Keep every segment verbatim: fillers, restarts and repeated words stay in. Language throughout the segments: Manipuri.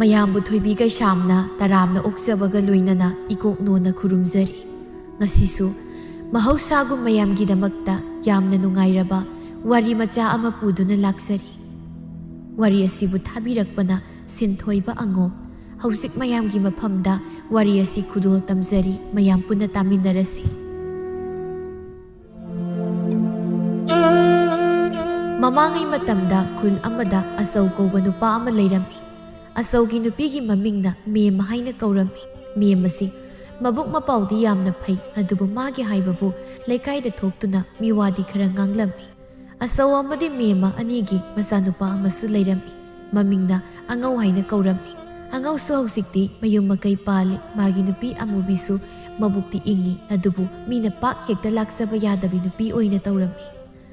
ꯃꯌꯥꯝꯕꯨ ꯊꯣꯏꯕꯤ ꯀꯩꯁꯥꯝꯅ ꯇꯔꯥꯝꯅ ꯑꯣꯛꯆꯕꯒ ꯂꯣꯏꯅꯅ ꯏꯀꯣꯛ ꯅꯣꯟꯅ ꯈꯨꯔꯨꯝꯖꯔꯤ꯫ ꯉꯁꯤꯁꯨ ꯃꯍꯧꯁꯥꯒꯨꯝ ꯃꯌꯥꯝꯒꯤꯗꯃꯛꯇ ꯌꯥꯝꯅ ꯅꯨꯡꯉꯥꯏꯔꯕ ꯋꯥꯔꯤ ꯃꯆꯥ ꯑꯃ ꯄꯨꯗꯨꯅ ꯂꯥꯛꯆꯔꯤ꯫ ꯋꯥꯔꯤ ꯑꯁꯤꯕꯨ ꯊꯥꯕꯤꯔꯛꯄꯅ ꯁꯤꯟꯊꯣꯏꯕ ꯑꯉꯣꯝ꯫ ꯍꯧꯖꯤꯛ ꯃꯌꯥꯝꯒꯤ ꯃꯐꯝꯗ ꯋꯥꯔꯤ ꯑꯁꯤ ꯈꯨꯗꯣꯜ ꯇꯝꯖꯔꯤ, ꯃꯌꯥꯝ ꯄꯨꯟꯅ ꯇꯥꯃꯤꯟꯅꯔꯁꯤ꯫ ꯃꯃꯥꯡꯉꯩ ꯃꯇꯝꯗ ꯈꯨꯜ ꯑꯃꯗ ꯑꯆꯧ ꯀꯧꯕ ꯅꯨꯄꯥ ꯑꯃ ꯂꯩꯔꯝꯃꯤ꯫ ꯑꯆꯧꯒꯤ ꯅꯨꯄꯤꯒꯤ ꯃꯃꯤꯡꯅ ꯃꯦꯝ ꯍꯥꯏꯅ ꯀꯧꯔꯝꯃꯤ꯫ ꯃꯦꯝ ꯑꯁꯤ ꯃꯕꯨꯛ ꯃꯄꯥꯎꯗꯤ ꯌꯥꯝꯅ ꯐꯩ, ꯑꯗꯨꯕꯨ ꯃꯥꯒꯤ ꯍꯥꯏꯕꯕꯨ ꯂꯩꯀꯥꯏꯗ ꯊꯣꯛꯇꯨꯅ ꯃꯤꯋꯥꯗꯤ ꯈꯔ ꯉꯥꯡꯂꯝꯃꯤ꯫ ꯑꯆꯧ ꯑꯃꯗꯤ ꯃꯦꯝꯃ ꯑꯅꯤꯒꯤ ꯃꯆꯥꯅꯨꯄꯥ ꯑꯃꯁꯨ ꯂꯩꯔꯝꯃꯤ꯫ ꯃꯃꯤꯡꯅ ꯑꯉꯧ ꯍꯥꯏꯅ ꯀꯧꯔꯝꯃꯤ꯫ ꯑꯉꯧꯁꯨ ꯍꯧꯖꯤꯛꯇꯤ ꯃꯌꯨꯝ ꯃꯀꯩ ꯄꯥꯜꯂꯤ꯫ ꯃꯥꯒꯤ ꯅꯨꯄꯤ ꯑꯃꯨꯕꯤꯁꯨ ꯃꯕꯨꯛꯇꯤ ꯏꯪꯉꯤ, ꯑꯗꯨꯕꯨ ꯃꯤꯅ ꯄꯥꯛ ꯍꯦꯛꯇ ꯂꯥꯛꯆꯕ ꯌꯥꯗꯕꯤ ꯅꯨꯄꯤ ꯑꯣꯏꯅ ꯇꯧꯔꯝꯃꯤ꯫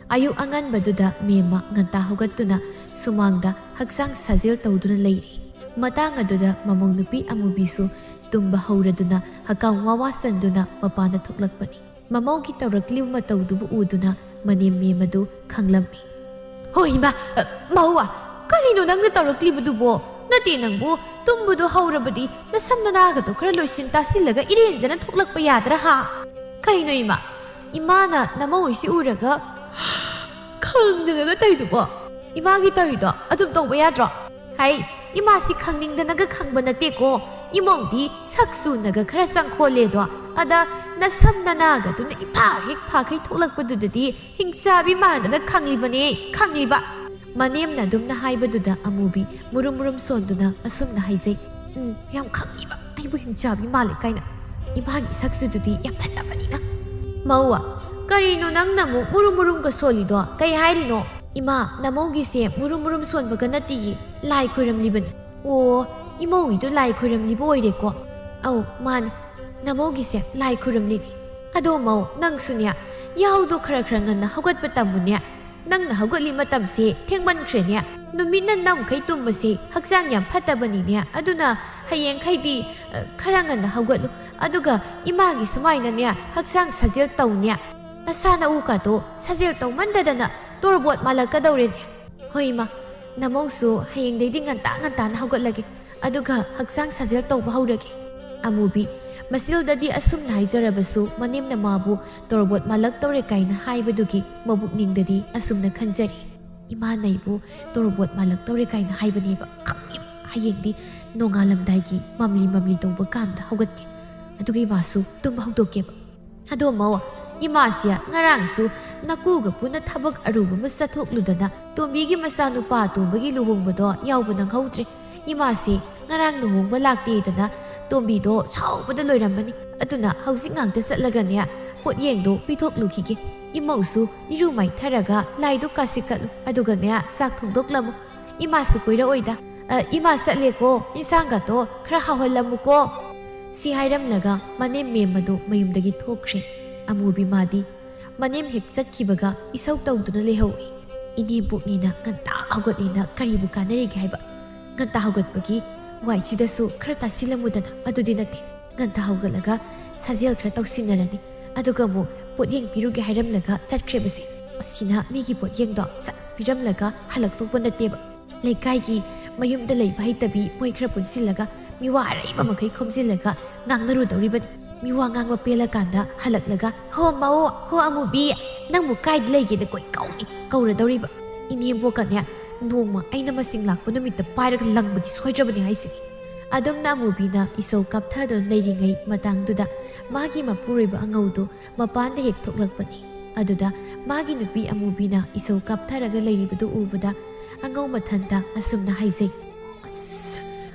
ꯑꯌꯨꯛ ꯑꯉꯟꯕꯗꯨꯗ ꯃꯦꯝꯃ ꯉꯟꯇꯥ ꯍꯧꯒꯠꯇꯨꯅ ꯁꯨꯃꯥꯡꯗ ꯍꯛꯆꯥꯡ ꯁꯥꯖꯦꯜ ꯇꯧꯗꯨꯅ ꯂꯩꯔꯤ꯫ ꯃꯇꯥꯡ ꯑꯗꯨꯗ ꯃꯃꯧ ꯅꯨꯄꯤ ꯑꯃꯨꯕꯤꯁꯨ ꯇꯨꯝꯕ ꯍꯧꯔꯗꯨꯅ ꯍꯀꯥꯝ ꯋꯥ ꯋꯥ ꯆꯟꯗꯨꯅ ꯃꯄꯥꯟꯗ ꯊꯣꯛꯂꯛꯄꯅꯤ꯫ ꯃꯃꯧꯒꯤ ꯇꯧꯔꯛꯂꯤꯕ ꯃꯇꯧꯗꯨꯕꯨ ꯎꯗꯨꯅ ꯃꯅꯦꯝ ꯃꯦꯝ ꯑꯗꯨ ꯈꯪꯂꯝꯃꯤ꯫ "ꯍꯣ ꯏꯃꯥ, ꯑ, ꯃꯧ, ꯀꯔꯤꯅꯣ ꯅꯪꯅ ꯇꯧꯔꯛꯂꯤꯕꯗꯨꯕꯣ? ꯅꯠꯇꯦ, ꯅꯪꯕꯨ ꯇꯨꯝꯕꯗꯨ ꯍꯧꯔꯕꯗꯤ ꯅꯁꯝ ꯅꯅꯥꯒꯗꯣ ꯈꯔ ꯂꯣꯏꯁꯤꯟ ꯇꯥꯁꯤꯜꯂꯒ ꯏꯔꯦꯟꯖꯅ ꯊꯣꯛꯂꯛꯄ ꯌꯥꯗ꯭ꯔꯥ, ꯍꯥ?" "ꯀꯩꯅꯣ ꯏꯃꯥ? ꯏꯃꯥꯅ ꯅꯃꯧ ꯍꯣꯏꯁꯤ ꯎꯔꯒ ꯈꯪꯗꯅꯒ ꯇꯧꯔꯤꯗꯨꯕꯣ? ꯏꯃꯥꯒꯤ ꯇꯧꯔꯤꯗꯣ ꯑꯗꯨꯝ ꯇꯧꯕ ꯌꯥꯗ꯭ꯔꯣ?" "ꯍꯩ, ꯏꯃꯥꯁꯤ ꯈꯪꯅꯤꯡꯗꯅꯒ ꯈꯪꯕ ꯅꯠꯇꯦꯀꯣ꯫ ꯏꯃꯧꯗꯤ ꯁꯛ ꯆꯨꯅꯒ ꯈꯔ ꯆꯪꯈꯣꯜꯂꯦꯗꯣ꯫ ꯑꯗ ꯅꯁꯝ ꯅꯅꯥꯒꯗꯨꯅ ꯏꯐꯥ ꯍꯦꯛ ꯐꯥꯈꯩ ꯊꯣꯛꯂꯛꯄꯗꯨꯗꯗꯤ ꯍꯤꯡꯆꯥꯕꯤ ꯃꯥꯟꯗꯅ ꯈꯪꯂꯤꯕꯅꯦ, ꯈꯪꯂꯤꯕ꯫" ꯃꯅꯦꯝꯅ ꯑꯗꯨꯝꯅ ꯍꯥꯏꯕꯗꯨꯗ ꯑꯃꯨꯕꯤ ꯃꯨꯔꯨꯝ ꯃꯨꯔꯨꯝ ꯁꯣꯟꯗꯨꯅ ꯑꯁꯨꯝꯅ ꯍꯥꯏꯖꯩ꯫ "ꯎꯝ, ꯌꯥꯝ ꯈꯪꯉꯤꯕ, ꯑꯩꯕꯨ ꯍꯤꯡꯆꯥꯕꯤ ꯃꯥꯜꯂꯦ ꯀꯥꯏꯅ꯫ ꯏꯃꯥꯒꯤ ꯁꯛꯁꯨꯗꯨꯗꯤ ꯌꯥꯝ ꯐꯖꯕꯅꯤꯅ꯫" "ꯃꯧ, ꯀꯔꯤꯅꯣ ꯅꯪꯅ ꯑꯃꯨꯛ ꯃꯨꯔꯨꯝ ꯃꯨꯔꯨꯝꯒ ꯁꯣꯜꯂꯤꯗꯣ? ꯀꯩ ꯍꯥꯏꯔꯤꯅꯣ?" "ꯏꯃꯥ, ꯅꯃꯧꯒꯤꯁꯦ ꯃꯨꯔꯨꯝ ꯃꯨꯔꯨꯝ ꯁꯣꯟꯕꯒ ꯅꯠꯇꯤꯌꯦ, ꯂꯥꯏ ꯈꯣꯏꯔꯝꯂꯤꯕꯅꯤ꯫" "ꯑꯣ, ꯏꯃꯧꯒꯤꯗꯣ ꯂꯥꯏ ꯈꯣꯏꯔꯝꯂꯤꯕ ꯑꯣꯏꯔꯦꯀꯣ?" "ꯑꯧ, ꯃꯥꯅꯦ, ꯅꯃꯧꯒꯤꯁꯦ ꯂꯥꯏ ꯈꯣꯏꯔꯝꯂꯤꯅꯤ꯫ ꯑꯗꯣ ꯃꯧ, ꯅꯪꯁꯨꯅꯦ, ꯌꯥꯍꯧꯗꯣ ꯈꯔ ꯈꯔ ꯉꯟꯅ ꯍꯧꯒꯠꯄ ꯇꯝꯃꯨꯅꯦ꯫ ꯅꯪꯅ ꯍꯧꯒꯠꯂꯤ ꯃꯇꯝꯁꯦ ꯊꯦꯡꯃꯟꯈ꯭ꯔꯦꯅꯦ꯫ ꯅꯨꯃꯤꯠꯅ ꯅꯝꯈꯩ ꯇꯨꯝꯕꯁꯦ ꯍꯛꯆꯥꯡ ꯌꯥꯝ ꯐꯠꯇꯕꯅꯤꯅꯦ꯫ ꯑꯗꯨꯅ ꯍꯌꯦꯡꯈꯩꯗꯤ, ꯑ, ꯈꯔ ꯉꯟꯅ ꯍꯧꯒꯠꯂꯨ꯫ ꯑꯗꯨꯒ ꯏꯃꯥꯒꯤ ꯁꯨꯃꯥꯏꯅꯅꯦ ꯍꯛꯆꯥꯡ ꯁꯥꯖꯦꯜ ꯇꯧꯅꯦ꯫ ꯅꯁꯥ ꯅꯎ ꯀꯥꯗꯣ ꯁꯥꯖꯦꯜ ꯇꯧꯃꯟꯗꯗꯅ ꯇꯣꯔꯕꯣꯠ ꯃꯥꯜꯂꯛꯀꯗꯧꯔꯦꯅꯦ꯫ ꯍꯣꯏ ꯏꯃꯥ, ꯅꯃꯧꯁꯨ ꯍꯌꯦꯡꯗꯩꯗꯤ ꯉꯟꯇꯥ ꯉꯟꯇꯥꯅ ꯍꯧꯒꯠꯂꯒꯦ꯫ ꯑꯗꯨꯒ ꯍꯛꯆꯥꯡ ꯁꯥꯖꯦꯜ ꯇꯧꯕ ꯍꯧꯔꯒꯦ꯫ ꯑꯃꯨꯕꯤ, ꯃꯆꯤꯜꯗꯗꯤ ꯑꯁꯨꯝꯅ ꯍꯥꯏꯖꯔꯕꯁꯨ ꯃꯅꯦꯝꯅ ꯃꯥꯕꯨ ꯇꯣꯔꯕꯣꯠ ꯃꯥꯜꯂꯛꯇꯧꯔꯦ ꯀꯥꯏꯅ ꯍꯥꯏꯕꯗꯨꯒꯤ ꯃꯕꯨꯛꯅꯤꯡꯗꯗꯤ ꯑꯁꯨꯝꯅ ꯈꯟꯖꯔꯤ꯫ ꯏꯃꯥꯅ ꯑꯩꯕꯨ ꯇꯣꯔꯕꯣꯠ ꯃꯥꯜꯂꯛꯇꯧꯔꯦ ꯀꯥꯏꯅ ꯍꯥꯏꯕꯅꯦꯕ꯫ ꯈꯪꯉꯦ, ꯍꯌꯦꯡꯗꯤ ꯅꯣꯡꯉꯥꯜꯂꯝꯗꯥꯏꯒꯤ ꯃꯝꯂꯤ ꯃꯝꯂꯤ ꯇꯧꯕ ꯀꯥꯟꯗ ꯍꯧꯒꯠꯀꯦ꯫ ꯑꯗꯨꯒ ꯏꯃꯥꯁꯨ ꯇꯨꯝꯕ ꯍꯧꯗꯣꯛꯀꯦꯕ꯫ ꯑꯗꯣ ꯃꯧ, ꯏꯃꯥꯁꯦ ꯉꯔꯥꯡꯁꯨ ꯅꯀꯨꯒ ꯄꯨꯟꯅ ꯊꯕꯛ ꯑꯔꯨꯕ ꯑꯃ ꯆꯠꯊꯣꯛꯂꯨꯗꯅ ꯇꯣꯝꯕꯤꯒꯤ ꯃꯆꯥꯅꯨꯄꯥ ꯑꯇꯣꯝꯕꯒꯤ ꯂꯨꯍꯣꯡꯕꯗꯣ ꯌꯥꯎꯕ ꯅꯪꯍꯧꯗ꯭ꯔꯦ꯫ ꯏꯃꯥꯁꯦ ꯉꯔꯥꯡ ꯂꯨꯍꯣꯡꯕ ꯂꯥꯛꯇꯦꯗꯅ ꯇꯣꯝꯕꯤꯗꯣ ꯁꯥꯎꯕꯗ ꯂꯣꯏꯔꯝꯃꯅꯤ꯫ ꯑꯗꯨꯅ ꯍꯧꯖꯤꯛ ꯉꯥꯛꯇ ꯆꯠꯂꯒꯅꯦ ꯄꯣꯠꯌꯦꯡꯗꯣ ꯄꯤꯊꯣꯛꯂꯨꯈꯤꯒꯦ꯫ ꯏꯃꯧꯁꯨ ꯏꯔꯨ ꯃꯥꯏꯊꯔꯒ ꯂꯥꯏꯗꯣ ꯀꯥꯁꯤꯛꯀꯠꯂꯨ꯫ ꯑꯗꯨꯒꯅꯦ ꯆꯥꯛ ꯊꯣꯡꯗꯣꯛꯂꯝꯃꯨ꯫ ꯏꯃꯥꯁꯨ ꯀꯨꯏꯔꯛꯑꯣꯏꯗ꯫ "ꯑ, ꯏꯃꯥ ꯆꯠꯂꯦꯀꯣ, ꯏꯟꯁꯥꯡꯒꯗꯣ ꯈꯔ ꯍꯥꯎꯍꯜꯂꯝꯃꯨꯀꯣ" ꯁꯤ ꯍꯥꯏꯔꯝꯂꯒ ꯃꯅꯦꯝ ꯃꯦꯝ ꯑꯗꯨ ꯃꯌꯨꯝꯗꯒꯤ ꯊꯣꯛꯈ꯭ꯔꯦ꯫ ꯑꯃꯨꯕꯤ ꯃꯥꯗꯤ ꯃꯅꯦꯝ ꯍꯦꯛ ꯆꯠꯈꯤꯕꯒ ꯏꯁꯧ ꯇꯧꯗꯨꯅ ꯂꯩꯍꯧꯏ꯫ ꯏꯅꯦꯝꯕꯣꯛꯅꯤꯅ ꯉꯟꯇꯥ ꯍꯧꯒꯠꯂꯤꯅ ꯀꯔꯤꯕꯨ ꯀꯥꯟꯅꯔꯤꯒꯦ ꯍꯥꯏꯕ? ꯉꯟꯇꯥ ꯍꯧꯒꯠꯄꯒꯤ ꯋꯥꯏꯁꯤꯗꯁꯨ ꯈꯔ ꯇꯥꯁꯤꯜꯂꯝꯃꯨꯗꯅ꯫ ꯑꯗꯨꯗꯤ ꯅꯠꯇꯦ, ꯉꯟꯇꯥ ꯍꯧꯒꯠꯂꯒ ꯁꯥꯖꯦꯜ ꯈꯔ ꯇꯧꯁꯤꯟꯅꯔꯅꯤ꯫ ꯑꯗꯨꯒ ꯑꯃꯨꯛ ꯄꯣꯠꯌꯦꯡ ꯄꯤꯔꯨꯒꯦ ꯍꯥꯏꯔꯝꯂꯒ ꯆꯠꯈ꯭ꯔꯦꯕꯁꯦ꯫ ꯑꯁꯤꯅ ꯃꯤꯒꯤ ꯄꯣꯠꯌꯦꯡꯗꯣ ꯁꯠ ꯄꯤꯔꯝꯂꯒ ꯍꯜꯂꯛꯇꯧꯕ ꯅꯠꯇꯦꯕ꯫ ꯂꯩꯀꯥꯏꯒꯤ ꯃꯌꯨꯝꯗ ꯂꯩꯕ ꯍꯩꯇꯕꯤ ꯃꯣꯏ ꯈꯔ ꯄꯨꯟꯁꯤꯜꯂꯒ ꯃꯤꯋꯥ ꯑꯔꯩꯕ ꯃꯈꯩ ꯈꯣꯝꯖꯤꯜꯂꯒ ꯉꯥꯡꯅꯔꯨꯗꯧꯔꯤꯕꯅꯤ꯫ ꯃꯤꯋꯥ ꯉꯥꯡꯕ ꯄꯦꯜꯂꯀꯥꯟꯗ ꯍꯜꯂꯛꯂꯒ, "ꯍꯣ ꯃꯧ, ꯍꯣ ꯑꯃꯨꯕꯤ, ꯅꯪꯕꯨ ꯀꯥꯏꯗ ꯂꯩꯒꯦꯅ ꯀꯣꯏ ꯀꯧꯅꯤ ꯀꯧꯔꯗꯧꯔꯤꯕ?" ꯏꯅꯦꯝꯕꯣꯛꯀꯅꯦ ꯅꯣꯡꯃ ꯑꯩꯅ ꯃꯁꯤꯡ ꯂꯥꯛꯄ ꯅꯨꯃꯤꯠꯇ ꯄꯥꯏꯔꯒ ꯂꯪꯕꯗꯤ ꯁꯣꯏꯗ꯭ꯔꯕꯅꯤ ꯍꯥꯏꯁꯤꯅꯤ꯫ ꯑꯗꯨꯝꯅ ꯑꯃꯨꯕꯤꯅ ꯏꯁꯧ ꯀꯥꯞꯊꯗꯨꯅ ꯂꯩꯔꯤꯉꯩ ꯃꯇꯥꯡꯗꯨꯗ ꯃꯥꯒꯤ ꯃꯄꯨꯔꯣꯏꯕ ꯑꯉꯧꯗꯨ ꯃꯄꯥꯟꯗ ꯍꯦꯛ ꯊꯣꯛꯂꯛꯄꯅꯤ꯫ ꯑꯗꯨꯗ ꯃꯥꯒꯤ ꯅꯨꯄꯤ ꯑꯃꯨꯕꯤꯅ ꯏꯁꯧ ꯀꯥꯞꯊꯔꯒ ꯂꯩꯔꯤꯕꯗꯨ ꯎꯕꯗ ꯑꯉꯧ ꯃꯊꯟꯇ ꯑꯁꯨꯝꯅ ꯍꯥꯏꯖꯩ, "ꯑꯁ,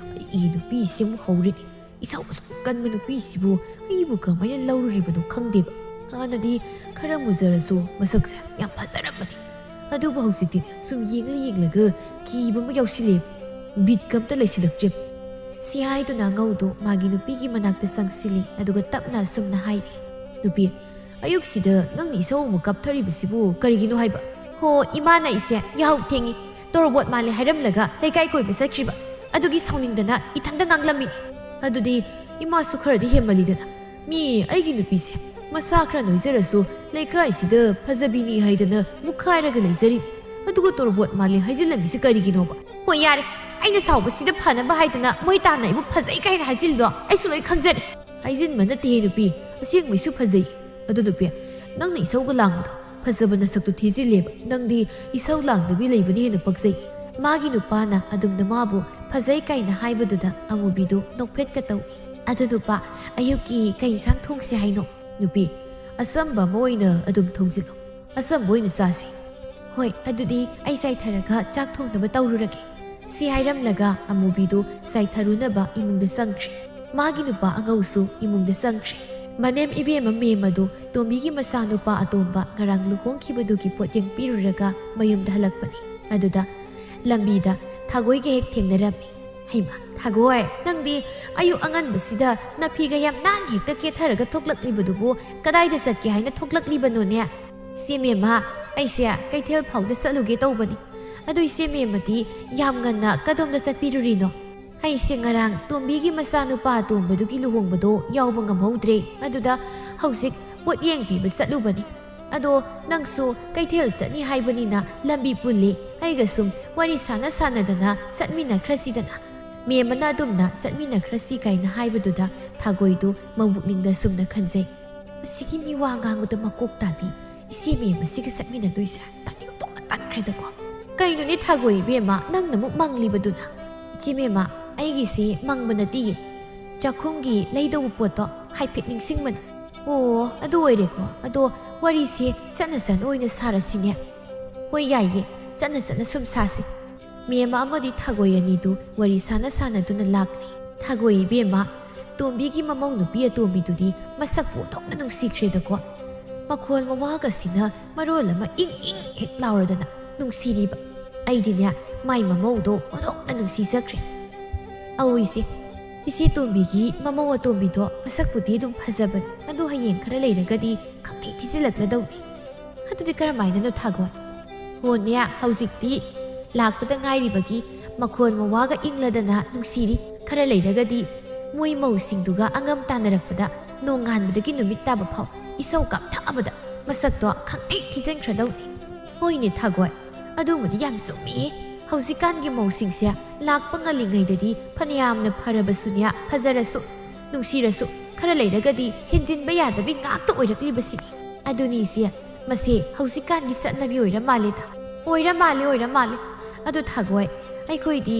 ꯑꯩ ꯅꯨꯄꯤꯁꯤ ꯑꯃꯨꯛ ꯍꯧꯔꯦ꯫ ꯏꯁꯧ ꯑꯁꯨꯛ ꯀꯟꯕ ꯅꯨꯄꯤꯁꯤꯕꯨ ꯑꯩꯕꯨ ꯀꯃꯥꯏꯅ ꯂꯧꯔꯨꯔꯤꯕꯅꯣ ꯈꯪꯗꯦꯕ꯫ ꯍꯥꯟꯅꯗꯤ ꯈꯔ ꯃꯨꯖꯔꯁꯨ ꯃꯁꯛꯁꯦ ꯌꯥꯝ ꯐꯖꯔꯝꯕꯅꯤ꯫ ꯑꯗꯨꯕꯨ ꯍꯧꯖꯤꯛꯇꯤ ꯁꯨꯝ ꯌꯦꯡꯂ ꯌꯦꯡꯂꯒ ꯀꯤꯕ ꯑꯃ ꯌꯥꯎꯁꯤꯜꯂꯦ꯫ ꯕꯤꯠꯀ ꯑꯝꯇ ꯂꯩꯁꯤꯜꯂꯛꯇ꯭ꯔꯦ"꯫ ꯁꯤ ꯍꯥꯏꯗꯨꯅ ꯑꯉꯧꯗꯨ ꯃꯥꯒꯤ ꯅꯨꯄꯤꯒꯤ ꯃꯅꯥꯛꯇ ꯆꯪꯁꯤꯜꯂꯤ꯫ ꯑꯗꯨꯒ ꯇꯞꯅ ꯑꯁꯨꯝꯅ ꯍꯥꯏꯔꯤ, "ꯅꯨꯄꯤ, ꯑꯌꯨꯛꯁꯤꯗ ꯅꯪꯅ ꯏꯁꯧ ꯑꯃꯨꯛ ꯀꯥꯞꯊꯔꯤꯕꯁꯤꯕꯨ ꯀꯔꯤꯒꯤꯅꯣ ꯍꯥꯏꯕ?" "ꯍꯣ, ꯏꯃꯥꯅ ꯑꯩꯁꯦ ꯌꯥꯍꯧ ꯊꯦꯡꯉꯤ, ꯇꯣꯔꯕꯣꯠ ꯃꯥꯜꯂꯦ ꯍꯥꯏꯔꯝꯂꯒ ꯂꯩꯀꯥꯏ ꯀꯣꯏꯕ ꯆꯠꯈ꯭ꯔꯤꯕ꯫ ꯑꯗꯨꯒꯤ ꯁꯥꯎꯅꯤꯡꯗꯅ ꯏꯊꯟꯗ ꯉꯥꯡꯂꯝꯃꯤ꯫ ꯑꯗꯨꯗꯤ ꯏꯃꯥꯁꯨ ꯈꯔꯗꯤ ꯍꯦꯟꯃꯜꯂꯤꯗꯅ꯫ ꯃꯤ ꯑꯩꯒꯤ ꯅꯨꯄꯤꯁꯦ ꯃꯁꯥ ꯈꯔ ꯅꯣꯏꯖꯔꯁꯨ ꯂꯩꯀꯥꯏꯁꯤꯗ ꯐꯖꯕꯤꯅꯤ ꯍꯥꯏꯗꯅ ꯃꯨꯛꯈꯥꯏꯔꯒ ꯂꯩꯖꯔꯤ꯫ ꯑꯗꯨꯒ ꯇꯣꯔꯕꯣꯠ ꯃꯥꯜꯂꯤ ꯍꯥꯏꯖꯤꯜꯂꯝꯃꯤꯁꯦ ꯀꯔꯤꯒꯤꯅꯣꯕ? ꯍꯣꯏ, ꯌꯥꯔꯦ, ꯑꯩꯅ ꯁꯥꯎꯕꯁꯤꯗ ꯐꯅꯕ ꯍꯥꯏꯗꯅ ꯃꯣꯏ ꯇꯥꯟꯅ ꯑꯩꯕꯨ ꯐꯖꯩ ꯀꯥꯏꯅ ꯍꯥꯏꯖꯤꯜꯂꯤꯗꯣ ꯑꯩꯁꯨ ꯂꯣꯏ ꯈꯪꯖꯔꯦ꯫ ꯍꯥꯏꯖꯤꯟꯕ ꯅꯠꯇꯦꯍꯦ ꯅꯨꯄꯤ, ꯑꯁꯦꯡꯕꯩꯁꯨ ꯐꯖꯩ꯫ ꯑꯗꯨ ꯅꯨꯄꯤ, ꯅꯪꯅ ꯏꯁꯧꯒ ꯂꯥꯡꯕꯗꯣ ꯐꯖꯕ ꯅꯁꯛꯇꯨ ꯊꯤꯖꯤꯜꯂꯦꯕ꯫ ꯅꯪꯗꯤ ꯏꯁꯧ ꯂꯥꯡꯗꯕꯤ ꯂꯩꯕꯅ ꯍꯦꯟꯅ ꯄꯛꯆꯩ꯫ ꯃꯥꯒꯤ ꯅꯨꯄꯥꯅ ꯑꯗꯨꯝꯅ ꯃꯥꯕꯨ ꯐꯖꯩ ꯀꯥꯏꯅ ꯍꯥꯏꯕꯗꯨꯗ ꯑꯃꯨꯕꯤꯗꯨ ꯅꯣꯛꯐꯦꯠꯀ ꯇꯧꯏ꯫ "ꯑꯗꯨ ꯅꯨꯄꯥ, ꯑꯌꯨꯛꯀꯤ ꯀꯩ ꯏꯟꯁꯥꯡ ꯊꯣꯡꯁꯦ ꯍꯥꯏꯅꯣ?" ꯅꯨꯄꯤ, "ꯑꯆꯝꯕ ꯑꯃ ꯑꯣꯏꯅ ꯑꯗꯨꯝ ꯊꯣꯡꯖꯤꯜꯂꯣ꯫ ꯑꯆꯝꯕ ꯑꯣꯏꯅ ꯆꯥꯁꯤ꯫" "ꯍꯣꯏ, ꯑꯗꯨꯗꯤ ꯑꯩ ꯆꯥꯏꯊꯔꯒ ꯆꯥꯛ ꯊꯣꯡꯅꯕ ꯇꯧꯔꯨꯔꯒꯦ꯫" ꯁꯤ ꯍꯥꯏꯔꯝꯂꯒ ꯑꯃꯨꯕꯤꯗꯨ ꯆꯥꯏꯊꯔꯨꯅꯕ ꯏꯃꯨꯡꯗ ꯆꯪꯈ꯭ꯔꯦ꯫ ꯃꯥꯒꯤ ꯅꯨꯄꯥ ꯑꯉꯧꯁꯨ ꯏꯃꯨꯡꯗ ꯆꯪꯈ꯭ꯔꯦ꯫ ꯃꯅꯦꯝ ꯏꯕꯦꯝꯃ ꯃꯦꯝ ꯑꯗꯨ ꯇꯣꯝꯕꯤꯒꯤ ꯃꯆꯥꯅꯨꯄꯥ ꯑꯇꯣꯝꯕ ꯉꯔꯥꯡ ꯂꯨꯍꯣꯡꯈꯤꯕꯗꯨꯒꯤ ꯄꯣꯠꯌꯦꯡ ꯄꯤꯔꯨꯔꯒ ꯃꯌꯨꯝꯗ ꯍꯜꯂꯛꯄꯅꯤ꯫ ꯑꯗꯨꯗ ꯂꯝꯕꯤꯗ ꯊꯥꯒꯣꯏꯒ ꯍꯦꯛ ꯊꯦꯡꯅꯔꯝꯃꯤ꯫ "ꯍꯩꯃꯥ, ꯊꯥꯒꯣꯏ, ꯅꯪꯗꯤ ꯑꯌꯨꯛ ꯑꯉꯟꯕꯁꯤꯗ ꯅꯐꯤꯒ ꯌꯥꯝ ꯅꯥꯟꯅ ꯍꯦꯛꯇ ꯀꯦꯊꯔꯒ ꯊꯣꯛꯂꯛꯂꯤꯕꯗꯨꯕꯨ ꯀꯗꯥꯏꯗ ꯆꯠꯀꯦ ꯍꯥꯏꯅ ꯊꯣꯛꯂꯛꯂꯤꯕꯅꯣꯅꯦ?" "ꯏꯆꯦ ꯃꯦꯝꯃ, ꯑꯩꯁꯦ ꯀꯩꯊꯦꯜ ꯐꯥꯎꯗ ꯆꯠꯂꯨꯒꯦ ꯇꯧꯕꯅꯤ꯫ ꯑꯗꯨ ꯏꯆꯦ ꯃꯦꯝꯃꯗꯤ ꯌꯥꯝ ꯉꯟꯅ ꯀꯗꯣꯝꯗ ꯆꯠꯄꯤꯔꯨꯔꯤꯅꯣ?" "ꯑꯩꯁꯦ ꯉꯔꯥꯡ ꯇꯣꯝꯕꯤꯒꯤ ꯃꯆꯥꯅꯨꯄꯥ ꯑꯇꯣꯝꯕꯗꯨꯒꯤ ꯂꯨꯍꯣꯡꯕꯗꯣ ꯌꯥꯎꯕ ꯉꯝꯍꯧꯗ꯭ꯔꯦ꯫ ꯑꯗꯨꯗ ꯍꯧꯖꯤꯛ ꯄꯣꯠ ꯌꯦꯡꯕꯤꯕ ꯆꯠꯂꯨꯕꯅꯤ꯫ ꯑꯗꯣ ꯅꯪꯁꯨ ꯀꯩꯊꯦꯜ ꯆꯠꯅꯤ ꯍꯥꯏꯕꯅꯤꯅ ꯂꯝꯕꯤ ꯄꯨꯜꯂꯤ꯫ ꯑꯩꯒ ꯁꯨꯝ ꯋꯥꯔꯤ ꯁꯥꯟꯅ ꯁꯥꯟꯅꯗꯅ ꯆꯠꯃꯤꯟꯅꯈ꯭ꯔꯁꯤꯗꯅ꯫" ꯃꯦꯝꯃꯅ ꯑꯗꯨꯝꯅ "ꯆꯠꯃꯤꯟꯅꯈ꯭ꯔꯁꯤ" ꯀꯥꯏꯅ ꯍꯥꯏꯕꯗꯨꯗ ꯊꯥꯒꯣꯏꯗꯨ ꯃꯕꯨꯛꯅꯤꯡꯗ ꯁꯨꯝꯅ ꯈꯟꯖꯩ, "ꯃꯁꯤꯒꯤ ꯃꯤ ꯋꯥ ꯉꯥꯡꯕꯗ ꯃꯀꯣꯛ ꯇꯥꯕꯤ ꯏꯆꯦ ꯃꯦꯝ ꯑꯁꯤꯒ ꯆꯠꯃꯤꯟꯅꯗꯣꯏꯁꯦ ꯇꯥꯅꯤꯡ ꯇꯣꯛꯅ ꯇꯟꯈ꯭ꯔꯦꯗꯀꯣ꯫ ꯀꯩꯅꯣꯅꯦ ꯊꯥꯒꯣꯏ ꯏꯕꯦꯝꯃ, ꯅꯪꯅ ꯑꯃꯨꯛ ꯃꯪꯂꯤꯕꯗꯨꯅ?" "ꯏꯆꯦ ꯃꯦꯝꯃ, ꯑꯩꯒꯤꯁꯤ ꯃꯪꯕ ꯅꯠꯇꯤꯌꯦ꯫ ꯆꯥꯛꯈꯨꯝꯒꯤ ꯂꯩꯗꯧꯕ ꯄꯣꯠꯇꯣ ꯍꯥꯏꯐꯦꯠ ꯅꯤꯡꯁꯤꯡꯕꯅꯤ꯫" "ꯑꯣ, ꯑꯗꯨ ꯑꯣꯏꯔꯦꯀꯣ꯫ ꯑꯗꯣ ꯋꯥꯔꯤꯁꯦ ꯆꯠꯅ ꯆꯠꯅ ꯑꯣꯏꯅ ꯁꯥꯔꯁꯤꯅꯦ꯫" "ꯍꯣꯏ, ꯌꯥꯏꯌꯦ, ꯆꯠꯅ ꯆꯠꯅ ꯁꯨꯝ ꯁꯥꯁꯤ꯫" ꯃꯦꯝꯃ ꯑꯃꯗꯤ ꯊꯥꯒꯣꯏ ꯑꯅꯤꯗꯨ ꯋꯥꯔꯤ ꯁꯥꯟꯅ ꯁꯥꯟꯅꯗꯨꯅ ꯂꯥꯛꯂꯤ꯫ ꯊꯥꯒꯣꯏ ꯏꯕꯦꯝꯃ, ꯇꯣꯝꯕꯤꯒꯤ ꯃꯃꯧ ꯅꯨꯄꯤ ꯑꯇꯣꯝꯕꯤꯗꯨꯗꯤ ꯃꯁꯛꯄꯨ ꯑꯣꯟꯊꯣꯛꯅ ꯅꯨꯡꯁꯤꯈ꯭ꯔꯦꯗꯀꯣ꯫ ꯃꯈꯣꯜ ꯃꯋꯥꯒꯁꯤꯅ ꯃꯔꯣꯜ ꯑꯃ ꯏꯪ ꯏꯪ ꯍꯦꯛ ꯂꯥꯎꯔꯗꯅ ꯅꯨꯡꯁꯤꯔꯤꯕ꯫ ꯑꯩꯗꯤꯅꯦ, ꯃꯥꯏ ꯃꯃꯧꯗꯣ ꯑꯣꯟꯊꯣꯛꯅ ꯅꯨꯡꯁꯤꯖꯈ꯭ꯔꯦ꯫ ꯑꯧ ꯏꯆꯦ, ꯏꯆꯦ ꯇꯣꯝꯕꯤꯒꯤ ꯃꯃꯧ ꯑꯇꯣꯝꯕꯤꯗꯣ ꯃꯁꯛꯄꯨꯗꯤ ꯑꯗꯨꯝ ꯐꯖꯕꯅꯤ, ꯑꯗꯨ ꯍꯌꯦꯡ ꯈꯔ ꯂꯩꯔꯒꯗꯤ ꯈꯪꯊꯤ ꯊꯤꯖꯤꯜꯂꯛꯂꯗꯧꯅꯤ꯫ ꯑꯗꯨꯗꯤ ꯀꯔꯝꯍꯥꯏꯅꯅꯣ ꯊꯥꯒꯣꯏ? ꯍꯣꯅꯦ, ꯍꯧꯖꯤꯛꯇꯤ ꯂꯥꯛꯄꯗ ꯉꯥꯏꯔꯤꯕꯒꯤ ꯃꯈꯣꯟ ꯃꯋꯥꯒ ꯏꯪꯂꯗꯅ ꯅꯨꯡꯁꯤꯔꯤ꯫ ꯈꯔ ꯂꯩꯔꯒꯗꯤ ꯃꯣꯏ ꯃꯧꯁꯤꯡꯗꯨꯒ ꯑꯉꯝ ꯇꯥꯟꯅꯔꯛꯄꯗ ꯅꯣꯡꯉꯥꯟꯕꯗꯒꯤ ꯅꯨꯃꯤꯠ ꯇꯥꯕ ꯐꯥꯎ ꯏꯁꯧ ꯀꯥꯞꯊꯛꯑꯕꯗ ꯃꯁꯛꯇꯣ ꯈꯪꯊꯤ ꯊꯤꯖꯤꯟꯈ꯭ꯔꯗꯧꯅꯤ꯫ ꯍꯣꯏꯅꯦ ꯊꯥꯒꯣꯏ, ꯑꯗꯨꯃꯗꯤ ꯌꯥꯝ ꯆꯨꯝꯃꯤꯍꯦ꯫ ꯍꯧꯖꯤꯛꯀꯥꯟꯒꯤ ꯃꯧꯁꯤꯡꯁꯦ ꯂꯥꯛꯄ ꯉꯜꯂꯤꯉꯩꯗꯗꯤ ꯐꯅꯌꯥꯝꯅ ꯐꯔꯕꯁꯨꯅꯦ, ꯐꯖꯔꯁꯨ, ꯅꯨꯡꯁꯤꯔꯁꯨ, ꯈꯔ ꯂꯩꯔꯒꯗꯤ ꯍꯦꯟꯖꯤꯟꯕ ꯌꯥꯗꯕꯤ ꯉꯥꯛꯇ ꯑꯣꯏꯔꯛꯂꯤꯕꯁꯤꯅꯤ꯫ ꯑꯗꯨꯅꯤ ꯏꯆꯦ, ꯃꯁꯤ ꯍꯧꯖꯤꯛꯀꯥꯟꯒꯤ ꯆꯠꯅꯕꯤ ꯑꯣꯏꯔ ꯃꯥꯜꯂꯦꯗ꯫ ꯑꯣꯏꯔ ꯃꯥꯜꯂꯦ, ꯑꯣꯏꯔ ꯃꯥꯜꯂꯦ꯫ ꯑꯗꯣ ꯊꯥꯒꯣꯏ, ꯑꯩꯈꯣꯏꯗꯤ,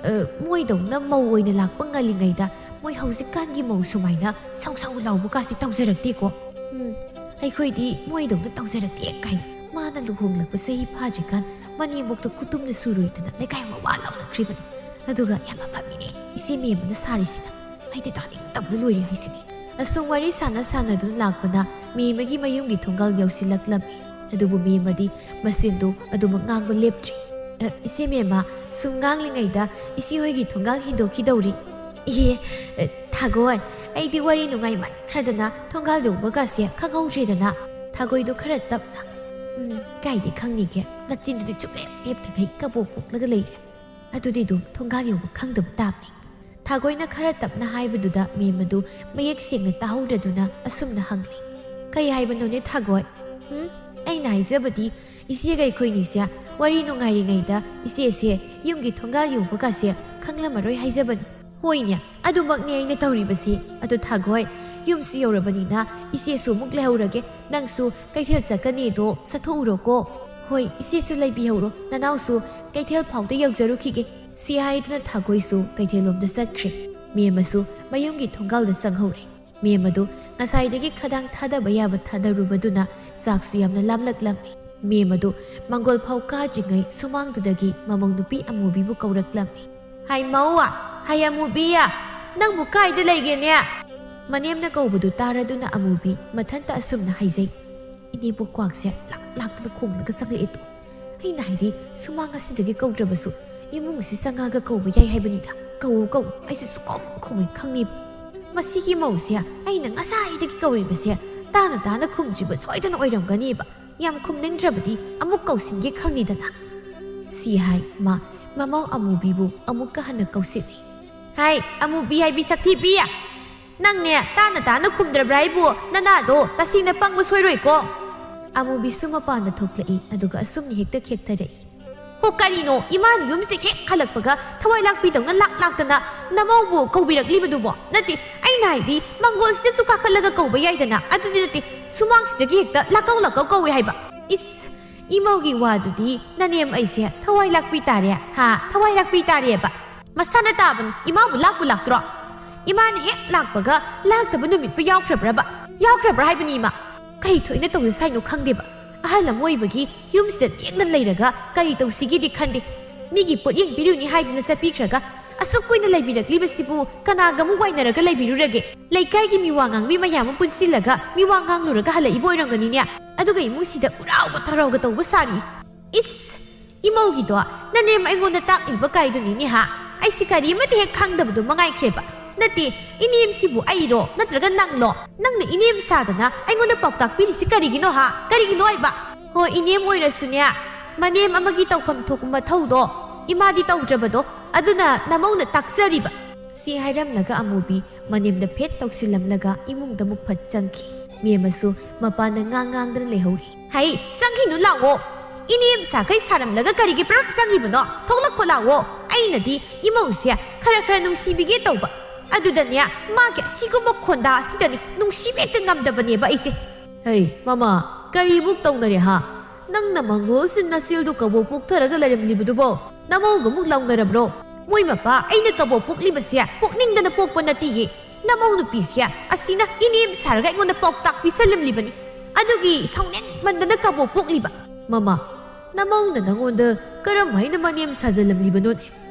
ꯑ, ꯃꯣꯏꯗꯧꯅ ꯃꯧ ꯑꯣꯏꯅ ꯂꯥꯛꯄ ꯉꯜꯂꯤꯉꯩꯗ ꯃꯣꯏ ꯍꯧꯖꯤꯛꯀꯥꯟꯒꯤ ꯃꯧ ꯁꯨꯃꯥꯏꯅ ꯁꯧ ꯁꯧ ꯂꯥꯎꯕ ꯀꯥꯁꯤ ꯇꯧꯖꯔꯛꯇꯦꯀꯣ꯫ ꯎꯝ, ꯑꯩꯈꯣꯏꯗꯤ ꯃꯣꯏꯗꯧꯅ ꯇꯧꯖꯔꯛꯇꯦ ꯀꯥꯏꯅ꯫ ꯃꯥꯅ ꯂꯨꯍꯣꯡꯂꯛꯄ ꯆꯍꯤ ꯐꯥꯗ꯭ꯔꯤꯀꯥꯟ ꯃꯅꯦꯝꯕꯣꯛꯇ ꯈꯨꯇꯨꯝꯅ ꯁꯨꯔꯣꯏꯗꯅ ꯂꯩꯀꯥꯏ ꯃꯋꯥ ꯂꯥꯎꯅꯈ꯭ꯔꯤꯕꯅꯤ꯫ ꯑꯗꯨꯒ ꯌꯥꯝ ꯐꯝꯃꯤꯅꯦ ꯏꯆꯦ ꯃꯦꯝꯕꯅ ꯁꯥꯔꯤꯁꯤꯅ꯫ ꯑꯩꯗꯤ ꯇꯥꯅꯤꯡꯗꯕꯅ ꯂꯣꯏꯔꯦ ꯍꯥꯏꯁꯤꯅꯤ꯫ ꯑꯁꯨꯝ ꯋꯥꯔꯤ ꯁꯥꯟꯅ ꯁꯥꯟꯅꯗꯨꯅ ꯂꯥꯛꯄꯅ ꯃꯦꯝꯃꯒꯤ ꯃꯌꯨꯝꯒꯤ ꯊꯣꯡꯒꯥꯜ ꯌꯧꯁꯤꯜꯂꯛꯂꯝꯃꯤ꯫ ꯑꯗꯨꯕꯨ ꯃꯦꯝꯃꯗꯤ ꯃꯆꯤꯟꯗꯨ ꯑꯗꯨꯃꯛ ꯉꯥꯡꯕ ꯂꯦꯞꯇ꯭ꯔꯤ꯫ "ꯑ, ꯏꯆꯦ ꯃꯦꯝꯃ, ꯁꯨꯝ ꯉꯥꯡꯂꯤꯉꯩꯗ ꯏꯆꯦ ꯍꯣꯏꯒꯤ ꯊꯣꯡꯒꯥꯜ ꯍꯦꯟꯗꯣꯛꯈꯤꯗꯧꯔꯤ꯫" "ꯏꯍꯦ, ꯑ, ꯊꯥꯒꯣꯏ, ꯑꯩꯗꯤ ꯋꯥꯔꯤ ꯅꯨꯡꯉꯥꯏꯃꯟꯈ꯭ꯔꯗꯅ ꯊꯣꯡꯒꯥꯜ ꯌꯧꯕꯒꯁꯦ ꯈꯪꯍꯧꯗ꯭ꯔꯦꯗꯅ꯫" ꯊꯥꯒꯣꯏꯗꯣ ꯈꯔ ꯇꯞꯅ, "ꯎꯝ, ꯀꯥꯏꯗꯤ ꯈꯪꯅꯤꯒꯦ, ꯅꯆꯤꯟꯗꯨꯗꯤ ꯁꯨꯛꯂꯦꯞ ꯂꯦꯞꯇꯈꯩ ꯀꯕꯣꯛ ꯄꯣꯛꯂꯒ ꯂꯩꯔꯦ꯫ ꯑꯗꯨꯗꯤ ꯑꯗꯨꯝ ꯊꯣꯡꯒꯥꯜ ꯌꯧꯕ ꯈꯪꯗꯕ ꯇꯥꯕꯅꯤ꯫" ꯊꯥꯒꯣꯏꯅ ꯈꯔ ꯇꯞꯅ ꯍꯥꯏꯕꯗꯨꯗ ꯃꯦꯝ ꯑꯗꯨ ꯃꯌꯦꯛ ꯁꯦꯡꯅ ꯇꯥꯍꯧꯗ꯭ꯔꯗꯨꯅ ꯑꯁꯨꯝꯅ ꯍꯪꯂꯤ, "ꯀꯩ ꯍꯥꯏꯕꯅꯣꯅꯦ ꯊꯥꯒꯣꯏ?" "ꯎꯝ? ꯑꯩꯅ ꯍꯥꯏꯖꯕꯗꯤ ꯏꯆꯦꯒ ꯑꯩꯈꯣꯏꯅꯤꯁꯦ ꯋꯥꯔꯤ ꯅꯨꯡꯉꯥꯏꯔꯤꯉꯩꯗ ꯏꯆꯦꯁꯦ ꯌꯨꯝꯒꯤ ꯊꯣꯡꯒꯥꯜ ꯌꯧꯕꯒꯁꯦ ꯈꯪꯂꯝꯃꯔꯣꯏ ꯍꯥꯏꯖꯕꯅꯤ꯫" "ꯍꯣꯏꯅꯦ, ꯑꯗꯨꯃꯛꯅꯦ ꯑꯩꯅ ꯇꯧꯔꯤꯕꯁꯤ꯫ ꯑꯗꯨ ꯊꯥꯒꯣꯏ, ꯌꯨꯝꯁꯨ ꯌꯧꯔꯕꯅꯤꯅ ꯏꯆꯦꯁꯨ ꯑꯃꯨꯛ ꯂꯩꯍꯧꯔꯒꯦ꯫ ꯅꯪꯁꯨ ꯀꯩꯊꯦꯜ ꯆꯠꯀꯅꯤꯗꯣ ꯆꯠꯊꯣꯛꯎꯔꯣꯀꯣ꯫" "ꯍꯣꯏ, ꯏꯆꯦꯁꯨ ꯂꯩꯕꯤꯍꯧꯔꯣ꯫ ꯅꯅꯥꯎꯁꯨ ꯀꯩꯊꯦꯜ ꯐꯥꯎꯗ ꯌꯧꯖꯔꯨꯈꯤꯒꯦ꯫" ꯁꯤ ꯍꯥꯏꯗꯨꯅ ꯊꯥꯒꯣꯏꯁꯨ ꯀꯩꯊꯦꯜꯂꯣꯝꯗ ꯆꯠꯈ꯭ꯔꯦ꯫ ꯃꯦꯝꯃꯁꯨ ꯃꯌꯨꯝꯒꯤ ꯊꯣꯡꯒꯥꯜꯗ ꯆꯪꯍꯧꯔꯦ꯫ ꯃꯦꯝꯃꯗꯨ ꯉꯁꯥꯏꯗꯒꯤ ꯈꯗꯥꯡ ꯊꯥꯗꯕ ꯌꯥꯕ ꯊꯥꯗꯔꯨꯕꯗꯨꯅ ꯆꯥꯛꯁꯨ ꯌꯥꯝꯅ ꯂꯥꯝꯂꯛꯂꯝꯃꯤ꯫ ꯃꯦꯝꯃꯗꯨ ꯃꯪꯒꯣꯜ ꯐꯥꯎ ꯀꯥꯗ꯭ꯔꯤꯉꯩ ꯁꯨꯃꯥꯡꯗꯨꯗꯒꯤ ꯃꯃꯧ ꯅꯨꯄꯤ ꯑꯃꯨꯕꯤꯕꯨ ꯀꯧꯔꯛꯂꯝꯃꯤ꯫ "ꯍꯥꯏ ꯃꯧ, ꯍꯥꯏ ꯑꯃꯨꯕꯤ, ꯅꯪꯕꯨ ꯀꯥꯏꯗ ꯂꯩꯒꯦꯅꯦ?" ꯃꯅꯦꯝꯅ ꯀꯧꯕꯗꯨ ꯇꯥꯔꯗꯨꯅ ꯑꯃꯨꯕꯤ ꯃꯊꯟꯇ ꯑꯁꯨꯝꯅ ꯍꯥꯏꯖꯩ, "ꯏꯅꯦꯕꯨ ꯀ꯭ꯋꯥꯛꯁꯦ ꯂꯥꯛ ꯂꯥꯛꯇꯨꯅ ꯈꯣꯡꯂꯒ ꯆꯪꯂꯛꯑꯦ ꯇꯨ꯫ ꯑꯩꯅ ꯍꯥꯏꯗꯤ ꯁꯨꯃꯥꯡ ꯑꯁꯤꯗꯒꯤ ꯀꯧꯗ꯭ꯔꯕꯁꯨ ꯏꯃꯨꯡꯁꯤ ꯆꯪꯉꯒ ꯀꯧꯕ ꯌꯥꯏ ꯍꯥꯏꯕꯅꯤꯗ꯫ ꯀꯧ, ꯀꯧ, ꯑꯩꯁꯨ ꯁꯨꯈꯨꯝ ꯈꯨꯝꯃꯣꯏ ꯈꯪꯅꯤꯕ꯫ ꯃꯁꯤꯒꯤ ꯃꯧꯁꯦ ꯑꯩꯅ ꯉꯁꯥꯏꯗꯒꯤ ꯀꯧꯔꯤꯕꯁꯦ ꯇꯥꯅ ꯇꯥꯅ ꯈꯨꯝꯗ꯭ꯔꯤꯕ ꯁꯣꯏꯗꯅ ꯑꯣꯏꯔꯝꯒꯅꯤꯕ꯫ ꯌꯥꯝ ꯈꯨꯝꯅꯤꯡꯗ꯭ꯔꯕꯗꯤ ꯑꯃꯨꯛ ꯀꯧꯁꯤꯟꯒꯦ ꯈꯪꯅꯤꯗꯅ꯫" ꯁꯤ ꯍꯥꯏ ꯃꯥ ꯃꯃꯧ ꯑꯃꯨꯕꯤꯕꯨ ꯑꯃꯨꯛꯀ ꯍꯟꯅ ꯀꯧꯁꯤꯜꯂꯤ꯫ "ꯍꯥꯏ, ꯑꯃꯨꯕꯤ ꯍꯥꯏꯕꯤ ꯁꯛꯊꯤꯕꯤ! ꯅꯪꯅꯦ ꯇꯥꯅ ꯇꯥꯅ ꯈꯨꯝꯗ꯭ꯔꯕ꯭ꯔꯥ ꯍꯥꯏꯕꯨ? ꯅꯅꯥꯗꯣ ꯇꯁꯦꯡꯅ ꯄꯪꯕ ꯁꯣꯏꯔꯣꯏꯀꯣ!" ꯑꯃꯨꯕꯤꯁꯨ ꯃꯄꯥꯟꯗ ꯊꯣꯛꯂꯛꯏ, ꯑꯗꯨꯒ ꯑꯁꯨꯝꯅ ꯍꯦꯛꯇ ꯈꯦꯛꯊꯔꯛꯏ꯫ "ꯍꯣ, ꯀꯔꯤꯅꯣ? ꯏꯃꯥꯅ ꯌꯨꯝꯁꯤꯗ ꯍꯦꯛ ꯍꯜꯂꯛꯄꯒ ꯊꯋꯥꯏ ꯂꯥꯛꯄꯤꯗꯧꯅ ꯂꯥꯛ ꯂꯥꯛꯇꯅ ꯅꯃꯧꯕꯨ ꯀꯧꯕꯤꯔꯛꯂꯤꯕꯗꯨꯕꯣ? ꯅꯠꯇꯦ, ꯑꯩꯅ ꯍꯥꯏꯗꯤ ꯃꯪꯒꯣꯜꯁꯤꯗꯁꯨ ꯀꯥꯈꯠꯂꯒ ꯀꯧꯕ ꯌꯥꯏꯗꯅ, ꯑꯗꯨꯗꯤ ꯅꯠꯇꯦ, ꯁꯨꯃꯥꯡꯁꯤꯗꯒꯤ ꯍꯦꯛꯇ ꯂꯥꯛꯀꯧ ꯂꯥꯛꯀꯧ ꯀꯧꯏ ꯍꯥꯏꯕ꯫ ꯏꯁ, ꯏꯃꯧꯒꯤ ꯋꯥꯗꯨꯗꯤ ꯅꯅꯦꯝ ꯑꯩꯁꯦ ꯊꯋꯥꯏ ꯂꯥꯛꯄꯤ ꯇꯥꯔꯦ, ꯍꯥ? ꯊꯋꯥꯏ ꯂꯥꯛꯄꯤ ꯇꯥꯔꯦꯕ꯫ ꯃꯁꯥꯅ ꯇꯥꯕꯅꯤ, ꯏꯃꯥꯕꯨ ꯂꯥꯛꯄꯨ ꯂꯥꯛꯇ꯭ꯔꯣ? ꯏꯃꯥꯅ ꯍꯦꯛ ꯂꯥꯛꯄꯒ ꯂꯥꯛꯇꯕ ꯅꯨꯃꯤꯠꯄꯨ ꯌꯥꯎꯈ꯭ꯔꯕ꯭ꯔꯕ? ꯌꯥꯎꯈ꯭ꯔꯕ꯭ꯔꯥ ꯍꯥꯏꯕꯅꯤ ꯏꯃꯥ? ꯀꯩ ꯊꯣꯛꯏꯅ ꯇꯧꯖ ꯁꯥꯏꯅꯣ ꯈꯪꯗꯦꯕ꯫ ꯑꯍꯜ ꯑꯃ ꯑꯣꯏꯕꯒꯤ ꯌꯨꯝꯁꯤꯗ ꯂꯦꯡꯗꯅ ꯂꯩꯔꯒ ꯀꯔꯤ ꯇꯧꯁꯤꯒꯦꯗꯤ ꯈꯟꯗꯦ꯫ ꯃꯤꯒꯤ ꯄꯣꯠꯌꯦꯡ ꯄꯤꯔꯨꯅꯤ ꯍꯥꯏꯗꯨꯅ ꯆꯠꯄꯤꯈ꯭ꯔꯒ ꯑꯁꯨꯛ ꯀꯨꯏꯅ ꯂꯩꯕꯤꯔꯛꯂꯤꯕꯁꯤꯕꯨ ꯀꯅꯥꯒ ꯑꯃꯨꯛ ꯋꯥꯏꯅꯔꯒ ꯂꯩꯕꯤꯔꯨꯔꯒꯦ? ꯂꯩꯀꯥꯏꯒꯤ ꯃꯤꯋꯥ ꯉꯥꯡꯕꯤ ꯃꯌꯥꯝ ꯑꯃ ꯄꯨꯟꯁꯤꯜꯂꯒ ꯃꯤꯋꯥ ꯉꯥꯡꯂꯨꯔꯒ ꯍꯜꯂꯛꯏꯕ ꯑꯣꯏꯔꯝꯒꯅꯤꯅꯦ꯫ ꯑꯗꯨꯒ ꯏꯃꯨꯡꯁꯤꯗ ꯎꯔꯥꯎꯒ ꯊꯔꯥꯎꯒ ꯇꯧꯕ ꯁꯥꯔꯤ꯫ ꯏꯁ! ꯏꯃꯧꯒꯤꯗꯣ ꯅꯅꯦꯝ ꯑꯩꯉꯣꯟꯗ ꯇꯥꯛꯂꯤꯕ ꯀꯥꯏꯗꯨꯅꯤꯅꯦ ꯍꯥ? ꯑꯩꯁꯤ ꯀꯔꯤ ꯑꯃꯠꯇ ꯍꯦꯛ ꯈꯪꯗꯕꯗꯣ ꯃꯉꯥꯏꯈ꯭ꯔꯦꯕ꯫ ꯅꯠꯇꯦ, ꯏꯅꯦꯝꯁꯤꯕꯨ ꯑꯩꯔꯣ ꯅꯠꯇ꯭ꯔꯒ ꯅꯪꯂꯣ? ꯅꯪꯅ ꯏꯅꯦꯝ ꯁꯥꯗꯅ ꯑꯩꯉꯣꯟꯗ ꯄꯥꯎꯇꯥꯛ ꯄꯤꯔꯤꯁꯤ ꯀꯔꯤꯒꯤꯅꯣ ꯍꯥ? ꯀꯔꯤꯒꯤꯅꯣ ꯍꯥꯏꯕ? ꯍꯣ, ꯏꯅꯦꯝ ꯑꯣꯏꯔꯁꯨꯅꯦ, ꯃꯅꯦꯝ ꯑꯃꯒꯤ ꯇꯧꯐꯝ ꯊꯣꯛꯄ ꯃꯊꯧꯗꯣ ꯏꯃꯥꯗꯤ ꯇꯧꯗ꯭ꯔꯕꯗꯣ, ꯑꯗꯨꯅ ꯅꯃꯧꯅ ꯇꯥꯛꯆꯔꯤꯕ꯫ ꯁꯤ ꯍꯥꯏꯔꯝꯂꯒ ꯑꯃꯨꯕꯤ ꯃꯅꯦꯝꯗ ꯐꯦꯠ ꯇꯧꯁꯤꯜꯂꯝꯂꯒ ꯏꯃꯨꯡꯗ ꯑꯃꯨꯛ ꯐꯠ ꯆꯪꯈꯤ꯫ ꯃꯦꯝꯃꯁꯨ ꯃꯄꯥꯟꯗ ꯉꯥꯡ ꯉꯥꯡꯗꯅ ꯂꯩꯍꯧꯔꯤ꯫ "ꯍꯩ, ꯆꯪꯈꯤꯅꯨ ꯂꯥꯛꯑꯣ! ꯏꯅꯦꯝ ꯁꯥꯈꯩ ꯁꯥꯔꯝꯂꯒ ꯀꯔꯤꯒꯤ ꯄ꯭ꯔꯞ ꯆꯪꯉꯤꯕꯅꯣ? ꯊꯣꯛꯂꯛꯈꯣ ꯂꯥꯛꯑꯣ! ꯑꯩꯅꯗꯤ ꯏꯃꯧꯁꯦ ꯈꯔ ꯈꯔ ꯅꯨꯡꯁꯤꯕꯤꯒꯦ ꯇꯧꯕ꯫ ꯑꯗꯨꯗꯅꯦ, ꯃꯥꯒꯤ ꯑꯁꯤꯒꯨꯝꯕ ꯈꯣꯟꯗꯥ ꯑꯁꯤꯗꯅꯤ ꯅꯨꯡꯁꯤꯕ ꯍꯦꯛꯇ ꯉꯝꯗꯕꯅꯦꯕ ꯑꯩꯁꯦ꯫" "ꯍꯩ, ꯃꯃꯥ, ꯀꯔꯤꯃꯨꯛ ꯇꯧꯅꯔꯦ ꯍꯥ? ꯅꯪꯅ ꯃꯪꯒꯣꯜꯁꯤꯟ ꯅꯆꯦꯜꯗꯨ ꯀꯕꯣꯛ ꯄꯣꯛꯊꯔꯒ ꯂꯩꯔꯝꯂꯤꯕꯗꯨꯕꯣ ꯅꯃꯧꯒ ꯑꯃꯨꯛ ꯂꯥꯎꯅꯔꯕ꯭ꯔꯣ? ꯃꯣꯏ ꯃꯄꯥ ꯑꯩꯅ ꯀꯕꯣꯛ ꯄꯣꯛꯂꯤꯕꯁꯦ ꯄꯣꯛꯅꯤꯡꯗꯅ ꯄꯣꯛꯄ ꯅꯠꯇꯤꯌꯦ꯫ ꯅꯃꯧ ꯅꯨꯄꯤꯁꯦ ꯑꯁꯤꯅ ꯏꯅꯦꯝ ꯁꯥꯔꯒ ꯑꯩꯉꯣꯟꯗ ꯄꯥꯎꯇꯥꯛ ꯄꯤꯁꯜꯂꯝꯂꯤꯕꯅꯤ꯫ ꯑꯗꯨꯒꯤ ꯁꯥꯎꯅꯤꯡꯃꯟꯗꯅ ꯀꯕꯣꯛ ꯄꯣꯛꯂꯤꯕ꯫" "ꯃꯃꯥ, ꯅꯃꯧꯅ ꯅꯉꯣꯟꯗ ꯀꯔꯝ ꯍꯥꯏꯅ ꯃꯅꯦꯝ ꯁꯥꯖꯜꯂꯝꯂꯤꯕꯅꯣꯅꯦ?"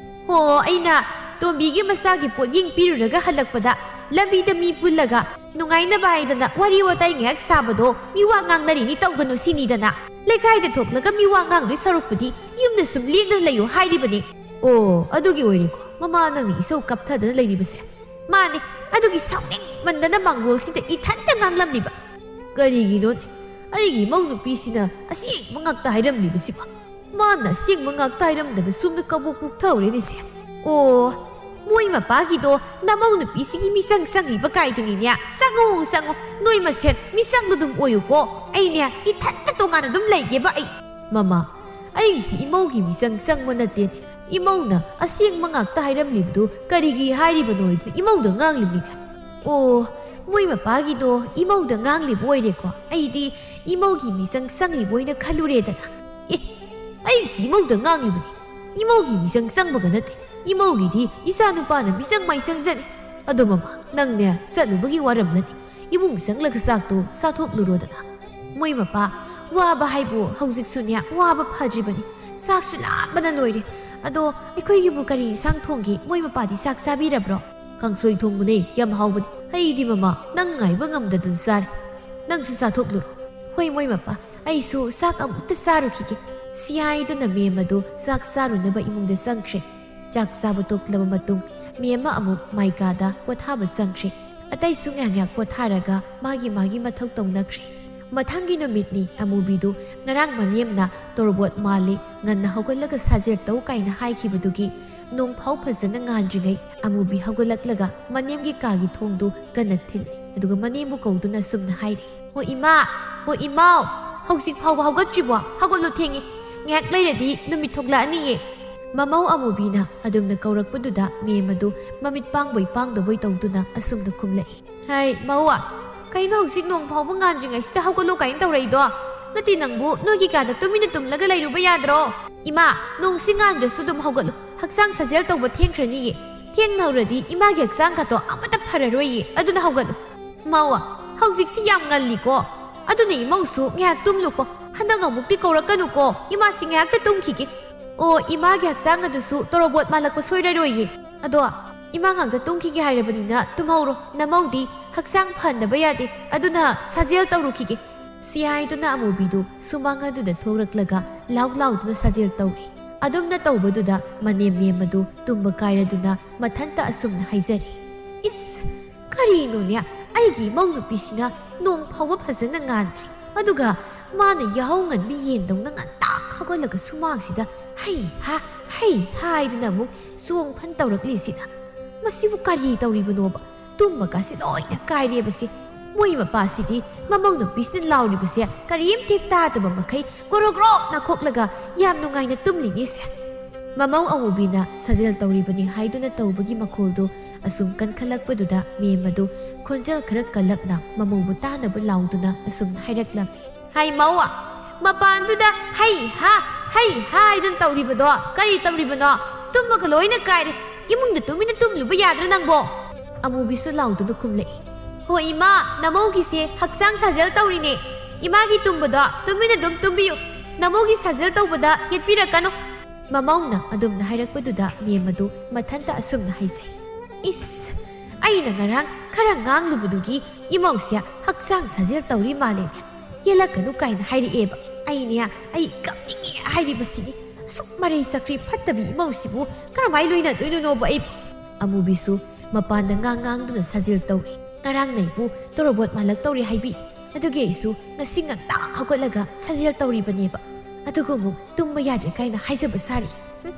"ꯍꯣ, ꯑꯩꯅ ꯇꯣꯝꯕꯤꯒꯤ ꯃꯆꯥꯒꯤ ꯄꯣꯠꯌꯦꯡ ꯄꯤꯔꯨꯔꯒ ꯍꯜꯂꯛꯄꯗ ꯂꯝꯕꯤꯗ ꯃꯤ ꯄꯨꯜꯂꯒ ꯅꯨꯡꯉꯥꯏꯅꯕ ꯍꯥꯏꯗꯅ ꯋꯥꯔꯤ ꯋꯥꯇꯥꯏ ꯉꯥꯏꯍꯥꯛ ꯁꯥꯕꯗꯣ ꯃꯤ ꯋꯥ ꯉꯥꯡꯅꯔꯤꯅꯤ ꯇꯧꯒꯅꯨ ꯁꯤꯅꯤꯗꯅ꯫ ꯂꯩꯀꯥꯏꯗ ꯊꯣꯛꯂꯒ ꯃꯤ ꯋꯥ ꯉꯥꯡꯗꯣꯏ ꯁꯔꯨꯛꯄꯨꯗꯤ ꯌꯨꯝꯗ ꯁꯨꯝ ꯂꯦꯡꯗꯅ ꯂꯩꯌꯨ ꯍꯥꯏꯔꯤꯕꯅꯤ꯫" "ꯑꯣ, ꯑꯗꯨꯒꯤ ꯑꯣꯏꯔꯦꯀꯣ ꯃꯃꯥ ꯅꯪꯅ ꯏꯁꯧ ꯀꯞꯊꯗꯅ ꯂꯩꯔꯤꯕꯁꯦ꯫" "ꯃꯥꯅꯦ, ꯑꯗꯨꯒꯤ ꯁꯥꯎꯅꯤꯡꯃꯟꯗꯅ ꯃꯪꯒꯣꯜꯁꯤꯗ ꯏꯊꯟꯇ ꯉꯥꯡꯂꯝꯂꯤꯕ꯫" "ꯀꯔꯤꯒꯤꯅꯣꯅꯦ ꯑꯩꯒꯤ ꯏꯃꯧ ꯅꯨꯄꯤꯁꯤꯅ ꯑꯁꯦꯡꯕ ꯉꯥꯛꯇ ꯍꯥꯏꯔꯝꯂꯤꯕꯁꯤꯕꯣ?" ꯃꯥꯅ ꯑꯁꯦꯡꯕ ꯉꯥꯛꯇ ꯍꯥꯏꯔꯝꯗꯅ ꯁꯣꯝꯗ ꯀꯕꯣꯛ ꯀꯣꯛꯊꯍꯧꯔꯦꯅꯦꯁꯦ꯫ ꯑꯣ, ꯃꯣꯏ ꯃꯄꯥꯒꯤꯗꯣ ꯅꯃꯧ ꯅꯨꯄꯤꯁꯤꯒꯤ ꯃꯤꯆꯪ ꯆꯪꯂꯤꯕ ꯀꯥꯏꯗꯨꯅꯤꯅꯦ꯫ ꯆꯪꯉꯣ, ꯆꯪꯉꯣ, ꯅꯣꯏ ꯃꯁꯦꯟ ꯃꯤꯆꯪꯗꯣ ꯑꯗꯨꯝ ꯑꯣꯏꯌꯨꯀꯣ꯫ ꯑꯩꯅꯦ, ꯏꯊꯟꯇ ꯇꯣꯉꯥꯟꯅ ꯑꯗꯨꯝ ꯂꯩꯒꯦꯕ ꯑꯩ꯫ ꯃꯃꯥ, ꯑꯩꯒꯤꯁꯤ ꯏꯃꯧꯒꯤ ꯃꯤꯆꯪ ꯆꯪꯕ ꯅꯠꯇꯦ꯫ ꯏꯃꯧꯅ ꯑꯁꯦꯡꯕ ꯉꯥꯛꯇ ꯍꯥꯏꯔꯝꯂꯤꯕꯗꯨ ꯀꯔꯤꯒꯤ ꯍꯥꯏꯔꯤꯕꯅꯣ ꯍꯥꯏꯗꯅ ꯏꯃꯧꯗ ꯉꯥꯡꯂꯤꯕꯅꯤꯅꯦ꯫ ꯑꯣ, ꯃꯣꯏ ꯃꯄꯥꯒꯤꯗꯣ ꯏꯃꯧꯗ ꯉꯥꯡꯂꯤꯕ ꯑꯣꯏꯔꯦꯀꯣ꯫ ꯑꯩꯗꯤ ꯏꯃꯧꯒꯤ ꯃꯤꯆꯪ ꯆꯪꯂꯤꯕ ꯑꯣꯏꯅ ꯈꯜꯂꯨꯔꯦꯗꯅ꯫ ꯑꯦ, ꯑꯩꯁꯤ ꯏꯃꯧꯗ ꯉꯥꯡꯂꯤꯕꯅꯤ꯫ ꯏꯃꯧꯒꯤ ꯃꯤꯆꯪ ꯆꯪꯕꯒ ꯅꯠꯇꯦ꯫ ꯏꯃꯧꯒꯤꯗꯤ ꯏꯆꯥ ꯅꯨꯄꯥꯅ ꯃꯤꯆꯪ ꯃꯥꯏꯆꯪꯖꯅꯤ꯫ ꯑꯗꯣ ꯃꯃꯥ, ꯅꯪꯅꯦ ꯆꯠꯂꯨꯕꯒꯤ ꯋꯥꯔꯝꯂꯅꯤ꯫ ꯏꯃꯨꯡ ꯆꯪꯂꯒ ꯆꯥꯛꯇꯣ ꯆꯥꯊꯣꯛꯂꯨꯔꯣꯗꯅ꯫ ꯃꯣꯏ ꯃꯄꯥ, ꯋꯥꯕ ꯍꯥꯏꯕꯨ ꯍꯧꯖꯤꯛꯁꯨꯅꯦ ꯋꯥꯕ ꯐꯗ꯭ꯔꯤꯕꯅꯤ꯫ ꯆꯥꯛꯁꯨ ꯂꯥꯝꯕꯅ ꯂꯣꯏꯔꯦ꯫ ꯑꯗꯣ ꯑꯩꯈꯣꯏꯒꯤꯕꯨ ꯀꯔꯤ ꯏꯟꯁꯥꯡ ꯊꯣꯡꯒꯦ? ꯃꯣꯏ ꯃꯄꯥꯗꯤ ꯆꯥꯛ ꯆꯥꯕꯤꯔꯕ꯭ꯔꯣ? ꯀꯥꯡꯁꯣꯏ ꯊꯣꯡꯕꯅꯦ, ꯌꯥꯝ ꯍꯥꯎꯕꯅꯤ꯫ ꯑꯩꯗꯤ ꯃꯃꯥ, ꯅꯪ ꯉꯥꯏꯕ ꯉꯝꯗꯗꯅ ꯆꯥꯔꯦ꯫ ꯅꯪꯁꯨ ꯆꯥꯊꯣꯛꯂꯨꯔꯣ꯫ ꯍꯣꯏ ꯃꯣꯏ ꯃꯄꯥ, ꯑꯩꯁꯨ ꯆꯥꯛ ꯑꯃꯨꯛꯇ ꯆꯥꯔꯨꯈꯤꯒꯦ꯫ ꯁꯤ ꯍꯥꯏꯗꯨꯅ ꯃꯦꯝ ꯑꯗꯨ ꯆꯥꯛ ꯆꯥꯔꯨꯅꯕ ꯏꯃꯨꯡꯗ ꯆꯪꯈ꯭ꯔꯦ꯫ ꯆꯥꯛ ꯆꯥꯕ ꯇꯣꯛꯂꯕ ꯃꯇꯨꯡ ꯃꯦꯝ ꯑꯃ ꯑꯃꯨꯛ ꯃꯥꯏ ꯀꯥꯗ ꯄꯣꯊꯥꯕ ꯆꯪꯈ꯭ꯔꯦ꯫ ꯑꯇꯩꯁꯨ ꯉꯥꯏꯍꯥꯛ ꯉꯥꯏꯍꯥꯛ ꯄꯣꯊꯥꯔꯒ ꯃꯥꯒꯤ ꯃꯥꯒꯤ ꯃꯊꯧ ꯇꯧꯅꯈ꯭ꯔꯦ꯫ ꯃꯊꯪꯒꯤ ꯅꯨꯃꯤꯠꯅꯤ꯫ ꯑꯃꯨꯕꯤꯗꯨ ꯉꯔꯥꯡ ꯃꯅꯦꯝꯅ "ꯇꯣꯔꯕꯣꯠ ꯃꯥꯜꯂꯤ, ꯉꯟꯅ ꯍꯧꯒꯠꯂꯒ ꯁꯥꯖꯦꯜ ꯇꯧ" ꯀꯥꯏꯅ ꯍꯥꯏꯈꯤꯕꯗꯨꯒꯤ ꯅꯣꯡꯐꯥꯎ ꯐꯖꯅ ꯉꯥꯟꯗ꯭ꯔꯤꯉꯩ ꯑꯃꯨꯕꯤ ꯍꯧꯒꯠꯂꯛꯂꯒ ꯃꯅꯦꯝꯒꯤ ꯀꯥꯒꯤ ꯊꯣꯡꯗꯨ ꯀꯟꯅ ꯊꯤꯜꯂꯤ꯫ ꯑꯗꯨꯒ ꯃꯅꯦꯝꯕꯨ ꯀꯧꯗꯨꯅ ꯑꯁꯨꯝꯅ ꯍꯥꯏꯔꯤ, "ꯍꯣ ꯏꯃꯥ, ꯍꯣ ꯏꯃꯥꯎ, ꯍꯧꯖꯤꯛ ꯐꯥꯎꯕ ꯍꯧꯒꯠꯇ꯭ꯔꯤꯕꯣ? ꯍꯧꯒꯠꯂꯣ, ꯊꯦꯡꯉꯦ꯫ ꯉꯥꯏꯍꯥꯛ ꯂꯩꯔꯗꯤ ꯅꯨꯃꯤꯠ ꯊꯣꯛꯂꯛꯑꯅꯤꯌꯦ꯫" ꯃꯃꯧ ꯑꯃꯨꯕꯤꯅ ꯑꯗꯨꯝꯅ ꯀꯧꯔꯛꯄꯗꯨꯗ ꯃꯦꯝ ꯑꯗꯨ ꯃꯃꯤꯠ ꯄꯥꯡꯕꯣꯏ ꯄꯥꯡꯗꯕꯣꯏ ꯇꯧꯗꯨꯅ ꯑꯁꯨꯝꯅ ꯈꯨꯝꯂꯛꯏ, "ꯍꯥꯏ ꯃꯧ, ꯀꯩꯅꯣ ꯍꯧꯖꯤꯛ ꯅꯣꯡ ꯐꯥꯎꯕ ꯉꯥꯟꯗ꯭ꯔꯤꯉꯩꯁꯤꯗ ꯍꯧꯒꯠꯂꯣ ꯀꯥꯏꯅ ꯇꯧꯔꯛꯏꯗꯣ? ꯅꯠꯇꯦ, ꯅꯪꯕꯨ ꯅꯣꯏꯒꯤ ꯀꯥꯗ ꯇꯨꯃꯤꯟꯅ ꯇꯨꯝꯂꯒ ꯂꯩꯔꯨꯕ ꯌꯥꯗ꯭ꯔꯣ? ꯏꯃꯥ, ꯅꯣꯡꯁꯤ ꯉꯥꯟꯗ꯭ꯔꯁꯨ ꯑꯗꯨꯝ ꯍꯧꯒꯠꯂꯨ, ꯍꯛꯆꯥꯡ ꯁꯥꯖꯦꯜ ꯇꯧꯕ ꯊꯦꯡꯈ꯭ꯔꯅꯤꯌꯦ꯫ ꯊꯦꯡꯅ ꯍꯧꯔꯗꯤ ꯏꯃꯥꯒꯤ ꯍꯛꯆꯥꯡ ꯈꯛꯇꯣ ꯑꯃꯠꯇ ꯐꯔꯔꯣꯏꯌꯦ꯫ ꯑꯗꯨꯅ ꯍꯧꯒꯠꯂꯨ꯫" ꯃꯧ, ꯍꯧꯖꯤꯛꯁꯤ ꯌꯥꯝ ꯉꯜꯂꯤꯀꯣ꯫ ꯑꯗꯨꯅ ꯏꯃꯧꯁꯨ ꯉꯥꯏꯍꯥꯛ ꯇꯨꯝꯂꯨꯀꯣ꯫ ꯍꯟꯗꯛ ꯑꯃꯨꯛꯇꯤ ꯀꯧꯔꯛꯀꯅꯨꯀꯣ꯫ ꯏꯃꯥꯁꯤ ꯉꯥꯏꯍꯥꯛꯇ ꯇꯨꯝꯈꯤꯒꯦ꯫ ꯑꯣ, ꯏꯃꯥꯒꯤ ꯍꯛꯆꯥꯡ ꯑꯗꯨꯁꯨ ꯇꯣꯔꯣꯕꯣꯠ ꯃꯥꯜꯂꯛꯄ ꯁꯣꯏꯔꯔꯣꯏꯌꯦ꯫ ꯑꯗꯣ ꯏꯃꯥ ꯉꯥꯛꯇ ꯇꯨꯝꯈꯤꯒꯦ ꯍꯥꯏꯔꯕꯅꯤꯅ ꯇꯨꯝꯍꯧꯔꯣ꯫ ꯅꯃꯧꯗꯤ ꯍꯛꯆꯥꯡ ꯐꯍꯟꯗꯕ ꯌꯥꯗꯦ꯫ ꯑꯗꯨꯅ ꯁꯥꯖꯦꯜ ꯇꯧꯔꯨꯈꯤꯒꯦ꯫ ꯁꯤ ꯍꯥꯏꯗꯨꯅ ꯑꯃꯨꯕꯤꯗꯨ ꯁꯨꯃꯥꯡ ꯑꯗꯨꯗ ꯊꯣꯛꯂꯛꯂꯒ ꯂꯥꯎ ꯂꯥꯎꯗꯨꯅ ꯁꯥꯖꯦꯜ ꯇꯧꯔꯤ꯫ ꯑꯗꯨꯝꯅ ꯇꯧꯕꯗꯨꯗ ꯃꯅꯦꯝ ꯃꯦꯝ ꯑꯗꯨ ꯇꯨꯝꯕ ꯀꯥꯏꯔꯗꯨꯅ ꯃꯊꯟꯇ ꯑꯁꯨꯝꯅ ꯍꯥꯏꯖꯔꯤ, "ꯏꯁ, ꯀꯔꯤꯅꯣꯅꯦ? ꯑꯩꯒꯤ ꯏꯃꯧ ꯅꯨꯄꯤꯁꯤꯅ ꯅꯣꯡ ꯐꯥꯎꯕ ꯐꯖꯅ ꯉꯥꯟꯗ꯭ꯔꯤ꯫ ꯑꯗꯨꯒ ꯃꯥꯅ ꯌꯥꯍꯧ ꯉꯟꯕꯤ ꯌꯦꯟꯗꯧꯅ ꯉꯟꯇꯥ ꯍꯧꯒꯠꯂꯒ ꯁꯨꯃꯥꯡꯁꯤꯗ ꯍꯩ ꯍꯥ, ꯍꯩ ꯍꯥ ꯍꯥꯏꯗꯨꯅ ꯑꯃꯨꯛ ꯆꯣꯡ ꯐꯟ ꯇꯧꯔꯛꯂꯤꯁꯤꯅ꯫ ꯃꯁꯤꯕꯨ ꯀꯔꯤ ꯇꯧꯔꯤꯕꯅꯣꯕ? ꯇꯨꯝꯕꯒꯁꯤ ꯂꯣꯏꯅ ꯀꯥꯏꯔꯦꯕꯁꯦ꯫ ꯃꯣꯏ ꯃꯄꯥꯁꯤꯗꯤ ꯃꯃꯧ ꯅꯨꯄꯤꯁꯤꯅ ꯂꯥꯎꯔꯤꯕꯁꯦ ꯀꯔꯤꯝꯇ ꯍꯦꯛ ꯇꯥꯗꯕ ꯃꯈꯩ ꯒꯣꯔꯣ ꯒꯣꯔꯣ ꯅꯥꯈꯣꯛꯂꯒ ꯌꯥꯝ ꯅꯨꯡꯉꯥꯏꯅ ꯇꯨꯝꯂꯤꯅꯤꯁꯦ꯫ ꯃꯃꯧ ꯑꯃꯨꯕꯤꯅ ꯁꯥꯖꯦꯜ ꯇꯧꯔꯤꯕꯅꯤ ꯍꯥꯏꯗꯨꯅ ꯇꯧꯕꯒꯤ ꯃꯈꯣꯜꯗꯨ ꯑꯁꯨꯝ ꯀꯟꯈꯠꯂꯛꯄꯗꯨꯗ ꯃꯦꯝ ꯑꯗꯨ ꯈꯣꯟꯖꯦꯜ ꯈꯔ ꯀꯜꯂꯞꯅ ꯃꯃꯧꯕꯨ ꯇꯥꯅꯕ ꯂꯥꯎꯗꯨꯅ ꯑꯁꯨꯝ ꯍꯥꯏꯔꯛꯂꯝꯃꯤ꯫ ꯍꯩ ꯃꯧ, ꯃꯄꯥꯟꯗꯨꯗ ꯍꯩ ꯍꯥ, ꯍꯩ ꯍꯥ ꯍꯥꯏꯗꯨꯅ ꯇꯧꯔꯤꯕꯗꯣ ꯀꯔꯤ ꯇꯧꯔꯤꯕꯅꯣ? ꯇꯨꯝꯃꯒ ꯂꯣꯏꯅ ꯀꯥꯏꯔꯦ꯫ ꯏꯃꯨꯡꯗ ꯇꯨꯃꯤꯟꯅ ꯇꯨꯝꯂꯨꯕ ꯌꯥꯗ꯭ꯔꯥ ꯅꯪꯕꯣ? ꯑꯃꯨꯕꯤꯁꯨ ꯂꯥꯎꯗꯨꯅ ꯈꯨꯝꯂꯛꯏ꯫ ꯍꯣ ꯏꯃꯥ, ꯅꯃꯧꯒꯤꯁꯦ ꯍꯛꯆꯥꯡ ꯁꯥꯖꯦꯜ ꯇꯧꯔꯤꯅꯦ꯫ ꯏꯃꯥꯒꯤ ꯇꯨꯝꯕꯗꯣ ꯇꯨꯃꯤꯟꯅ ꯑꯗꯨꯝ ꯇꯨꯝꯕꯤꯌꯨ꯫ ꯅꯃꯧꯒꯤ ꯁꯥꯖꯦꯜ ꯇꯧꯕꯗ ꯌꯦꯠꯄꯤꯔꯛꯀꯅꯨ꯫ ꯃꯃꯧꯅ ꯑꯗꯨꯝꯅ ꯍꯥꯏꯔꯛꯄꯗꯨꯗ ꯃꯦꯝ ꯑꯗꯨ ꯃꯊꯟꯇ ꯑꯁꯨꯝꯅ ꯍꯥꯏꯖꯩ꯫ ꯏꯁ, ꯑꯩꯅ ꯉꯔꯥꯡ ꯈꯔ ꯉꯥꯡꯂꯨꯕꯗꯨꯒꯤ ꯏꯃꯧꯁꯦ ꯍꯛꯆꯥꯡ ꯁꯥꯖꯦꯜ ꯇꯧꯔꯤ ꯃꯥꯜꯂꯦꯅꯦ꯫ ꯌꯦꯜꯂꯛꯀꯅꯨ ꯀꯥꯏꯅ ꯍꯥꯏꯔꯛꯑꯦꯕ꯫ ꯑꯩꯅꯦ, ꯑꯩ ꯀꯞꯅꯤꯡꯉꯦ ꯍꯥꯏꯔꯤꯕꯁꯤꯅꯤ꯫ ꯑꯁꯨꯛ ꯃꯔꯩ ꯆꯀ꯭ꯔꯤ ꯐꯠꯇꯕꯤ ꯏꯃꯧꯁꯤꯕꯨ ꯀꯔꯝꯍꯥꯏ ꯂꯣꯏꯅꯗꯣꯏꯅꯣꯕ ꯑꯩꯕꯨ? ꯑꯃꯨꯕꯤꯁꯨ ꯃꯄꯥꯟꯗ ꯉꯥꯡ ꯉꯥꯡꯗꯨꯅ ꯁꯥꯖꯦꯜ ꯇꯧꯔꯤ꯫ ꯉꯔꯥꯡ ꯅꯩꯕꯨ ꯇꯣꯔꯣꯕꯣꯠ ꯃꯥꯜꯂꯛꯇꯧꯔꯦ ꯍꯥꯏꯕꯤ꯫ ꯑꯗꯨꯒꯤ ꯑꯩꯁꯨ ꯉꯁꯤ ꯉꯟꯇꯥ ꯍꯧꯒꯠꯂꯒ ꯁꯥꯖꯦꯜ ꯇꯧꯔꯤꯕꯅꯦꯕ꯫ ꯑꯗꯨꯒ ꯑꯃꯨꯛ ꯇꯨꯝꯕ ꯌꯥꯗ꯭ꯔꯦ ꯀꯥꯏꯅ ꯍꯥꯏꯖꯕ ꯁꯥꯔꯤ꯫ ꯍꯨꯝ꯫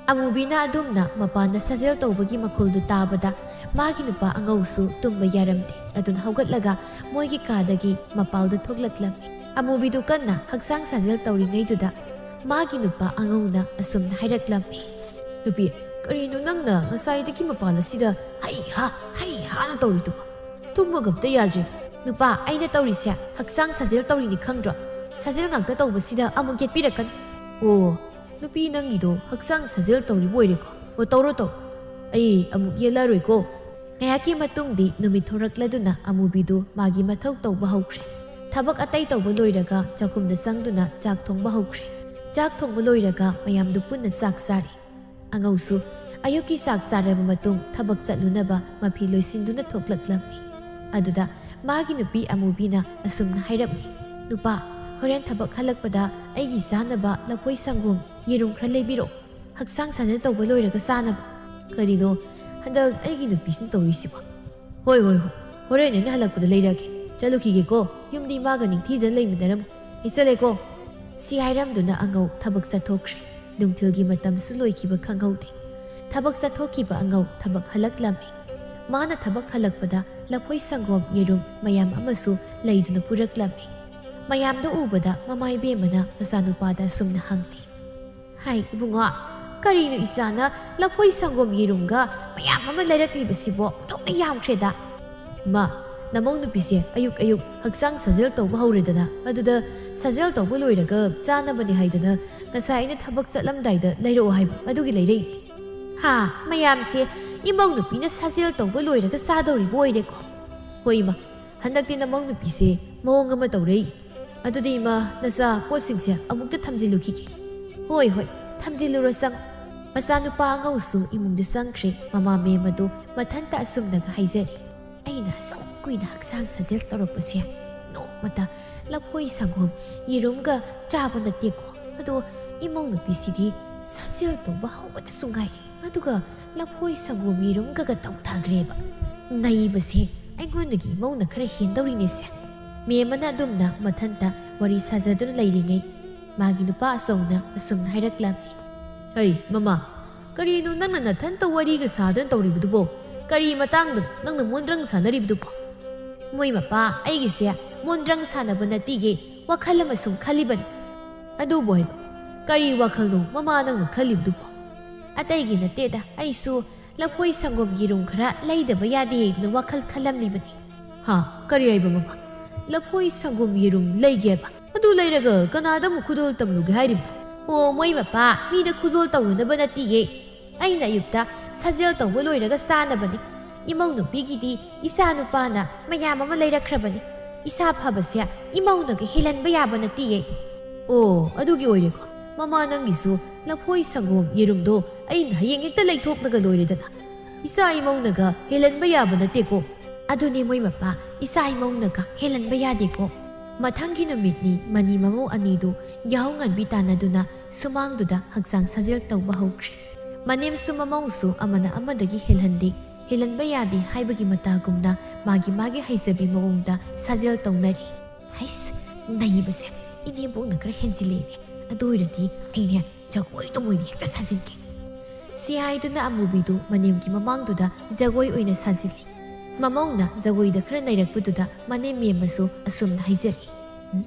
ꯑꯃꯨꯕꯤꯅ ꯑꯗꯨꯝꯅ ꯃꯄꯥꯟꯗ ꯁꯥꯖꯦꯜ ꯇꯧꯕꯒꯤ ꯃꯈꯣꯜꯗꯨ ꯇꯥꯕꯗ ꯃꯥꯒꯤ ꯅꯨꯄꯥ ꯑꯉꯧꯁꯨ ꯇꯨꯝꯕ ꯌꯥꯔꯝꯗꯦ꯫ ꯑꯗꯨꯅ ꯍꯧꯒꯠꯂꯒ ꯃꯣꯏꯒꯤ ꯀꯥꯗꯒꯤ ꯃꯄꯥꯜꯗ ꯊꯣꯛꯂꯛꯂꯝꯃꯤ꯫ ꯑꯃꯨꯕꯤꯗꯨ ꯀꯟꯅ ꯍꯛꯆꯥꯡ ꯁꯥꯖꯦꯜ ꯇꯧꯔꯤꯉꯩꯗꯨꯗ ꯃꯥꯒꯤ ꯅꯨꯄꯥ ꯑꯉꯧꯅ ꯑꯁꯨꯝꯅ ꯍꯥꯏꯔꯛꯂꯝꯃꯤ꯫ ꯅꯨꯄꯤ, ꯀꯔꯤꯅꯣ ꯅꯪꯅ ꯉꯁꯥꯏꯗꯒꯤ ꯃꯄꯥꯟ ꯑꯁꯤꯗ ꯍꯩ ꯍꯥ, ꯍꯩ ꯍꯥꯅ ꯇꯧꯔꯤꯗꯨꯕꯣ? ꯇꯨꯝꯕꯒ ꯑꯝꯇ ꯌꯥꯗ꯭ꯔꯦ꯫ ꯅꯨꯄꯥ, ꯑꯩꯅ ꯇꯧꯔꯤꯁꯦ ꯍꯛꯆꯥꯡ ꯁꯥꯖꯦꯜ ꯇꯧꯔꯤꯅꯤ ꯈꯪꯗ꯭ꯔꯣ? ꯁꯥꯖꯦꯜ ꯉꯥꯛꯇ ꯇꯧꯕꯁꯤꯗ ꯑꯃꯨꯛ ꯌꯦꯠꯄꯤꯔꯛꯀꯅꯨ꯫ ꯑꯣ, ꯅꯨꯄꯤ ꯅꯪꯒꯤꯗꯣ ꯍꯛꯆꯥꯡ ꯁꯥꯖꯦꯜ ꯇꯧꯔꯤꯕ ꯑꯣꯏꯔꯦꯀꯣ꯫ ꯑꯣ, ꯇꯧꯔꯣ ꯇꯧꯔꯣ꯫ ꯑꯩ ꯑꯃꯨꯛ ꯌꯦꯠꯂꯔꯣꯏꯀꯣ꯫ ꯉꯥꯏꯍꯥꯛꯀꯤ ꯃꯇꯨꯡꯗꯤ ꯅꯨꯃꯤꯠ ꯊꯣꯔꯛꯂꯗꯨꯅ ꯑꯃꯨꯕꯤꯗꯨ ꯃꯥꯒꯤ ꯃꯊꯧ ꯇꯧꯕ ꯍꯧꯈ꯭ꯔꯦ꯫ ꯊꯕꯛ ꯑꯇꯩ ꯇꯧꯕ ꯂꯣꯏꯔꯒ ꯆꯥꯛꯈꯨꯝꯗ ꯆꯪꯗꯨꯅ ꯆꯥꯛ ꯊꯣꯡꯕ ꯍꯧꯈ꯭ꯔꯦ꯫ ꯆꯥꯛ ꯊꯣꯡꯕ ꯂꯣꯏꯔꯒ ꯃꯌꯥꯝꯗꯨ ꯄꯨꯟꯅ ꯆꯥꯛ ꯆꯥꯔꯤ꯫ ꯑꯉꯧꯁꯨ ꯑꯌꯨꯛꯀꯤ ꯆꯥꯛ ꯆꯥꯔꯕ ꯃꯇꯨꯡ ꯊꯕꯛ ꯆꯠꯂꯨꯅꯕ ꯃꯐꯤ ꯂꯣꯏꯁꯤꯟꯗꯨꯅ ꯊꯣꯛꯂꯛꯂꯝꯃꯤ꯫ ꯑꯗꯨꯗ ꯃꯥꯒꯤ ꯅꯨꯄꯤ ꯑꯃꯨꯕꯤꯅ ꯑꯁꯨꯝꯅ ꯍꯥꯏꯔꯝꯃꯤ, "ꯅꯨꯄꯥ, ꯍꯣꯔꯦꯟ ꯊꯕꯛ ꯍꯜꯂꯛꯄꯗ ꯑꯩꯒꯤ ꯆꯥꯅꯕ ꯂꯐꯣꯏ ꯁꯪꯒꯣꯝ, ꯌꯦꯔꯨꯝ ꯈꯔ ꯂꯩꯕꯤꯔꯛꯑꯣ, ꯍꯛꯆꯥꯡ ꯁꯥꯖꯦꯜ ꯇꯧꯕ ꯂꯣꯏꯔꯒ ꯆꯥꯅꯕ꯫" "ꯀꯔꯤꯅꯣ ꯍꯟꯗꯛ ꯑꯩꯒꯤ ꯅꯨꯄꯤꯁꯤꯅ ꯇꯧꯔꯤꯁꯤꯕꯣ?" "ꯍꯣꯏ, ꯍꯣꯏ, ꯍꯣꯏ, ꯍꯣꯔꯦꯟ ꯑꯩꯅ ꯍꯜꯂꯛꯄꯗ ꯂꯩꯔꯛꯑꯒꯦ꯫ ꯆꯠꯂꯨꯈꯤꯒꯦꯀꯣ, ꯌꯨꯝꯗ ꯏꯃꯥꯒ ꯅꯤꯡꯊꯤꯖꯅ ꯂꯩꯃꯤꯟꯅꯔꯝꯃꯨ꯫ ꯑꯩ ꯆꯠꯂꯦꯀꯣ꯫" ꯁꯤ ꯍꯥꯏꯔꯝꯗꯨꯅ ꯑꯉꯧ ꯊꯕꯛ ꯆꯠꯊꯣꯛꯈ꯭ꯔꯦ꯫ ꯅꯨꯡꯊꯤꯜꯒꯤ ꯃꯇꯝꯁꯨ ꯂꯣꯏꯈꯤꯕ ꯈꯪꯍꯧꯗꯦ꯫ ꯊꯕꯛ ꯆꯠꯊꯣꯛꯈꯤꯕ ꯑꯉꯧ ꯊꯕꯛ ꯍꯜꯂꯛꯂꯝꯃꯤ꯫ ꯃꯥꯅ ꯊꯕꯛ ꯍꯜꯂꯛꯄꯗ ꯂꯐꯣꯏ ꯁꯪꯒꯣꯝ ꯌꯦꯔꯨꯝ ꯃꯌꯥꯝ ꯑꯃꯁꯨ ꯂꯩꯗꯨꯅ ꯄꯨꯔꯛꯂꯝꯃꯤ꯫ ꯃꯌꯥꯝꯗꯣ ꯎꯕꯗ ꯃꯃꯥ ꯏꯕꯦꯝꯃꯅ ꯃꯆꯥꯅꯨꯄꯥꯗ ꯑꯁꯨꯝꯅ ꯍꯪꯂꯤ꯫ ꯍꯥꯏ ꯏꯕꯨꯡꯉꯣ, ꯀꯔꯤꯅꯣ ꯏꯆꯥꯅ ꯂꯐꯣꯏ ꯁꯪꯒꯣꯝ ꯌꯦꯔꯨꯝꯒ ꯃꯌꯥꯝ ꯑꯃ ꯂꯩꯔꯛꯂꯤꯕꯁꯤꯕꯣ? ꯑꯣꯟꯊꯣꯛꯅ ꯌꯥꯝꯈ꯭ꯔꯦꯗ꯫ ꯃꯥ, ꯅꯃꯧ ꯅꯨꯄꯤꯁꯦ ꯑꯌꯨꯛ ꯑꯌꯨꯛ ꯍꯛꯆꯥꯡ ꯁꯥꯖꯦꯜ ꯇꯧꯕ ꯍꯧꯔꯦꯗꯅ, ꯑꯗꯨꯗ ꯁꯥꯖꯦꯜ ꯇꯧꯕ ꯂꯣꯏꯔꯒ ꯆꯥꯅꯕꯅꯦ ꯍꯥꯏꯗꯅ ꯉꯁꯥꯏ ꯑꯩꯅ ꯊꯕꯛ ꯆꯠꯂꯝꯗꯥꯏꯗ ꯂꯩꯔꯛꯑꯣ ꯍꯥꯏꯕ, ꯑꯗꯨꯒꯤ ꯂꯩꯔꯛꯏꯅꯦ꯫ ꯍꯥ, ꯃꯌꯥꯝꯁꯦ ꯏꯃꯧ ꯅꯨꯄꯤꯅ ꯁꯥꯖꯦꯜ ꯇꯧꯕ ꯂꯣꯏꯔꯒ ꯆꯥꯗꯧꯔꯤꯕ ꯑꯣꯏꯔꯦꯀꯣ? ꯍꯣꯏ ꯏꯃꯥ, ꯍꯟꯗꯛꯇꯤ ꯅꯃꯧ ꯅꯨꯄꯤꯁꯦ ꯃꯑꯣꯡ ꯑꯃ ꯇꯧꯔꯦ꯫ ꯑꯗꯨꯗꯤ ꯏꯃꯥ, ꯅꯆꯥ ꯄꯣꯠꯁꯤꯡꯁꯦ ꯑꯃꯨꯛꯇ ꯊꯝꯖꯤꯜꯂꯨꯈꯤꯒꯦ꯫ ꯍꯣꯏ ꯍꯣꯏ, ꯊꯝꯖꯤꯜꯂꯨꯔꯣ ꯆꯪ꯫ ꯃꯆꯥꯅꯨꯄꯥ ꯑꯉꯧꯁꯨ ꯏꯃꯨꯡꯗ ꯆꯪꯈ꯭ꯔꯦ꯫ ꯃꯃꯥ ꯃꯦꯝ ꯑꯗꯨ ꯃꯊꯟꯇ ꯑꯁꯨꯝꯅꯒ ꯍꯥꯏꯖꯔꯤ꯫ ꯑꯩꯅ ꯑꯁꯨꯛ ꯀꯨꯏꯅ ꯍꯛꯆꯥꯡ ꯁꯥꯖꯦꯜ ꯇꯧꯔꯛꯄꯁꯦ ꯅꯣꯡꯃꯇ ꯂꯐꯣꯏ ꯁꯪꯒꯣꯝ ꯌꯦꯔꯨꯝꯒ ꯆꯥꯕ ꯅꯠꯇꯦꯀꯣ꯫ ꯑꯗꯣ ꯏꯃꯧ ꯅꯨꯄꯤꯁꯤꯗꯤ ꯁꯥꯖꯦꯜ ꯇꯧꯕ ꯍꯧꯕꯗꯁꯨ ꯉꯥꯏꯔꯤ꯫ ꯑꯗꯨꯒ ꯂꯐꯣꯏ ꯁꯪꯒꯣꯝ ꯌꯦꯔꯨꯝꯒꯒ ꯇꯧꯊꯈ꯭ꯔꯦꯕ꯫ ꯅꯩꯕꯁꯦ ꯑꯩꯉꯣꯟꯗꯒꯤ ꯏꯃꯧꯅ ꯈꯔ ꯍꯦꯟꯗꯧꯔꯤꯅꯦꯁꯦ꯫ ꯃꯦꯝ ꯑꯃꯅ ꯑꯗꯨꯝꯅ ꯃꯊꯟꯇ ꯋꯥꯔꯤ ꯁꯥꯖꯗꯨꯅ ꯂꯩꯔꯤꯉꯩ ꯃꯥꯒꯤ ꯅꯨꯄꯥ ꯑꯆꯧꯅ ꯑꯁꯨꯝꯅ ꯍꯥꯏꯔꯛꯂꯝꯃꯤ꯫ ꯍꯩ ꯃꯃꯥ, ꯀꯔꯤꯅꯣ ꯅꯪꯅ ꯅꯊꯟꯇ ꯋꯥꯔꯤꯒ ꯁꯥꯗꯨꯅ ꯇꯧꯔꯤꯕꯗꯨꯕꯣ? ꯀꯔꯤ ꯃꯇꯥꯡꯗꯅꯣ ꯅꯪꯅ ꯃꯣꯟꯗ꯭ꯔꯪ ꯁꯥꯟꯅꯔꯤꯕꯗꯨꯕꯣ? ꯃꯣꯏ ꯃꯄꯥ, ꯑꯩꯒꯤꯁꯦ ꯃꯣꯟꯗ꯭ꯔꯪ ꯁꯥꯟꯅꯕ ꯅꯠꯇꯤꯌꯦ, ꯋꯥꯈꯜ ꯑꯃ ꯁꯨꯝ ꯈꯜꯂꯤꯕꯅꯤ꯫ ꯑꯗꯨꯕꯨ ꯍꯥꯏꯕ, ꯀꯔꯤ ꯋꯥꯈꯜꯅꯣ ꯃꯃꯥ ꯅꯪꯅ ꯈꯜꯂꯤꯕꯗꯨꯕꯣ? ꯑꯇꯩꯒꯤ ꯅꯠꯇꯦꯗ, ꯑꯩꯁꯨ ꯂꯐꯣꯏ ꯁꯪꯒꯣꯝ ꯌꯦꯔꯨꯝ ꯈꯔ ꯂꯩꯗꯕ ꯌꯥꯗꯦ ꯍꯥꯏꯗꯨꯅ ꯋꯥꯈꯜ ꯈꯜꯂꯝꯂꯤꯕꯅꯤ꯫ ꯍꯥ? ꯀꯔꯤ ꯍꯥꯏꯕ ꯃꯃꯥ? ꯂꯐꯣꯏ ꯁꯪꯒꯣꯝ ꯌꯦꯔꯨꯝ ꯂꯩꯒꯦ ꯍꯥꯏꯕ? ꯑꯗꯨ ꯂꯩꯔꯒ ꯀꯅꯥꯗ ꯑꯃꯨꯛ ꯈꯨꯗꯣꯜ ꯇꯝꯂꯨꯒꯦ ꯍꯥꯏꯔꯤꯕꯅꯣ? ꯑꯣ, ꯃꯣꯏ ꯃꯄꯥ, ꯃꯤꯗ ꯈꯨꯗꯣꯜ ꯇꯧꯅꯅꯕ ꯅꯠꯇꯤꯌꯦ꯫ ꯑꯩꯅ ꯑꯌꯨꯛꯇ ꯁꯥꯖꯦꯜ ꯇꯧꯕ ꯂꯣꯏꯔꯒ ꯆꯥꯅꯕꯅꯤ꯫ ꯏꯃꯧ ꯅꯨꯄꯤꯒꯤꯗꯤ ꯏꯆꯥ ꯅꯨꯄꯥꯅ ꯃꯌꯥꯝ ꯑꯃ ꯂꯩꯔꯛꯈ꯭ꯔꯕꯅꯤ꯫ ꯏꯁꯥ ꯐꯕꯁꯦ ꯏꯃꯧꯅꯒ ꯍꯦꯜꯍꯟꯕ ꯌꯥꯕ ꯅꯠꯇꯤꯌꯦ꯫ ꯑꯣ, ꯑꯗꯨꯒꯤ ꯑꯣꯏꯔꯦꯀꯣ꯫ ꯃꯃꯥ, ꯅꯪꯒꯤꯁꯨ ꯂꯐꯣꯏ ꯁꯪꯒꯣꯝ ꯌꯦꯔꯨꯝꯗꯣ ꯑꯩꯅ ꯍꯌꯦꯡ ꯍꯦꯛꯇ ꯂꯩꯊꯣꯛꯂꯒ ꯂꯣꯏꯔꯦꯗꯅ꯫ ꯏꯆꯥ ꯏꯃꯧꯅꯒ ꯍꯦꯜꯍꯟꯕ ꯌꯥꯕ ꯅꯠꯇꯦꯀꯣ꯫ ꯑꯗꯨꯅꯦ ꯃꯣꯏ ꯃꯄꯥ, ꯏꯆꯥ ꯏꯃꯧꯅꯒ ꯍꯦꯜꯍꯟꯕ ꯌꯥꯗꯦꯀꯣ꯫ ꯃꯊꯪꯒꯤ ꯅꯨꯃꯤꯠꯅꯤ ꯃꯅꯤ ꯃꯃꯧ ꯑꯅꯤꯗꯨ ꯌꯥꯍꯧ ꯉꯟꯕꯤ ꯇꯥꯟꯅꯗꯨꯅ ꯁꯨꯃꯥꯡꯗꯨꯗ ꯍꯛꯆꯥꯡ ꯁꯥꯖꯦꯜ ꯇꯧꯕ ꯍꯧꯈ꯭ꯔꯦ꯫ ꯃꯅꯦꯝꯁꯨ ꯃꯃꯧꯁꯨ ꯑꯃꯅ ꯑꯃꯗꯒꯤ ꯍꯦꯜꯍꯟꯗꯦ, ꯍꯦꯜꯍꯟꯕ ꯌꯥꯗꯦ ꯍꯥꯏꯕꯒꯤ ꯃꯇꯥꯒꯨꯝꯅ ꯃꯥꯒꯤ ꯃꯥꯒꯤ ꯍꯩꯖꯕꯤ ꯃꯑꯣꯡꯗ ꯁꯥꯖꯦꯜ ꯇꯧꯅꯔꯤ꯫ ꯍꯩꯁ, ꯅꯩꯕꯁꯦ! "ꯏꯅꯦꯝꯕꯣꯛꯅ ꯈꯔ ꯍꯦꯟꯖꯤꯜꯂꯦꯅꯦ꯫ ꯑꯗꯨ ꯑꯣꯏꯔꯗꯤ ꯑꯩꯅꯦ ꯖꯒꯣꯏꯗꯣ ꯃꯣꯏꯅ ꯍꯦꯛꯇ ꯁꯥꯖꯤꯟꯒꯦ"꯫ ꯁꯤ ꯍꯥꯏꯗꯨꯅ ꯑꯃꯨꯕꯤꯗꯨ ꯃꯅꯦꯝꯒꯤ ꯃꯃꯥꯡꯗꯨꯗ ꯖꯒꯣꯏ ꯑꯣꯏꯅ ꯁꯥꯖꯤꯜꯂꯤ꯫ ꯃꯃꯧꯅ ꯖꯒꯣꯏꯗ ꯈꯔ ꯅꯩꯔꯛꯄꯗꯨꯗ ꯃꯅꯦꯝ ꯃꯦꯝꯃꯁꯨ ꯑꯁꯨꯝꯅ ꯍꯥꯏꯖꯔꯤ, "ꯎꯝ,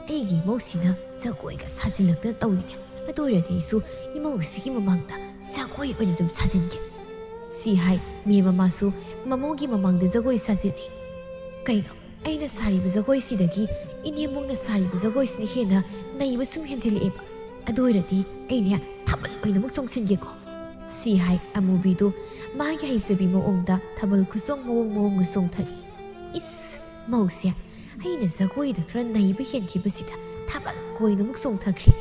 ꯑꯩꯒꯤ ꯏꯃꯧꯁꯤꯅ ꯖꯒꯣꯏꯒ ꯁꯥꯖꯤꯜꯂꯛꯇꯅ ꯇꯧꯔꯤꯅꯦ꯫ ꯑꯗꯨ ꯑꯣꯏꯔꯗꯤ ꯑꯩꯁꯨ ꯏꯃꯧꯁꯤꯒꯤ ꯃꯃꯥꯡꯗ ꯖꯒꯣꯏ ꯑꯣꯏꯅ ꯑꯗꯨꯝ ꯁꯥꯖꯤꯟꯒꯦ"꯫ ꯁꯤ ꯍꯥꯏ ꯃꯦꯝ ꯃꯃꯥꯁꯨ ꯃꯃꯧꯒꯤ ꯃꯃꯥꯡꯗ ꯖꯒꯣꯏ ꯁꯥꯖꯤꯜꯂꯤ꯫ "ꯀꯩꯅꯣ, ꯑꯩꯅ ꯁꯥꯔꯤꯕ ꯖꯒꯣꯏꯁꯤꯗꯒꯤ ꯏꯅꯦꯝꯕꯣꯛꯅ ꯁꯥꯔꯤꯕ ꯖꯒꯣꯏꯁꯤꯅ ꯍꯦꯟꯅ ꯅꯩꯕ ꯁꯨꯝ ꯍꯦꯟꯖꯤꯜꯂꯛꯑꯦꯕ꯫ ꯑꯗꯨ ꯑꯣꯏꯔꯗꯤ ꯑꯩꯅꯦ ꯊꯥꯕꯜ ꯑꯣꯏꯅꯃꯛ ꯆꯣꯡꯁꯤꯟꯒꯦꯀꯣ"꯫ ꯁꯤ ꯍꯥꯏ ꯑꯃꯨꯕꯤꯗꯨ ꯃꯥꯒꯤ ꯍꯩꯖꯕꯤ ꯃꯑꯣꯡꯗ ꯊꯥꯕꯜ ꯈꯨꯆꯣꯡ ꯃꯑꯣꯡ ꯃꯑꯣꯡꯒ ꯆꯣꯡꯊꯔꯛꯏ꯫ "ꯏꯁ, ꯃꯧꯁꯦ ꯑꯩꯅ ꯖꯒꯣꯏꯗ ꯈꯔ ꯅꯩꯕ ꯍꯦꯟꯈꯤꯕꯁꯤꯗ ꯊꯥꯕꯜ ꯑꯣꯏꯅꯃꯛ ꯆꯣꯡꯊꯈ꯭ꯔꯦ"꯫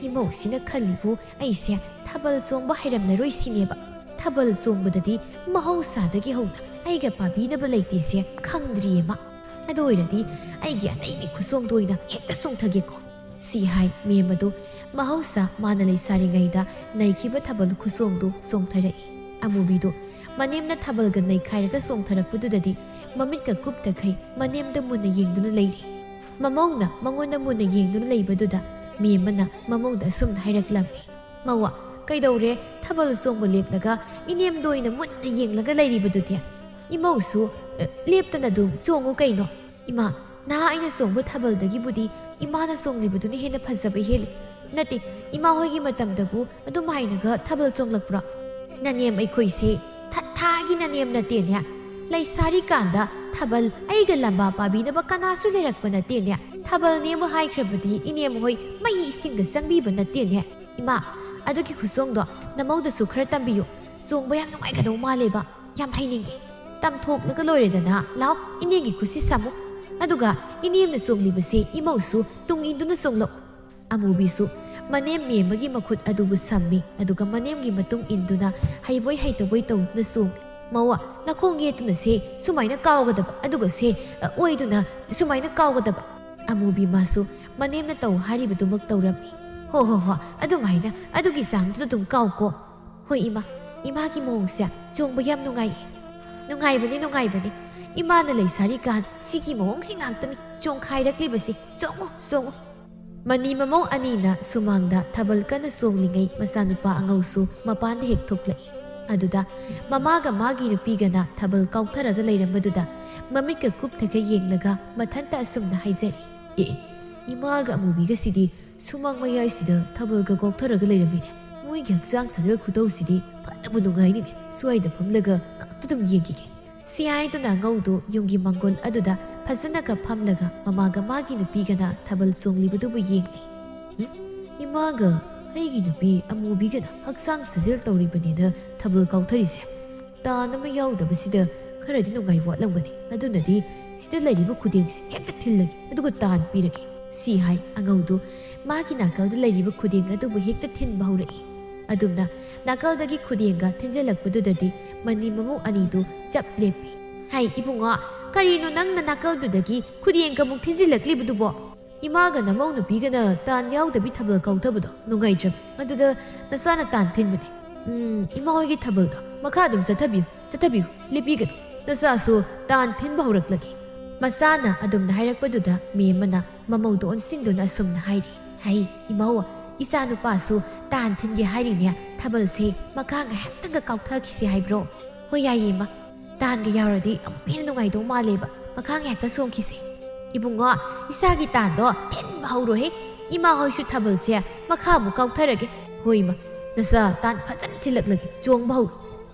ꯏꯃꯧꯁꯤꯅ ꯈꯜꯂꯤꯕꯨ ꯑꯩꯁꯦ ꯊꯥꯕꯜ ꯆꯣꯡꯕ ꯍꯩꯔꯝꯂꯔꯣꯏ ꯁꯤꯅꯦꯕ꯫ ꯊꯥꯕꯜ ꯆꯣꯡꯕꯗꯗꯤ ꯃꯍꯧꯁꯥꯗꯒꯤ ꯍꯧꯅ ꯑꯩꯒ ꯄꯥꯕꯤꯅꯕ ꯂꯩꯇꯦꯁꯦ ꯈꯪꯗ꯭ꯔꯤꯌꯦ ꯃꯥ꯫ ꯑꯗꯨ ꯑꯣꯏꯔꯗꯤ ꯑꯩꯒꯤ ꯑꯅꯩꯕꯤ ꯈꯨꯆꯣꯡꯗꯣ ꯑꯣꯏꯅ ꯍꯦꯛꯇ ꯆꯣꯡꯊꯒꯦꯀꯣ꯫ ꯁꯤ ꯍꯥꯏ ꯃꯦꯝ ꯑꯗꯨ ꯃꯍꯧꯁꯥ ꯃꯥꯅ ꯂꯩꯁꯥꯔꯤꯉꯩꯗ ꯅꯩꯈꯤꯕ ꯊꯥꯕꯜ ꯈꯨꯆꯣꯡꯗꯨ ꯆꯣꯡꯊꯔꯛꯏ꯫ ꯑꯃꯨꯕꯤꯗꯨ ꯃꯅꯦꯝꯅ ꯊꯥꯕꯜꯒ ꯅꯩꯈꯥꯏꯔꯒ ꯆꯣꯡꯊꯔꯛꯄꯗꯨꯗꯗꯤ ꯃꯃꯤꯠꯀ ꯀꯨꯞꯇꯈꯩ ꯃꯅꯦꯝꯗ ꯃꯨꯟꯅ ꯌꯦꯡꯗꯨꯅ ꯂꯩꯔꯤ꯫ ꯃꯃꯧꯅ ꯃꯉꯣꯟꯗ ꯃꯨꯟꯅ ꯌꯦꯡꯗꯨꯅ ꯂꯩꯕꯗꯨꯗ ꯃꯦꯝꯃꯅ ꯃꯃꯧꯗ ꯑꯁꯨꯝꯅ ꯍꯥꯏꯔꯛꯂꯝꯃꯤ, "ꯃꯧꯋꯥ, ꯀꯩꯗꯧꯔꯦ? ꯊꯥꯕꯜ ꯆꯣꯡꯕ ꯂꯦꯞꯂꯒ ꯏꯅꯦꯝꯗ ꯑꯣꯏꯅ ꯃꯨꯟꯅ ꯌꯦꯡꯂꯒ ꯂꯩꯔꯤꯕꯗꯨꯗꯤ? ꯏꯃꯧꯁꯨ, ꯑ, ꯂꯦꯞꯇꯅ ꯑꯗꯨꯝ ꯆꯣꯡꯉꯨ ꯀꯩꯅꯣ?" "ꯏꯃꯥ, ꯅꯍꯥ ꯑꯩꯅ ꯆꯣꯡꯕ ꯊꯥꯕꯜꯗꯒꯤꯕꯨꯗꯤ ꯏꯃꯥꯅ ꯆꯣꯡꯂꯤꯕꯗꯨꯅ ꯍꯦꯟꯅ ꯐꯖꯕ ꯍꯦꯜꯂꯤ꯫ ꯅꯠꯇꯦ, ꯏꯃꯥ ꯍꯣꯏꯒꯤ ꯃꯇꯝꯗꯕꯨ ꯑꯗꯨꯝ ꯍꯥꯏꯅꯒ ꯊꯥꯕꯜ ꯆꯣꯡꯂꯛꯄ꯭ꯔꯣ? ꯅꯅꯦꯝ ꯑꯩꯈꯣꯏꯁꯦ ꯊꯥ-, ꯊꯥꯒꯤ ꯅꯅꯦꯝ ꯅꯠꯇꯦꯅꯦ꯫ ꯂꯩꯁꯥꯔꯤꯀꯥꯟꯗ ꯊꯥꯕꯜ ꯑꯩꯒ ꯂꯝꯕꯥ ꯄꯥꯕꯤꯅꯕ ꯀꯅꯥꯁꯨ ꯂꯩꯔꯛꯄ ꯅꯠꯇꯦꯅꯦ꯫ ꯊꯥꯕꯜꯅꯦꯕꯨ ꯍꯥꯏꯈ꯭ꯔꯕꯗꯤ ꯏꯅꯦꯝ ꯍꯣꯏ ꯃꯩ ꯏꯁꯤꯡꯒ ꯆꯪꯕꯤꯕ ꯅꯠꯇꯦꯅꯦ꯫ ꯏꯃꯥ, ꯑꯗꯨꯒꯤ ꯈꯨꯆꯣꯡꯗꯣ ꯅꯃꯧꯗꯁꯨ ꯈꯔ ꯇꯝꯕꯤꯌꯨ꯫ ꯆꯣꯡꯕ ꯌꯥꯝ ꯅꯨꯡꯉꯥꯏꯒꯗꯧ ꯃꯥꯜꯂꯦꯕ꯫ ꯌꯥꯝ ꯍꯩꯅꯤꯡꯉꯦ꯫ ꯇꯝꯊꯣꯛꯂꯒ ꯂꯣꯏꯔꯦꯗꯅ꯫ ꯂꯥꯎ, ꯏꯅꯦꯒꯤ ꯈꯨꯠꯁꯤ ꯁꯝꯃꯨ꯫ ꯑꯗꯨꯒ ꯏꯅꯦꯝꯅ ꯆꯣꯡꯂꯤꯕꯁꯦ ꯏꯃꯧꯁꯨ ꯇꯨꯡ ꯏꯟꯗꯨꯅ ꯆꯣꯡꯂꯛꯎ"꯫ ꯑꯃꯨꯕꯤꯁꯨ ꯃꯅꯦꯝ ꯃꯦꯝꯃꯒꯤ ꯃꯈꯨꯠ ꯑꯗꯨꯕꯨ ꯁꯝꯃꯤ, ꯑꯗꯨꯒ ꯃꯅꯦꯝꯒꯤ ꯃꯇꯨꯡ ꯏꯟꯗꯨꯅ ꯍꯩꯕꯣꯏ ꯍꯩꯇꯕꯣꯏ ꯇꯧꯗꯨꯅ ꯆꯣꯡꯂꯤ꯫ "ꯃꯧꯋꯥ, ꯅꯈꯣꯡ ꯌꯦꯠꯇꯨꯅ ꯁꯦ ꯁꯨꯃꯥꯏꯅ ꯀꯥꯎꯒꯗꯕ, ꯑꯗꯨꯒ ꯁꯦ, ꯑ, ꯑꯣꯏꯗꯨꯅ ꯁꯨꯃꯥꯏꯅ ꯀꯥꯎꯒꯗꯕ"꯫ ꯑꯃꯨꯕꯤ ꯃꯥꯁꯨ ꯃꯅꯦꯝꯅ ꯇꯧ ꯍꯥꯏꯔꯤꯕꯗꯨꯃꯛ ꯇꯧꯔꯝꯃꯤ꯫ "ꯍꯣ, ꯍꯣ, ꯍꯣ, ꯑꯗꯨꯃꯥꯏꯅ, ꯑꯗꯨꯒꯤ ꯆꯥꯡꯗꯨꯗ ꯑꯗꯨꯝ ꯀꯥꯎꯀꯣ"꯫ "ꯍꯣꯏ ꯏꯃꯥ, ꯏꯃꯥꯒꯤ ꯃꯑꯣꯡꯁꯦ ꯆꯣꯡꯕ ꯌꯥꯝ ꯅꯨꯡꯉꯥꯏꯌꯦ"꯫ "ꯅꯨꯡꯉꯥꯏꯕꯅꯤ, ꯅꯨꯡꯉꯥꯏꯕꯅꯤ꯫ ꯏꯃꯥꯅ ꯂꯩꯁꯥꯔꯤꯀꯥꯟ ꯁꯤꯒꯤ ꯃꯑꯣꯡꯁꯤ ꯉꯥꯛꯇꯅꯤ ꯆꯣꯡꯈꯥꯏꯔꯛꯂꯤꯕꯁꯤ꯫ ꯆꯣꯡꯉꯨ, ꯆꯣꯡꯉꯨ!" ꯃꯅꯤ ꯃꯃꯧ ꯑꯅꯤꯅ ꯁꯨꯃꯥꯡꯗ ꯊꯥꯕꯜ ꯀꯟꯅ ꯆꯣꯡꯂꯤꯉꯩ ꯃꯆꯥꯅꯨꯄꯥ ꯑꯉꯧꯁꯨ ꯃꯄꯥꯟꯗ ꯍꯦꯛ ꯊꯣꯛꯂꯛꯏ꯫ ꯑꯗꯨꯗ ꯃꯃꯥꯒ ꯃꯥꯒꯤ ꯅꯨꯄꯤꯒꯅ ꯊꯥꯕꯜ ꯀꯥꯎꯊꯔꯒ ꯂꯩꯔꯝꯕꯗꯨꯗ ꯃꯃꯤꯠꯀ ꯀꯨꯞꯊꯒꯩ ꯌꯦꯡꯂꯒ ꯃꯊꯟꯇ ꯑꯁꯨꯝꯅ ꯍꯥꯏꯖꯔꯤ, "ꯑꯦ, ꯏꯃꯥꯒ ꯑꯃꯨꯕꯤꯒꯁꯤꯗꯤ ꯁꯨꯃꯥꯡ ꯃꯌꯥꯏꯁꯤꯗ ꯊꯥꯕꯜꯒ ꯀꯥꯎꯊꯔꯒ ꯂꯩꯔꯝꯃꯤꯅꯦ꯫ ꯃꯣꯏꯒꯤ ꯍꯛꯆꯥꯡ ꯁꯥꯖꯦꯜ ꯈꯨꯇꯧꯁꯤꯗꯤ ꯐꯠꯇꯕ ꯅꯨꯡꯉꯥꯏꯅꯤꯅꯦ꯫ ꯁ꯭ꯋꯥꯏꯗ ꯐꯝꯂꯒ ꯉꯥꯛꯇ ꯑꯗꯨꯝ ꯌꯦꯡꯈꯤꯒꯦ"꯫ ꯁꯤ ꯍꯥꯏꯗꯨꯅ ꯑꯉꯧꯗꯨ ꯌꯨꯝꯒꯤ ꯃꯥꯡꯒꯣꯜ ꯑꯗꯨꯗ ꯐꯖꯅꯒ ꯐꯝꯂꯒ ꯃꯃꯥꯒ ꯃꯥꯒꯤ ꯅꯨꯄꯤꯒꯅ ꯊꯥꯕꯜ ꯆꯣꯡꯂꯤꯕꯗꯨꯕꯨ ꯌꯦꯡꯂꯤ꯫ "ꯍꯨꯝ? ꯏꯃꯥꯒ ꯑꯩꯒꯤ ꯅꯨꯄꯤ ꯑꯃꯨꯕꯤꯒꯅ ꯍꯛꯆꯥꯡ ꯁꯥꯖꯦꯜ ꯇꯧꯔꯤꯕꯅꯦꯅ ꯊꯥꯕꯜ ꯀꯥꯎꯊꯔꯤꯁꯦ꯫ ꯇꯥꯟ ꯑꯃ ꯌꯥꯎꯗꯕꯁꯤꯗ ꯈꯔꯗꯤ ꯅꯨꯡꯉꯥꯏ ꯋꯥꯠꯂꯝꯒꯅꯤ꯫ ꯑꯗꯨꯅꯗꯤ ꯁꯤꯗ ꯂꯩꯔꯤꯕ ꯈꯨꯗꯦꯡꯁꯦ ꯍꯦꯛꯇ ꯊꯤꯜꯂꯒꯦ, ꯑꯗꯨꯒ ꯇꯥꯟ ꯄꯤꯔꯒꯦ"꯫ ꯁꯤ ꯍꯥꯏ ꯑꯉꯧꯗꯨ ꯃꯥꯒꯤ ꯅꯥꯀꯜꯗ ꯂꯩꯔꯤꯕ ꯈꯨꯗꯦꯡ ꯑꯗꯨꯕꯨ ꯍꯦꯛꯇ ꯊꯤꯟꯕ ꯍꯧꯔꯛꯏ꯫ ꯑꯗꯨꯝꯅ ꯅꯥꯀꯜꯗꯒꯤ ꯈꯨꯗꯦꯡꯒ ꯊꯤꯟꯖꯤꯜꯂꯛꯄꯗꯨꯗꯗꯤ ꯃꯅꯤ ꯃꯃꯧ ꯑꯅꯤꯗꯨ ꯆꯞ ꯂꯦꯞꯄꯤ꯫ "ꯍꯩ, ꯏꯕꯨꯡꯉꯣ, ꯀꯔꯤꯅꯣ ꯅꯪꯅ ꯅꯥꯀꯜꯗꯨꯗꯒꯤ ꯈꯨꯗꯦꯡꯒ ꯑꯃꯨꯛ ꯊꯤꯟꯖꯤꯜꯂꯛꯂꯤꯕꯗꯨꯕꯣ? ꯏꯃꯥꯒ ꯅꯃꯧ ꯅꯨꯄꯤꯒꯅ ꯇꯥꯟ ꯌꯥꯎꯗꯕꯤ ꯊꯥꯕꯜ ꯀꯥꯎꯊꯕꯗꯣ ꯅꯨꯡꯉꯥꯏꯇ꯭ꯔꯕ꯫ ꯑꯗꯨꯗ ꯅꯆꯥꯅ ꯇꯥꯟ ꯊꯤꯟꯕꯅꯦ꯫ ꯎꯝ, ꯏꯃꯥ ꯍꯣꯏꯒꯤ ꯊꯥꯕꯜꯗꯣ ꯃꯈꯥ ꯑꯗꯨꯝ ꯆꯠꯊꯕꯤꯌꯨ, ꯆꯠꯊꯕꯤꯌꯨ, ꯂꯦꯞꯄꯤꯒꯅꯨ꯫ ꯅꯆꯥꯁꯨ ꯇꯥꯟ ꯊꯤꯟꯕ ꯍꯧꯔꯛꯂꯒꯦ"꯫ ꯃꯆꯥꯅ ꯑꯗꯨꯝꯅ ꯍꯥꯏꯔꯛꯄꯗꯨꯗ ꯃꯦꯝꯃꯅ ꯃꯃꯧꯗ ꯑꯣꯟꯁꯤꯟꯗꯨꯅ ꯑꯁꯨꯝꯅ ꯍꯥꯏꯔꯤ, "ꯍꯩ, ꯏꯃꯧ, ꯏꯆꯥ ꯅꯨꯄꯥꯁꯨ ꯇꯥꯟ ꯊꯤꯟꯒꯦ ꯍꯥꯏꯔꯤꯅꯦ꯫ ꯊꯥꯕꯜꯁꯦ ꯃꯈꯥ ꯉꯥꯏꯍꯥꯛꯇꯪꯒ ꯀꯥꯎꯊꯈꯤꯁꯤ ꯍꯥꯏꯕ꯭ꯔꯣ?" "ꯍꯣꯏ, ꯌꯥꯏꯌꯦ, ꯏꯃꯥ꯫ ꯇꯥꯟꯒ ꯌꯥꯎꯔꯗꯤ ꯑꯃꯨꯛ ꯍꯦꯟꯅ ꯅꯨꯡꯉꯥꯏꯗꯧ ꯃꯥꯜꯂꯦꯕ꯫ ꯃꯈꯥ ꯉꯥꯏꯍꯥꯛꯇ ꯆꯣꯡꯈꯤꯁꯦ"꯫ "ꯏꯕꯨꯡꯉꯣ, ꯏꯆꯥꯒꯤ ꯇꯥꯟꯗꯣ ꯊꯤꯟꯕ ꯍꯧꯔꯣꯍꯦ꯫ ꯏꯃꯥ ꯍꯣꯏꯁꯨ ꯊꯥꯕꯜꯁꯦ ꯃꯈꯥ ꯑꯃꯨꯛ ꯀꯥꯎꯊꯔꯒꯦ"꯫ "ꯍꯣꯏ, ꯏꯃꯥ, ꯅꯆꯥ ꯇꯥꯟ ꯐꯖꯅ ꯊꯤꯜꯂꯛꯂꯒꯦ꯫ ꯆꯣꯡꯕ ꯍꯧꯔꯣ"꯫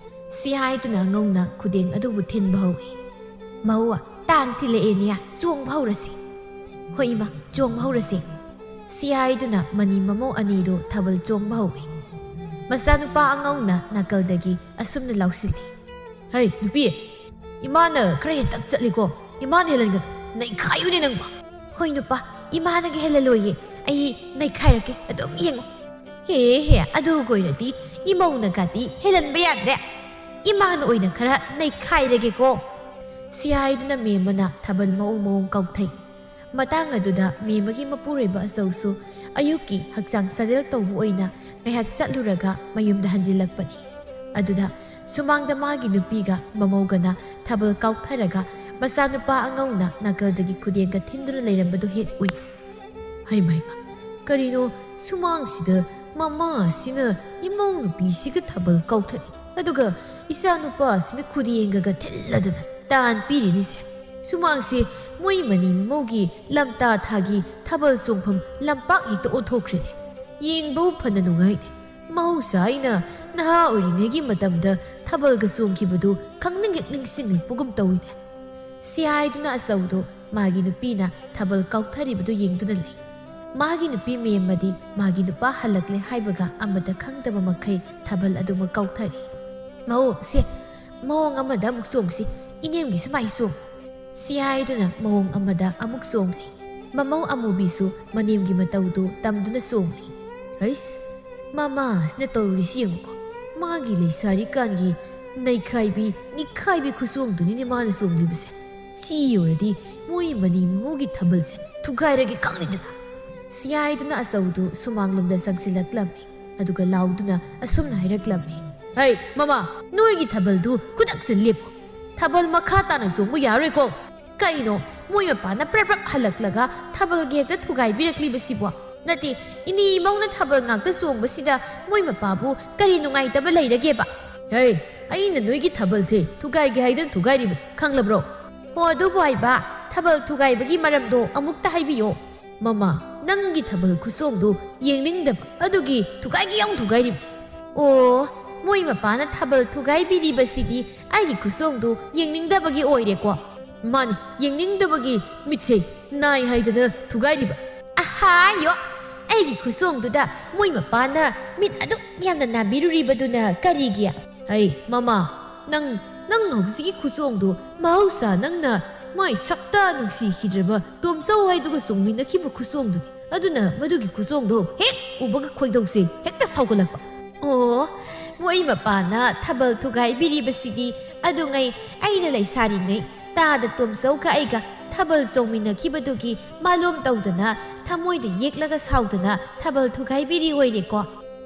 ꯁꯤ ꯍꯥꯏꯗꯨꯅ ꯑꯉꯧꯅ ꯈꯨꯗꯦꯡ ꯑꯗꯨꯕꯨ ꯊꯤꯟꯕ ꯍꯧꯏ꯫ "ꯃꯧ, ꯇꯥꯟ ꯊꯤꯜꯂꯛꯑꯦꯅꯦ, ꯆꯣꯡꯕ ꯍꯧꯔꯁꯤ"꯫ "ꯍꯣꯏ, ꯏꯃꯥ, ꯆꯣꯡꯕ ꯍꯧꯔꯁꯤ"꯫ ꯁꯤ ꯍꯥꯏꯗꯨꯅ ꯃꯅꯤ ꯃꯃꯧ ꯑꯅꯤꯗꯨ ꯊꯥꯕꯜ ꯆꯣꯡꯕ ꯍꯧꯏ꯫ ꯃꯆꯥꯅꯨꯄꯥ ꯑꯉꯧꯅ ꯅꯥꯀꯜꯗꯒꯤ ꯑꯁꯨꯝꯅ ꯂꯥꯎꯁꯤꯜꯂꯤ, "ꯍꯩ, ꯅꯨꯄꯤ, ꯏꯃꯥꯅ ꯈꯔ ꯍꯦꯟꯇꯛ ꯆꯠꯂꯤꯀꯣ꯫ ꯏꯃꯥꯅ ꯍꯦꯜꯍꯟꯒꯅꯨ, ꯅꯩꯈꯥꯏꯌꯨꯅꯦ ꯅꯪꯕꯣ"꯫ "ꯍꯣꯏ ꯅꯨꯄꯥ, ꯏꯃꯥꯅꯒ ꯍꯦꯜꯍꯜꯂꯣꯏꯌꯦ, ꯑꯩ ꯅꯩꯈꯥꯏꯔꯛꯀꯦ, ꯑꯗꯨꯝ ꯌꯦꯡꯉꯨ"꯫ "ꯍꯦ ꯍꯦ, ꯑꯗꯨꯒ ꯑꯣꯏꯔꯗꯤ ꯏꯃꯧꯅꯒꯗꯤ ꯍꯦꯜꯍꯟꯕ ꯌꯥꯗ꯭ꯔꯦ꯫ ꯏꯃꯥꯅ ꯑꯣꯏꯅ ꯈꯔ ꯅꯩꯈꯥꯏꯔꯒꯦꯀꯣ"꯫ ꯁꯤ ꯍꯥꯏꯗꯨꯅ ꯃꯦꯝꯃꯅ ꯊꯥꯕꯜ ꯃꯑꯣꯡ ꯃꯑꯣꯡ ꯀꯥꯎꯊꯩ꯫ ꯃꯇꯥꯡ ꯑꯗꯨꯗ ꯃꯦꯝꯃꯒꯤ ꯃꯄꯨꯔꯣꯏꯕ ꯑꯆꯧꯁꯨ ꯑꯌꯨꯛꯀꯤ ꯍꯛꯆꯥꯡ ꯁꯥꯖꯦꯜ ꯇꯧꯕ ꯑꯣꯏꯅ ꯉꯥꯏꯍꯥꯛ ꯆꯠꯂꯨꯔꯒ ꯃꯌꯨꯝꯗ ꯍꯟꯖꯤꯜꯂꯛꯄꯅꯤ꯫ ꯑꯗꯨꯗ ꯁꯨꯃꯥꯡꯗ ꯃꯥꯒꯤ ꯅꯨꯄꯤꯒ ꯃꯃꯧꯒꯅ ꯊꯥꯕꯜ ꯀꯥꯎꯊꯔꯒ ꯃꯆꯥꯅꯨꯄꯥ ꯑꯉꯧꯅ ꯅꯥꯀꯜꯗꯒꯤ ꯈꯨꯗꯦꯡꯒ ꯊꯤꯟꯗꯨꯅ ꯂꯩꯔꯝꯕꯗꯨ ꯍꯦꯛ ꯎꯏ꯫ ꯍꯩꯃ ꯍꯩꯃ, ꯀꯔꯤꯅꯣ ꯁꯨꯃꯥꯡꯁꯤꯗ ꯃꯃꯥꯁꯤꯅ ꯏꯃꯧ ꯅꯨꯄꯤꯁꯤꯒ ꯊꯥꯕꯜ ꯀꯥꯎꯊꯠꯂꯤ, ꯑꯗꯨꯒ ꯏꯆꯥꯅꯨꯄꯥꯁꯤꯅ ꯈꯨꯗꯦꯡꯒꯒ ꯊꯤꯜꯂꯗꯅ ꯇꯥꯟ ꯄꯤꯔꯤꯅꯤꯁꯦ꯫ ꯁꯨꯃꯥꯡꯁꯦ ꯃꯣꯏ ꯃꯅꯤ ꯃꯧꯒꯤ ꯂꯝꯇꯥ ꯊꯥꯒꯤ ꯊꯥꯕꯜ ꯆꯣꯡꯐꯝ ꯂꯝꯄꯥꯛ ꯍꯦꯛꯇ ꯑꯣꯟꯊꯣꯛꯈ꯭ꯔꯦꯅꯦ꯫ ꯌꯦꯡꯕꯕꯨ ꯐꯅ ꯅꯨꯡꯉꯥꯏꯅꯦ꯫ ꯃꯍꯧꯁꯥ ꯑꯩꯅ ꯅꯍꯥ ꯑꯣꯏꯔꯤꯉꯩꯒꯤ ꯃꯇꯝꯗ ꯊꯥꯕꯜꯒ ꯆꯣꯡꯈꯤꯕꯗꯨ ꯈꯪꯅꯤꯡ ꯍꯦꯛ ꯅꯤꯡꯁꯤꯡꯂꯛꯄꯒꯨꯝ ꯇꯧꯏꯅꯦ꯫ ꯁꯤ ꯍꯥꯏꯗꯨꯅ ꯑꯆꯧꯗꯨ ꯃꯥꯒꯤ ꯅꯨꯄꯤꯅ ꯊꯥꯕꯜ ꯀꯥꯎꯊꯔꯤꯕꯗꯨ ꯌꯦꯡꯗꯨꯅ ꯂꯩ꯫ ꯃꯥꯒꯤ ꯅꯨꯄꯤ ꯃꯦꯝꯃꯗꯤ ꯃꯥꯒꯤ ꯅꯨꯄꯥ ꯍꯜꯂꯛꯂꯦ ꯍꯥꯏꯕꯒ ꯑꯃꯠꯇ ꯈꯪꯗꯕ ꯃꯈꯩ ꯊꯥꯕꯜ ꯑꯗꯨꯃꯛ ꯀꯥꯎꯊꯔꯤ꯫ ꯃꯧ, ꯁꯦ, ꯃꯑꯣꯡ ꯑꯃꯗ ꯑꯃꯨꯛ ꯆꯣꯡꯁꯤ, ꯏꯅꯦꯝꯒꯤꯁꯨ ꯃꯥꯏ ꯆꯣꯡ꯫ ꯁꯤ ꯍꯥꯏꯗꯨꯅ ꯃꯑꯣꯡ ꯑꯃꯗ ꯑꯃꯨꯛ ꯆꯣꯡꯂꯤ꯫ ꯃꯃꯧ ꯑꯃꯨꯕꯤꯁꯨ ꯃꯅꯦꯝꯒꯤ ꯃꯇꯧꯗꯨ ꯇꯝꯗꯨꯅ ꯆꯣꯡꯂꯤ꯫ ꯍꯩꯁ, ꯃꯃꯥꯁꯤꯅ ꯇꯧꯔꯤꯁꯤ ꯌꯦꯡꯉꯨꯀꯣ꯫ ꯃꯥꯒꯤ ꯂꯩꯁꯥꯔꯤꯀꯥꯟꯒꯤ ꯅꯩꯈꯥꯏꯕꯤ, ꯅꯤꯛꯈꯥꯏꯕꯤ ꯈꯨꯆꯣꯡꯗꯨꯅꯤꯅꯦ ꯃꯥꯅ ꯆꯣꯡꯂꯤꯕꯁꯦ꯫ ꯁꯤ ꯑꯣꯏꯔꯗꯤ ꯃꯣꯏ ꯃꯅꯤ ꯃꯃꯧꯒꯤ ꯊꯥꯕꯜꯁꯦ ꯊꯨꯒꯥꯏꯔꯒꯦ ꯈꯪꯅꯤꯗꯅ꯫ ꯁꯤ ꯍꯥꯏꯗꯨꯅ ꯑꯆꯧꯗꯨ ꯁꯨꯃꯥꯡꯂꯣꯝꯗ ꯆꯪꯁꯤꯜꯂꯛꯂꯝꯃꯤ꯫ ꯑꯗꯨꯒ ꯂꯥꯎꯗꯨꯅ ꯑꯁꯨꯝꯅ ꯍꯥꯏꯔꯛꯂꯝꯃꯤ, "ꯍꯩ, ꯃꯃꯥ, ꯅꯣꯏꯒꯤ ꯊꯥꯕꯜꯗꯨ ꯈꯨꯗꯛꯁꯤꯗ ꯂꯦꯞꯄꯨ꯫ ꯊꯥꯕꯜ ꯃꯈꯥ ꯇꯥꯅ ꯆꯣꯡꯕ ꯌꯥꯔꯣꯏꯀꯣ꯫ ꯀꯩꯅꯣ, ꯃꯣꯏ ꯃꯄꯥꯅ ꯄ꯭ꯔꯞ ꯄ꯭ꯔꯞ ꯍꯜꯂꯛꯂꯒ ꯊꯥꯕꯜꯒ ꯍꯦꯛꯇ ꯊꯨꯒꯥꯏꯕꯤꯔꯛꯂꯤꯕꯁꯤꯕꯣ? ꯅꯠꯇꯦ, ꯏꯅꯦ ꯏꯃꯧꯅ ꯊꯥꯕꯜ ꯉꯥꯛꯇ ꯆꯣꯡꯕꯁꯤꯗ ꯃꯣꯏ ꯃꯄꯥꯕꯨ ꯀꯔꯤ ꯅꯨꯡꯉꯥꯏꯇꯕ ꯂꯩꯔꯒꯦꯕ?" "ꯍꯩ, ꯑꯩꯅ ꯅꯣꯏꯒꯤ ꯊꯥꯕꯜꯁꯦ ꯊꯨꯒꯥꯏꯒꯦ ꯍꯥꯏꯗꯨꯅ ꯊꯨꯒꯥꯏꯔꯤꯕ, ꯈꯪꯂꯕ꯭ꯔꯣ?" "ꯑꯣ, ꯑꯗꯨꯕꯨ ꯍꯥꯏꯕ, ꯊꯥꯕꯜ ꯊꯨꯒꯥꯏꯕꯒꯤ ꯃꯔꯝꯗꯣ ꯑꯃꯨꯛꯇ ꯍꯥꯏꯕꯤꯌꯣ꯫" "ꯃꯃꯥ, ꯅꯪꯒꯤ ꯊꯥꯕꯜ ꯈꯨꯆꯣꯡꯗꯨ ꯌꯦꯡꯅꯤꯡꯗꯕ ꯑꯗꯨꯒꯤ ꯊꯨꯒꯥꯏꯒꯦ ꯌꯥꯎꯅ ꯊꯨꯒꯥꯏꯔꯤꯕ꯫" "ꯑꯣ, ꯃꯣꯏ ꯃꯄꯥꯅ ꯊꯥꯕꯜ ꯊꯨꯒꯥꯏꯕꯤꯔꯤꯕꯁꯤꯗꯤ ꯑꯩꯒꯤ ꯈꯨꯆꯣꯡꯗꯨ ꯌꯦꯡꯅꯤꯡꯗꯕꯒꯤ ꯑꯣꯏꯔꯦꯀꯣ?" "ꯃꯥꯅꯤ, ꯌꯦꯡꯅꯤꯡꯗꯕꯒꯤ ꯃꯤꯠꯁꯦ ꯅꯥꯏ ꯍꯥꯏꯗꯅ ꯊꯨꯒꯥꯏꯔꯤꯕ꯫" "ꯑꯍꯥꯌꯣ, ꯑꯩꯒꯤ ꯈꯨꯆꯣꯡꯗꯨꯗ ꯃꯣꯏ ꯃꯄꯥꯅ ꯃꯤꯠ ꯑꯗꯨꯛ ꯌꯥꯝꯅ ꯅꯥꯕꯤꯔꯨꯔꯤꯕꯗꯨꯅ ꯀꯔꯤꯒꯤ?" "ꯍꯩ, ꯃꯃꯥ, ꯅꯪ, ꯅꯪ ꯍꯧꯖꯤꯛꯀꯤ ꯈꯨꯆꯣꯡꯗꯨ ꯃꯍꯧꯁꯥ ꯅꯪꯅ ꯃꯥꯏ ꯁꯛꯇ ꯅꯨꯡꯁꯤꯈꯤꯗ꯭ꯔꯕ ꯇꯣꯝꯆꯧ ꯍꯥꯏꯗꯨꯒ ꯆꯣꯡꯃꯤꯟꯅꯈꯤꯕ ꯈꯨꯆꯣꯡꯗꯨꯅꯤ꯫ ꯑꯗꯨꯅ ꯃꯗꯨꯒꯤ ꯈꯨꯆꯣꯡꯗꯣ ꯍꯦꯛ ꯎꯕꯒ ꯈꯣꯏꯗꯧꯁꯦ ꯍꯦꯛꯇ ꯁꯥꯎꯒꯠꯂꯛꯄ꯫" "ꯑꯣ, ꯃꯣꯏ ꯃꯄꯥꯅ ꯊꯥꯕꯜ ꯊꯨꯒꯥꯏꯕꯤꯔꯤꯕꯁꯤꯗꯤ ꯑꯗꯨꯉꯩ ꯑꯩꯅ ꯂꯩꯁꯥꯔꯤꯉꯩ ꯇꯥꯗ ꯇꯣꯝꯆꯧꯒ ꯑꯩꯒ ꯊꯥꯕꯜ ꯆꯣꯡꯃꯤꯟꯅꯈꯤꯕꯗꯨꯒꯤ ꯃꯥꯂꯣꯝ ꯇꯧꯗꯅ ꯊꯃꯣꯏꯗ ꯌꯦꯛꯂꯒ ꯁꯥꯎꯗꯅ ꯊꯥꯕꯜ ꯊꯨꯒꯥꯏꯕꯤꯔꯤ ꯑꯣꯏꯔꯦꯀꯣ?"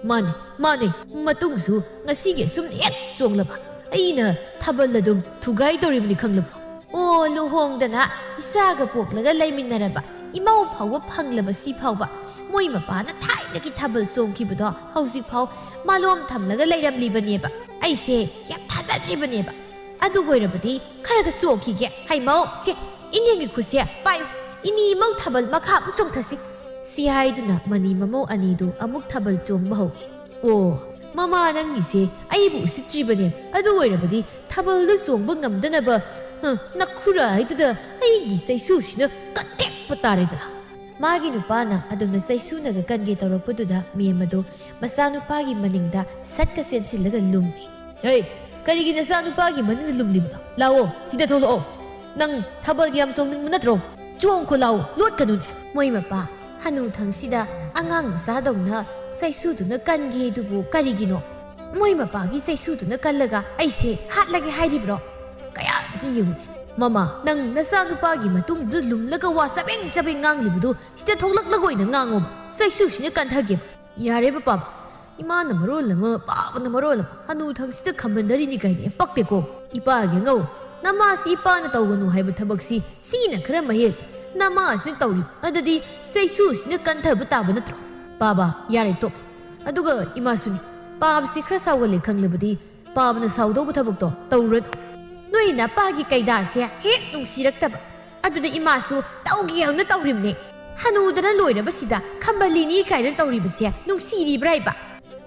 "ꯃꯥꯅꯦ, ꯃꯥꯅꯦ, ꯃꯇꯨꯡꯁꯨ ꯉꯁꯤꯒꯤ ꯑꯁꯨꯝꯅ ꯍꯦꯛ ꯆꯣꯡꯂꯕ ꯑꯩꯅ ꯊꯥꯕꯜ ꯑꯗꯨꯝ ꯊꯨꯒꯥꯏꯗꯧꯔꯤꯕꯅꯤ, ꯈꯪꯂꯕ꯭ꯔꯣ?" ꯑꯣ, ꯂꯨꯍꯣꯡꯗꯅ ꯏꯆꯥꯒ ꯄꯣꯛꯂꯒ ꯂꯩꯃꯤꯟꯅꯔꯕ ꯏꯃꯧ ꯐꯥꯎꯕ ꯐꯪꯂꯕ ꯁꯤ ꯐꯥꯎꯕ ꯃꯣꯏ ꯃꯄꯥꯅ ꯊꯥꯏꯅꯒꯤ ꯊꯥꯕꯜ ꯆꯣꯡꯈꯤꯕꯗꯣ ꯍꯧꯖꯤꯛ ꯐꯥꯎ ꯃꯥꯂꯣꯝ ꯊꯝꯂꯒ ꯂꯩꯔꯝꯂꯤꯕꯅꯦꯕ꯫ ꯑꯩꯁꯦ ꯌꯥꯝ ꯊꯥꯖꯗ꯭ꯔꯤꯕꯅꯦꯕ꯫ "ꯑꯗꯨ ꯑꯣꯏꯔꯕꯗꯤ ꯈꯔꯒ ꯆꯣꯡꯈꯤꯒꯦ꯫ ꯍꯩꯃꯧ, ꯁꯦ, ꯏꯅꯦꯒꯤ ꯈꯨꯠꯁꯦ ꯄꯥꯏꯌꯨ꯫ ꯏꯅꯦ ꯏꯃꯧ ꯊꯥꯕꯜ ꯃꯈꯥ ꯑꯃꯨꯛ ꯆꯣꯡꯊꯁꯤ꯫" ꯁꯤ ꯍꯥꯏꯗꯨꯅ ꯃꯅꯤ ꯃꯃꯧ ꯑꯅꯤꯗꯨ ꯑꯃꯨꯛ ꯊꯥꯕꯜ ꯆꯣꯡꯕ ꯍꯧꯏ꯫ "ꯑꯣ, ꯃꯃꯥ, ꯅꯪꯒꯤꯁꯦ ꯑꯩꯕꯨ ꯎꯁꯤꯠꯇ꯭ꯔꯤꯕꯅꯦ꯫ ꯑꯗꯨ ꯑꯣꯏꯔꯕꯗꯤ ꯊꯥꯕꯜꯗꯨ ꯆꯣꯡꯕ ꯉꯝꯗꯅꯕ, ꯍ, ꯅꯈꯨꯔꯥꯏꯗꯨꯗ ꯑꯩꯒꯤ ꯆꯩꯁꯨꯁꯤꯅ ꯀꯠꯊꯦꯛꯄ ꯇꯥꯔꯦꯗꯅ꯫" ꯃꯥꯒꯤ ꯅꯨꯄꯥꯅ ꯑꯗꯨꯝꯅ ꯆꯩꯁꯨꯅꯒ ꯀꯟꯒꯦ ꯇꯧꯔꯛꯄꯗꯨꯗ ꯃꯦꯝ ꯑꯗꯨ ꯃꯆꯥꯅꯨꯄꯥꯒꯤ ꯃꯅꯤꯡꯗ ꯁꯠꯀ ꯆꯦꯟꯁꯤꯜꯂꯒ ꯂꯨꯝꯃꯤ꯫ "ꯍꯦ, ꯀꯔꯤꯒꯤ ꯅꯆꯥꯅꯨꯄꯥꯒꯤ ꯃꯅꯤꯡꯗ ꯂꯨꯝꯂꯤꯕꯅꯣ? ꯂꯥꯛꯑꯣ, ꯁꯤꯗ ꯊꯣꯛꯂꯛꯑꯣ꯫ ꯅꯪ ꯊꯥꯕꯜ ꯌꯥꯝ ꯆꯣꯡꯅꯤꯡꯕ ꯅꯠꯇ꯭ꯔꯣ? ꯆꯣꯡꯈꯣ ꯂꯥꯛꯑꯣ, ꯂꯣꯠꯀꯅꯨꯅꯦ꯫" ꯃꯣꯏ ꯃꯄꯥ ꯍꯅꯨꯊꯪꯁꯤꯗ ꯑꯉꯥꯡ ꯃꯆꯥꯗꯧꯅ ꯆꯩꯁꯨꯗꯨꯅ ꯀꯟꯒꯦ ꯑꯗꯨꯕꯨ ꯀꯔꯤꯒꯤꯅꯣ? ꯃꯣꯏ ꯃꯄꯥꯒꯤ ꯆꯩꯁꯨꯗꯨꯅ ꯀꯜꯂꯒ ꯑꯩꯁꯦ ꯍꯥꯠꯂꯒꯦ ꯍꯥꯏꯔꯤꯕ꯭ꯔꯣ? ꯀꯌꯥꯗꯤ ꯌꯦꯡꯉꯨꯅꯦ꯫ "ꯃꯃꯥ, ꯅꯪ ꯅꯆꯥꯅꯨꯄꯥꯒꯤ ꯃꯇꯨꯡꯗꯨꯗ ꯂꯨꯝꯂꯒ ꯋꯥ ꯆꯕꯦꯡ ꯆꯕꯦꯡ ꯉꯥꯡꯂꯤꯕꯗꯨ ꯁꯤꯗ ꯊꯣꯛꯂꯛꯂꯒ ꯑꯣꯏꯅ ꯉꯥꯡꯉꯣꯕ꯫ ꯆꯩꯁꯨꯁꯤꯅ ꯀꯟꯊꯒꯦꯕ꯫" ꯌꯥꯔꯦꯕ ꯄꯥꯕ꯫ ꯏꯃꯥꯅ ꯃꯔꯣꯜ ꯑꯃ, ꯄꯥꯕꯅ ꯃꯔꯣꯜ ꯑꯃ, ꯍꯅꯨꯊꯪꯁꯤꯗ ꯈꯝꯕꯟꯅꯔꯤꯅꯤ ꯀꯥꯏꯅ ꯌꯥꯝ ꯄꯛꯇꯦꯀꯣ꯫ ꯏꯄꯥꯒꯤ ꯑꯉꯧ, ꯅꯃꯥꯁꯤ ꯏꯄꯥꯅ ꯇꯧꯒꯅꯨ ꯍꯥꯏꯕ ꯊꯕꯛꯁꯤ ꯁꯤꯅ ꯈꯔ ꯃꯍꯦꯜꯂꯤ꯫ ꯅꯃꯥꯁꯤꯅ ꯇꯧꯔꯤꯕ ꯑꯗꯨꯗꯤ ꯆꯩꯁꯨꯁꯤꯅ ꯀꯟꯊꯕ ꯇꯥꯕ ꯅꯠꯇ꯭ꯔꯣ? ꯄꯥꯕ, ꯌꯥꯔꯦ, ꯇꯣꯛ꯫ ꯑꯗꯨꯒ ꯏꯃꯥꯁꯨꯅꯤ, ꯄꯥꯕꯁꯤ ꯈꯔ ꯁꯥꯎꯒꯜꯂꯦ ꯈꯪꯂꯕꯗꯤ ꯄꯥꯕꯅ ꯁꯥꯎꯗꯧꯕ ꯊꯕꯛꯇꯣ ꯇꯧꯔꯨꯔꯅꯨ꯫ ꯅꯣꯏ ꯅꯄꯥꯒꯤ ꯀꯩꯗꯥꯁꯦ ꯍꯦꯛ ꯅꯨꯡꯁꯤꯔꯛꯇꯕ꯫ ꯑꯗꯨꯗ ꯏꯃꯥꯁꯨ ꯇꯧꯒꯦ ꯍꯥꯏꯅ ꯇꯧꯔꯤꯕꯅꯦ꯫ ꯍꯅꯨꯗꯅ ꯂꯣꯏꯔꯕꯁꯤꯗ ꯈꯝꯕꯜꯂꯤꯅꯤ ꯀꯥꯏꯅ ꯇꯧꯔꯤꯕꯁꯦ ꯅꯨꯡꯁꯤꯔꯤꯕ꯭ꯔꯥ ꯍꯥꯏꯕ?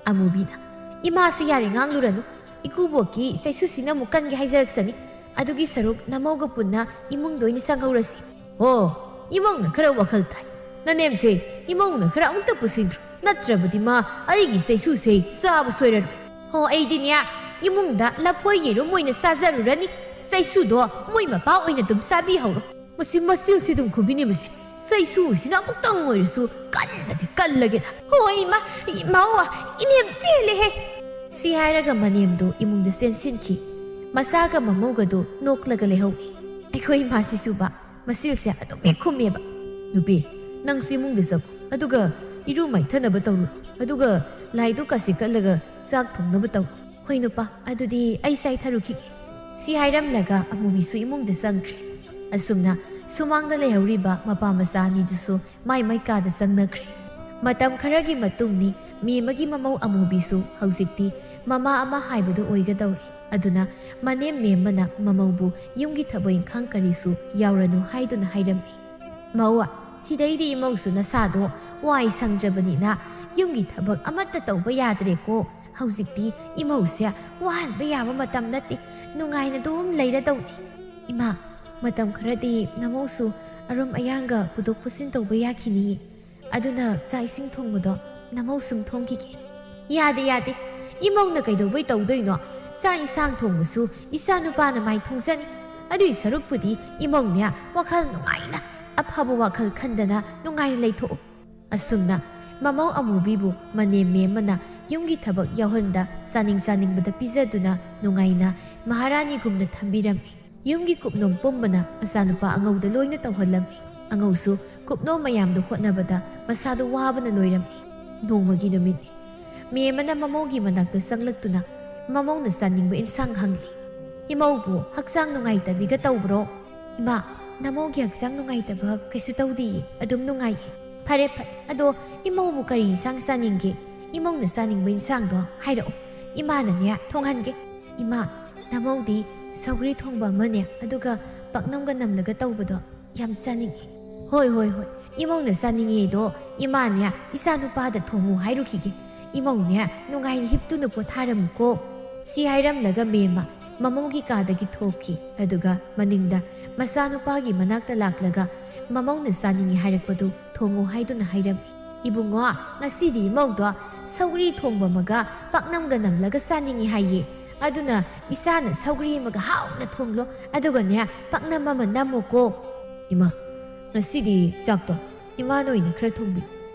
ꯑꯃꯨꯕꯤꯅ, "ꯏꯃꯥꯁꯨ ꯌꯥꯔꯦ ꯉꯥꯡꯂꯨꯔꯅꯨ꯫ ꯏꯀꯨꯕꯣꯛꯀꯤ ꯆꯩꯁꯨꯁꯤꯅ ꯑꯃꯨꯛ ꯀꯟꯒꯦ ꯍꯥꯏꯖꯔꯛꯁꯅꯤ꯫ ꯑꯗꯨꯒꯤ ꯁꯔꯨꯛ ꯅꯃꯧꯒ ꯄꯨꯟꯅ ꯏꯃꯨꯡꯗ ꯑꯣꯏꯅ ꯆꯪꯍꯧꯔꯁꯤ꯫" "ꯑꯣ, ꯏꯃꯧꯅ ꯈꯔ ꯋꯥꯈꯜ ꯇꯥꯏ꯫ ꯅꯅꯦꯝꯁꯦ ꯏꯃꯧꯅ ꯈꯔ ꯑꯃꯨꯛꯇ ꯄꯨꯁꯤꯟꯈ꯭ꯔꯣ꯫ ꯅꯠꯇ꯭ꯔꯕꯗꯤ ꯃꯥ ꯑꯩꯒꯤ ꯆꯩꯁꯨꯁꯦ ꯆꯥꯕ ꯁꯣꯏꯔꯔꯣꯏ꯫" "ꯍꯣ, ꯑꯩꯗꯤꯅꯦ ꯏꯃꯨꯡꯗ ꯂꯐꯣꯏ ꯌꯦꯔꯨꯝ ꯑꯣꯏꯅ ꯆꯥꯖꯔꯨꯔꯅꯤ꯫ ꯆꯩꯁꯨꯗꯣ ꯃꯣꯏ ꯃꯄꯥ ꯑꯣꯏꯅ ꯑꯗꯨꯝ ꯆꯥꯕꯤꯍꯧꯔꯣ꯫" ꯃꯁꯤ ꯃꯆꯤꯜꯁꯤ ꯑꯗꯨꯝ ꯈꯨꯕꯤꯅꯤ ꯃꯁꯦ꯫ ꯆꯩꯁꯨꯁꯤꯅ ꯑꯃꯨꯛꯇꯪ ꯑꯣꯏꯔꯁꯨ ꯀꯟꯕꯗꯤ ꯀꯜꯂꯒꯦꯗ꯫ "ꯍꯣ, ꯏꯃꯥ, ꯏꯃꯥ, ꯏꯅꯦꯝ ꯆꯦꯜꯂꯦꯍꯦ!" ꯁꯤ ꯍꯥꯏꯔꯒ ꯃꯅꯦꯝꯗꯨ ꯏꯃꯨꯡꯗ ꯆꯦꯟꯁꯤꯟꯈꯤ꯫ ꯃꯆꯥꯒ ꯃꯃꯧꯒꯗꯨ ꯅꯣꯛꯂꯒ ꯂꯩꯍꯧꯏ꯫ ꯑꯩꯈꯣꯏ ꯏꯃꯥꯁꯤꯁꯨꯕ ꯃꯆꯤꯜꯁꯦ ꯑꯗꯨꯝ ꯍꯦꯛ ꯈꯨꯝꯃꯦꯕ꯫ "ꯅꯨꯄꯤ, ꯅꯪꯁꯨ ꯏꯃꯨꯡꯗ ꯆꯪꯉꯨ꯫ ꯑꯗꯨꯒ ꯏꯔꯨ ꯃꯥꯏꯊꯅꯕ ꯇꯧꯔꯨꯔꯣ, ꯑꯗꯨꯒ ꯂꯥꯏꯗꯨ ꯀꯥꯁꯤ ꯀꯠꯂꯒ ꯆꯥꯛ ꯊꯣꯡꯅꯕ ꯇꯧ꯫ "ꯍꯣꯏ ꯅꯨꯄꯥ, ꯑꯗꯨꯗꯤ ꯑꯩ ꯆꯥꯏꯊꯔꯨꯈꯤꯒꯦ"꯫ ꯁꯤ ꯍꯥꯏꯔꯝꯂꯒ ꯑꯃꯨꯕꯤꯁꯨ ꯏꯃꯨꯡꯗ ꯆꯪꯈ꯭ꯔꯦ꯫ ꯑꯁꯨꯝꯅ ꯁꯨꯃꯥꯡꯗ ꯂꯩꯍꯧꯔꯤꯕ ꯃꯄꯥ ꯃꯆꯥ ꯑꯅꯤꯗꯨꯁꯨ ꯃꯥꯏ ꯃꯥꯏ ꯀꯥꯗ ꯆꯪꯅꯈ꯭ꯔꯦ꯫ ꯃꯇꯝ ꯈꯔꯒꯤ ꯃꯇꯨꯡꯅꯤ, ꯃꯦꯝꯃꯒꯤ ꯃꯃꯧ ꯑꯃꯨꯕꯤꯁꯨ ꯍꯧꯖꯤꯛꯇꯤ ꯃꯃꯥ ꯑꯃ ꯍꯥꯏꯕꯗꯨ ꯑꯣꯏꯒꯗꯧꯔꯦ꯫ ꯑꯗꯨꯅ ꯃꯅꯦꯝ ꯃꯦꯝꯃꯅ ꯃꯃꯧꯕꯨ ꯌꯨꯝꯒꯤ ꯊꯕꯛ ꯏꯪꯈꯥꯡ ꯀꯔꯤꯁꯨ ꯌꯥꯎꯔꯅꯨ ꯍꯥꯏꯗꯨꯅ ꯍꯥꯏꯔꯝꯃꯤ꯫ "ꯃꯧ, ꯁꯤꯗꯩꯗꯤ ꯏꯃꯧꯁꯨ ꯅꯁꯥꯗꯣ ꯋꯥꯏ ꯁꯪꯗ꯭ꯔꯕꯅꯤꯅ ꯌꯨꯝꯒꯤ ꯊꯕꯛ ꯑꯃꯠꯇ ꯇꯧꯕ ꯌꯥꯗ꯭ꯔꯦꯀꯣ꯫ ꯍꯧꯖꯤꯛꯇꯤ ꯏꯃꯧꯁꯦ ꯋꯥꯍꯟꯕ ꯌꯥꯕ ꯃꯇꯝ ꯅꯠꯇꯦ, ꯅꯨꯡꯉꯥꯏꯅ ꯑꯗꯨꯝ ꯂꯩꯔꯗꯧꯅꯤ꯫ ꯏꯃꯥ, ꯃꯇꯝ ꯈꯔꯗꯤ ꯅꯃꯧꯁꯨ ꯑꯔꯨꯝ ꯑꯌꯥꯡꯒ ꯄꯨꯊꯣꯛ ꯄꯨꯁꯤꯟ ꯇꯧꯕ ꯌꯥꯈꯤꯅꯤ꯫ ꯑꯗꯨꯅ ꯆꯥꯛ ꯏꯁꯤꯡ ꯊꯣꯡꯕꯗꯣ ꯅꯃꯧ ꯁꯨꯝ ꯊꯣꯡꯈꯤꯒꯦ"꯫ "ꯌꯥꯗꯦ, ꯌꯥꯗꯦ꯫ ꯏꯃꯧꯅ ꯀꯩꯗꯧꯕꯩ ꯇꯧꯗꯣꯏꯅꯣ? ꯆꯥꯛ ꯏꯟꯁꯥꯡ ꯊꯣꯡꯕꯁꯨ ꯏꯆꯥ ꯅꯨꯄꯥꯅ ꯃꯥꯏ ꯊꯣꯡꯖꯅꯤ꯫ ꯑꯗꯨꯏ ꯁꯔꯨꯛꯄꯨꯗꯤ ꯏꯃꯧꯅꯦ ꯋꯥꯈꯜ ꯅꯨꯡꯉꯥꯏꯅ, ꯑꯐꯕ ꯋꯥꯈꯜ ꯈꯟꯗꯅ ꯅꯨꯡꯉꯥꯏꯅ ꯂꯩꯊꯣꯛꯎ"꯫ ꯑꯁꯨꯝꯅ ꯃꯃꯧ ꯑꯃꯨꯕꯤꯕꯨ ꯃꯅꯦꯝ ꯃꯦꯝꯃꯅ ꯌꯨꯝꯒꯤ ꯊꯕꯛ ꯌꯥꯎꯍꯟꯗ ꯆꯥꯅꯤꯡ ꯆꯥꯅꯤꯡꯕꯗ ꯄꯤꯖꯗꯨꯅ ꯅꯨꯡꯉꯥꯏꯅ ꯃꯍꯥꯔꯥꯅꯤꯒꯨꯝꯅ ꯊꯝꯕꯤꯔꯝꯃꯤ꯫ ꯌꯨꯝꯒꯤ ꯀꯨꯞꯅꯣꯝ ꯄꯨꯝꯕꯅ ꯃꯆꯥꯅꯨꯄꯥ ꯑꯉꯧꯗ ꯂꯣꯏꯅ ꯇꯧꯍꯜꯂꯝꯃꯤ꯫ ꯑꯉꯧꯁꯨ ꯀꯨꯞꯅꯣꯝ ꯃꯌꯥꯝꯗꯨ ꯍꯣꯠꯅꯕꯗ ꯃꯁꯥꯗꯨ ꯋꯥꯕꯅ ꯂꯣꯏꯔꯝꯃꯤ꯫ ꯅꯣꯡꯃꯒꯤ ꯅꯨꯃꯤꯠꯅꯤ꯫ ꯃꯦꯝꯃꯅ ꯃꯃꯧꯒꯤ ꯃꯅꯥꯛꯇ ꯆꯪꯂꯛꯇꯨꯅ ꯃꯃꯧꯅ ꯆꯥꯅꯤꯡꯕ ꯏꯟꯁꯥꯡ ꯍꯪꯂꯤ꯫ "ꯏꯃꯧꯕꯨ ꯍꯛꯆꯥꯡ ꯅꯨꯡꯉꯥꯏꯇꯕꯤꯒ ꯇꯧꯕ꯭ꯔꯣ?" "ꯏꯃꯥ, ꯅꯃꯧꯒꯤ ꯍꯛꯆꯥꯡ ꯅꯨꯡꯉꯥꯏꯇꯕ ꯀꯩꯁꯨ ꯇꯧꯗꯤꯌꯦ, ꯑꯗꯨꯝ ꯅꯨꯡꯉꯥꯏꯌꯦ"꯫ "ꯐꯔꯦ, ꯐꯔꯦ꯫ ꯑꯗꯣ ꯏꯃꯧꯕꯨ ꯀꯔꯤ ꯏꯟꯁꯥꯡ ꯆꯥꯅꯤꯡꯒꯦ? ꯏꯃꯧꯅ ꯆꯥꯅꯤꯡꯕ ꯏꯟꯁꯥꯡꯗꯣ ꯍꯥꯏꯔꯛꯑꯣ, ꯏꯃꯥꯅꯅꯦ ꯊꯣꯡꯍꯟꯒꯦ"꯫ "ꯏꯃꯥ, ꯅꯃꯧꯗꯤ ꯁꯧꯒ꯭ꯔꯤ ꯊꯣꯡꯕ ꯑꯃꯅꯦ, ꯑꯗꯨꯒ ꯄꯥꯛꯅꯝꯒ ꯅꯝꯂꯒ ꯇꯧꯕꯗꯣ ꯌꯥꯝ ꯆꯥꯅꯤꯡꯉꯤ"꯫ "ꯍꯣꯏ, ꯍꯣꯏ, ꯍꯣꯏ꯫ ꯏꯃꯧꯅ ꯆꯥꯅꯤꯡꯉꯦꯗꯣ ꯏꯃꯥꯅꯦ ꯏꯆꯥ ꯅꯨꯄꯥꯗ ꯊꯣꯡꯉꯨ ꯍꯥꯏꯔꯨꯈꯤꯒꯦ꯫ ꯏꯃꯧꯅꯦ ꯅꯨꯡꯉꯥꯏꯅ ꯍꯤꯞꯇꯨꯅ ꯄꯣꯊꯥꯔꯝꯃꯨꯀꯣ"꯫ ꯁꯤ ꯍꯥꯏꯔꯝꯂꯒ ꯃꯦꯝꯃ ꯃꯃꯧꯒꯤ ꯀꯥꯗꯒꯤ ꯊꯣꯛꯈꯤ꯫ ꯑꯗꯨꯒ ꯃꯅꯤꯡꯗ ꯃꯆꯥꯅꯨꯄꯥꯒꯤ ꯃꯅꯥꯛꯇ ꯂꯥꯛꯂꯒ ꯃꯃꯧꯅ ꯆꯥꯅꯤꯡꯉꯤ ꯍꯥꯏꯔꯛꯄꯗꯨ ꯊꯣꯡꯉꯨ ꯍꯥꯏꯗꯨꯅ ꯍꯥꯏꯔꯝꯃꯤ꯫ "ꯏꯕꯨꯡꯉꯣ, ꯉꯁꯤꯗꯤ ꯏꯃꯧꯗꯣ ꯁꯧꯒ꯭ꯔꯤ ꯊꯣꯡꯕ ꯑꯃꯒ ꯄꯥꯛꯅꯝꯒ ꯅꯝꯂꯒ ꯆꯥꯅꯤꯡꯉꯤ ꯍꯥꯏꯌꯦ꯫ ꯑꯗꯨꯅ ꯏꯆꯥꯅ ꯁꯧꯒ꯭ꯔꯤ ꯑꯃꯒ ꯍꯥꯎꯅ ꯊꯣꯡꯂꯣ, ꯑꯗꯨꯒꯅꯦ ꯄꯥꯛꯅꯝ ꯑꯃ ꯅꯝꯃꯨꯀꯣ"꯫ "ꯏꯃꯥ, ꯉꯁꯤꯗꯤ ꯆꯥꯛꯇꯣ ꯏꯃꯥꯅ ꯑꯣꯏꯅ ꯈꯔ ꯊꯣꯡꯕꯤꯌꯨ꯫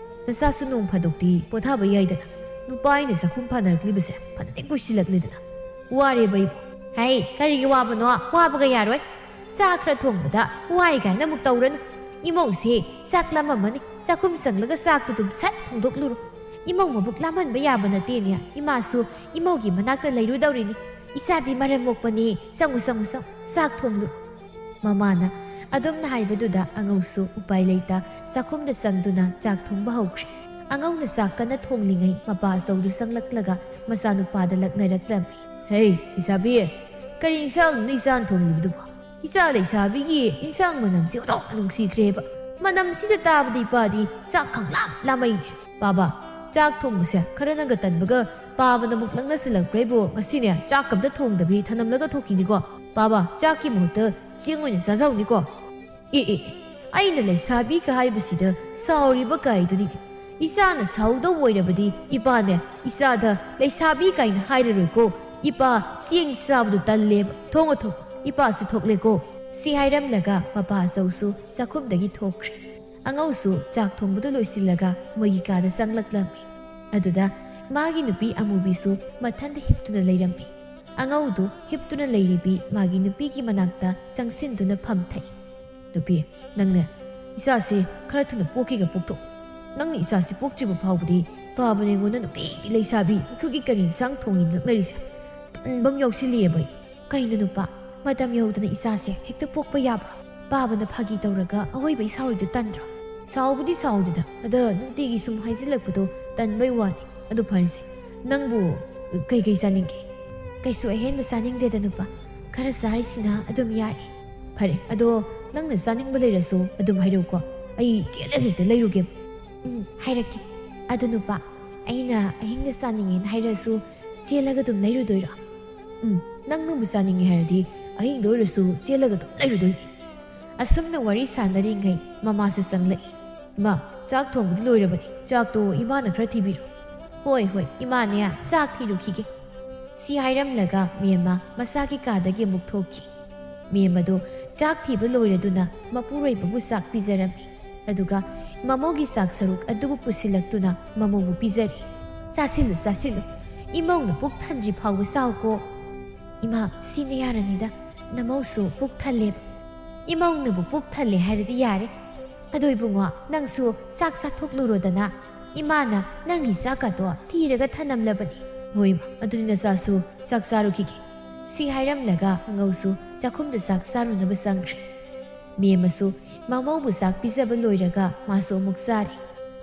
ꯅꯆꯥꯁꯨ ꯅꯣꯡ ꯐꯥꯗꯣꯛꯇꯤ ꯄꯣꯊꯥꯕ ꯌꯥꯏꯗꯅ꯫ ꯅꯨꯄꯥ ꯑꯩꯅ ꯆꯥꯛꯈꯨꯝ ꯐꯥꯅꯔꯛꯂꯤꯕꯁꯦ ꯐꯅꯗꯤ ꯀꯨꯏꯁꯤꯜꯂꯛꯂꯦꯗꯅ꯫ ꯋꯥꯔꯦꯕ ꯑꯩꯕꯨ"꯫ "ꯍꯩ, ꯀꯔꯤꯒꯤ ꯋꯥꯕꯅꯣ? ꯋꯥꯕꯒ ꯌꯥꯔꯣꯏ꯫ ꯆꯥꯛ ꯈꯔ ꯊꯣꯡꯕꯗ ꯋꯥꯏ ꯀꯥꯏꯅ ꯑꯃꯨꯛ ꯇꯧꯔꯅꯨ꯫ "ꯏꯃꯧꯁꯦ ꯆꯥꯛ ꯂꯥꯝꯃꯝꯃꯅꯤ, ꯆꯥꯛꯈꯨꯝ ꯆꯪꯂꯒ ꯆꯥꯛꯇꯨ ꯑꯗꯨꯝ ꯁꯠ ꯊꯣꯡꯗꯣꯛꯂꯨꯔꯣ꯫ ꯏꯃꯧ ꯃꯕꯨꯛ ꯂꯥꯝꯍꯟꯕ ꯌꯥꯕ ꯅꯠꯇꯦꯅꯦ, ꯏꯃꯥꯁꯨ ꯏꯃꯧꯒꯤ ꯃꯅꯥꯛꯇ ꯂꯩꯔꯨꯗꯧꯔꯤꯅꯤ꯫ ꯏꯆꯥꯗꯤ ꯃꯔꯝ ꯃꯣꯛꯄꯅꯤ, ꯆꯪꯉꯨ, ꯆꯪꯉꯨ, ꯆꯪꯉꯨ, ꯆꯥꯛ ꯊꯣꯡꯂꯨꯔꯣ"꯫ ꯃꯃꯥꯅ ꯑꯗꯨꯝꯅ ꯍꯥꯏꯕꯗꯨꯗ ꯑꯉꯧꯁꯨ ꯎꯄꯥꯏ ꯂꯩꯇ ꯆꯥꯛꯈꯨꯝꯗ ꯆꯪꯗꯨꯅ ꯆꯥꯛ ꯊꯣꯡꯕ ꯍꯧꯈ꯭ꯔꯦ꯫ ꯑꯉꯧꯅ ꯆꯥꯛ ꯀꯟꯅ ꯊꯣꯡꯂꯤꯉꯩ ꯃꯄꯥ ꯑꯆꯧꯗꯨ ꯆꯪꯂꯛꯂꯒ ꯃꯆꯥꯅꯨꯄꯥꯗ ꯂꯛꯅꯔꯛꯂꯝꯃꯤ꯫ "ꯍꯦ, ꯂꯩꯁꯥꯕꯤ, ꯀꯔꯤ ꯏꯟꯁꯥꯡꯅꯣ ꯏꯆꯥꯅ ꯊꯣꯡꯂꯤꯕꯗꯨꯕꯣ? ꯏꯆꯥ ꯂꯩꯁꯥꯕꯤꯒꯤ ꯏꯟꯁꯥꯡ ꯃꯅꯝꯁꯤ ꯑꯣꯟꯊꯣꯛꯅ ꯅꯨꯡꯁꯤꯈ꯭ꯔꯦꯕ꯫ ꯃꯅꯝꯁꯤꯗ ꯇꯥꯕꯗ ꯏꯄꯥꯗꯤ ꯆꯥꯛ ꯈꯪꯂꯥꯝ ꯂꯥꯝꯃꯩꯅꯦ꯫ ꯄꯥꯕ, ꯆꯥꯛ ꯊꯣꯡꯕꯁꯦ ꯈꯔ ꯅꯪꯒ ꯇꯟꯕꯒ ꯄꯥꯕꯅ ꯑꯃꯨꯛ ꯂꯪꯅꯁꯤꯜꯂꯛꯈ꯭ꯔꯦꯕꯨ꯫ ꯉꯁꯤꯅꯦ ꯆꯥꯛ ꯑꯝꯇ ꯊꯣꯡꯗꯕꯤ ꯊꯅꯝꯂꯒ ꯊꯣꯛꯈꯤꯅꯤꯀꯣ꯫ ꯄꯥꯕ, ꯆꯥꯛꯀꯤ ꯃꯍꯨꯠꯇ ꯆꯦꯡ ꯑꯣꯏꯅ ꯆꯥꯖꯧꯅꯤꯀꯣ꯫ ꯑꯦ, ꯑꯦ, ꯑꯦ, ꯑꯩꯅ ꯂꯩꯁꯥꯕꯤꯒ ꯍꯥꯏꯕꯁꯤꯗ ꯁꯥꯎꯔꯤꯕ ꯀꯥꯏꯗꯨꯅꯤ꯫ ꯏꯆꯥꯅ ꯁꯥꯎꯗꯧ ꯑꯣꯏꯔꯕꯗꯤ ꯏꯄꯥꯅꯦ ꯏꯆꯥꯗ ꯂꯩꯁꯥꯕꯤ ꯀꯥꯏꯅ ꯍꯥꯏꯔꯔꯣꯏꯀꯣ꯫ ꯏꯄꯥ ꯆꯦꯡ ꯆꯥꯕꯗꯨ ꯇꯜꯂꯦꯕ꯫ ꯊꯣꯡꯉꯣ, ꯊꯣꯡꯉꯣ, ꯏꯄꯥꯁꯨ ꯊꯣꯛꯂꯦꯀꯣ"꯫ ꯁꯤ ꯍꯥꯏꯔꯝꯂꯒ ꯃꯄꯥ ꯑꯆꯧꯁꯨ ꯆꯥꯛꯈꯨꯝꯗꯒꯤ ꯊꯣꯛꯈ꯭ꯔꯦ꯫ ꯑꯉꯧꯁꯨ ꯆꯥꯛ ꯊꯣꯡꯕꯗꯨ ꯂꯣꯏꯁꯤꯜꯂꯒ ꯃꯣꯏꯒꯤ ꯀꯥꯗ ꯆꯪꯂꯛꯂꯝꯃꯤ꯫ ꯑꯗꯨꯗ ꯃꯥꯒꯤ ꯅꯨꯄꯤ ꯑꯃꯨꯕꯤꯁꯨ ꯃꯊꯟꯗ ꯍꯤꯞꯇꯨꯅ ꯂꯩꯔꯝꯃꯤ꯫ ꯑꯉꯧꯗꯨ ꯍꯤꯞꯇꯨꯅ ꯂꯩꯔꯤꯕꯤ ꯃꯥꯒꯤ ꯅꯨꯄꯤꯒꯤ ꯃꯅꯥꯛꯇ ꯆꯪꯁꯤꯟꯗꯨꯅ ꯐꯝꯊꯩ꯫ "ꯅꯨꯄꯤ, ꯅꯪꯅꯦ ꯏꯆꯥꯁꯤ ꯈꯔ ꯊꯨꯅ ꯄꯣꯛꯀꯦꯒ ꯄꯣꯛꯊꯣꯛ꯫ ꯅꯪꯅ ꯏꯆꯥꯁꯤ ꯄꯣꯛꯇ꯭ꯔꯤꯕ ꯐꯥꯎꯕꯗꯤ ꯄꯥꯕꯅ ꯑꯩꯉꯣꯟꯗ ꯅꯨꯡꯇꯤꯒꯤ ꯂꯩꯁꯥꯕꯤ, ꯑꯩꯈꯣꯏꯒꯤ ꯀꯔꯤ ꯏꯟꯁꯥꯡ ꯊꯣꯡꯉꯤ ꯅꯛꯅꯔꯤꯁꯦ? ꯇꯟꯕ ꯑꯃ ꯌꯥꯎꯁꯤꯜꯂꯛꯑꯦꯕ ꯑꯩ꯫ ꯀꯩꯅꯣ ꯅꯨꯄꯥ, ꯃꯇꯝ ꯌꯧꯗꯅ ꯏꯆꯥꯁꯦ ꯍꯦꯛꯇ ꯄꯣꯛꯄ ꯌꯥꯕ꯭ꯔꯣ?" ꯄꯥꯕꯅ ꯐꯥꯒꯤ ꯇꯧꯔꯒ ꯑꯍꯣꯏꯕ ꯏꯁꯥꯎꯔꯤꯗꯨ ꯇꯟꯗ꯭ꯔꯣ? ꯁꯥꯎꯕꯨꯗꯤ ꯁꯥꯎꯗꯦꯗ, ꯑꯗ ꯅꯨꯡꯇꯤꯒꯤ ꯁꯨꯝ ꯍꯥꯏꯖꯤꯜꯂꯛꯄꯗꯣ ꯇꯟꯕꯩ ꯋꯥꯅꯤ꯫ ꯑꯗꯨ ꯐꯔꯦꯁꯦ, ꯅꯪꯕꯨ ꯀꯩꯀꯩ ꯆꯥꯅꯤꯡꯒꯦ? ꯀꯩꯁꯨ ꯑꯍꯦꯟꯕ ꯆꯥꯅꯤꯡꯗꯦꯗ ꯅꯨꯄꯥ, ꯈꯔ ꯆꯥꯔꯤꯁꯤꯅ ꯑꯗꯨꯝ ꯌꯥꯔꯦ꯫ ꯐꯔꯦ, ꯑꯗꯣ ꯅꯪꯅ ꯆꯥꯅꯤꯡꯕ ꯂꯩꯔꯁꯨ ꯑꯗꯨꯝ ꯍꯥꯏꯔꯛꯎꯀꯣ, ꯑꯩ ꯆꯦꯜꯂꯒ ꯍꯦꯛꯇ ꯂꯩꯔꯨꯒꯦ꯫ ꯎꯝ, ꯍꯥꯏꯔꯛꯀꯦ꯫ ꯑꯗꯨ ꯅꯨꯄꯥ, ꯑꯩꯅ ꯑꯍꯤꯡꯗ ꯆꯥꯅꯤꯡꯉꯦꯅ ꯍꯥꯏꯔꯛꯑꯁꯨ ꯆꯦꯜꯂꯒ ꯑꯗꯨꯝ ꯂꯩꯔꯨꯗꯣꯏꯔꯣ? ꯎꯝ, ꯅꯪꯅꯕꯨ ꯆꯥꯅꯤꯡꯉꯦ ꯍꯥꯏꯔꯗꯤ ꯑꯍꯤꯡꯗ ꯑꯣꯏꯔꯁꯨ ꯆꯦꯜꯂꯒ ꯑꯗꯨꯝ ꯂꯩꯔꯨꯗꯣꯏꯅꯤ꯫ ꯑꯁꯨꯝꯅ ꯋꯥꯔꯤ ꯁꯥꯟꯅꯔꯤꯉꯩ ꯃꯃꯥꯁꯨ ꯆꯪꯂꯛꯏ꯫ "ꯏꯃꯥ, ꯆꯥꯛ ꯊꯣꯡꯕꯗꯤ ꯂꯣꯏꯔꯕꯅꯤ, ꯆꯥꯛꯇꯣ ꯏꯃꯥꯅ ꯈꯔ ꯊꯤꯕꯤꯔꯣ"꯫ "ꯍꯣꯏ, ꯍꯣꯏ, ꯏꯃꯥꯅꯦ ꯆꯥꯛ ꯊꯤꯔꯨꯈꯤꯒꯦ"꯫ ꯁꯤ ꯍꯥꯏꯔꯝꯂꯒ ꯃꯦꯝꯃ ꯃꯁꯥꯒꯤ ꯀꯥꯗꯒꯤ ꯑꯃꯨꯛ ꯊꯣꯛꯈꯤ꯫ ꯃꯦꯝ ꯑꯗꯨ ꯆꯥꯛ ꯊꯤꯕ ꯂꯣꯏꯔꯗꯨꯅ ꯃꯄꯨꯔꯣꯏꯕꯕꯨ ꯆꯥꯛ ꯄꯤꯖꯔꯝꯃꯤ꯫ ꯑꯗꯨꯒ ꯃꯃꯧꯒꯤ ꯆꯥꯛ ꯁꯔꯨꯛ ꯑꯗꯨꯕꯨ ꯄꯨꯁꯤꯜꯂꯛꯇꯨꯅ ꯃꯃꯧꯕꯨ ꯄꯤꯖꯔꯤ꯫ "ꯆꯥꯁꯤꯜꯂꯨ, ꯆꯥꯁꯤꯜꯂꯨ꯫ ꯏꯃꯧꯅ ꯄꯨꯛ ꯊꯟꯗ꯭ꯔꯤ ꯐꯥꯎꯕ ꯆꯥꯎꯀꯣ"꯫ "ꯏꯃꯥ, ꯁꯤꯅ ꯌꯥꯔꯅꯤꯗ꯫ ꯅꯃꯧꯁꯨ ꯄꯨꯛ ꯊꯜꯂꯦ"꯫ "ꯏꯃꯧꯅꯕꯨ ꯄꯨꯛ ꯊꯜꯂꯦ ꯍꯥꯏꯔꯗꯤ ꯌꯥꯔꯦ꯫ "ꯑꯗꯣ ꯏꯕꯨꯡꯉꯣ, ꯅꯪꯁꯨ ꯆꯥꯛ ꯆꯥꯊꯣꯛꯂꯨꯔꯣꯗꯅ꯫ ꯏꯃꯥꯅ ꯅꯪꯒꯤ ꯆꯥꯛꯀꯗꯣ ꯊꯤꯔꯒ ꯊꯅꯝꯂꯕꯅꯤ꯫" "ꯍꯣꯏ ꯏꯃꯥ, ꯑꯗꯨꯗꯤ ꯅꯆꯥꯁꯨ ꯆꯥꯛ ꯆꯥꯔꯨꯈꯤꯒꯦ꯫" ꯁꯤ ꯍꯥꯏꯔꯝꯂꯒ ꯑꯉꯧꯁꯨ ꯆꯥꯛꯈꯨꯝꯗ ꯆꯥꯛ ꯆꯥꯔꯨꯅꯕ ꯆꯪꯈ꯭ꯔꯦ꯫ ꯃꯦꯝꯃꯁꯨ ꯃꯃꯧꯕꯨ ꯆꯥꯛ ꯄꯤꯖꯕ ꯂꯣꯏꯔꯒ ꯃꯥꯁꯨ ꯑꯃꯨꯛ ꯆꯥꯔꯤ꯫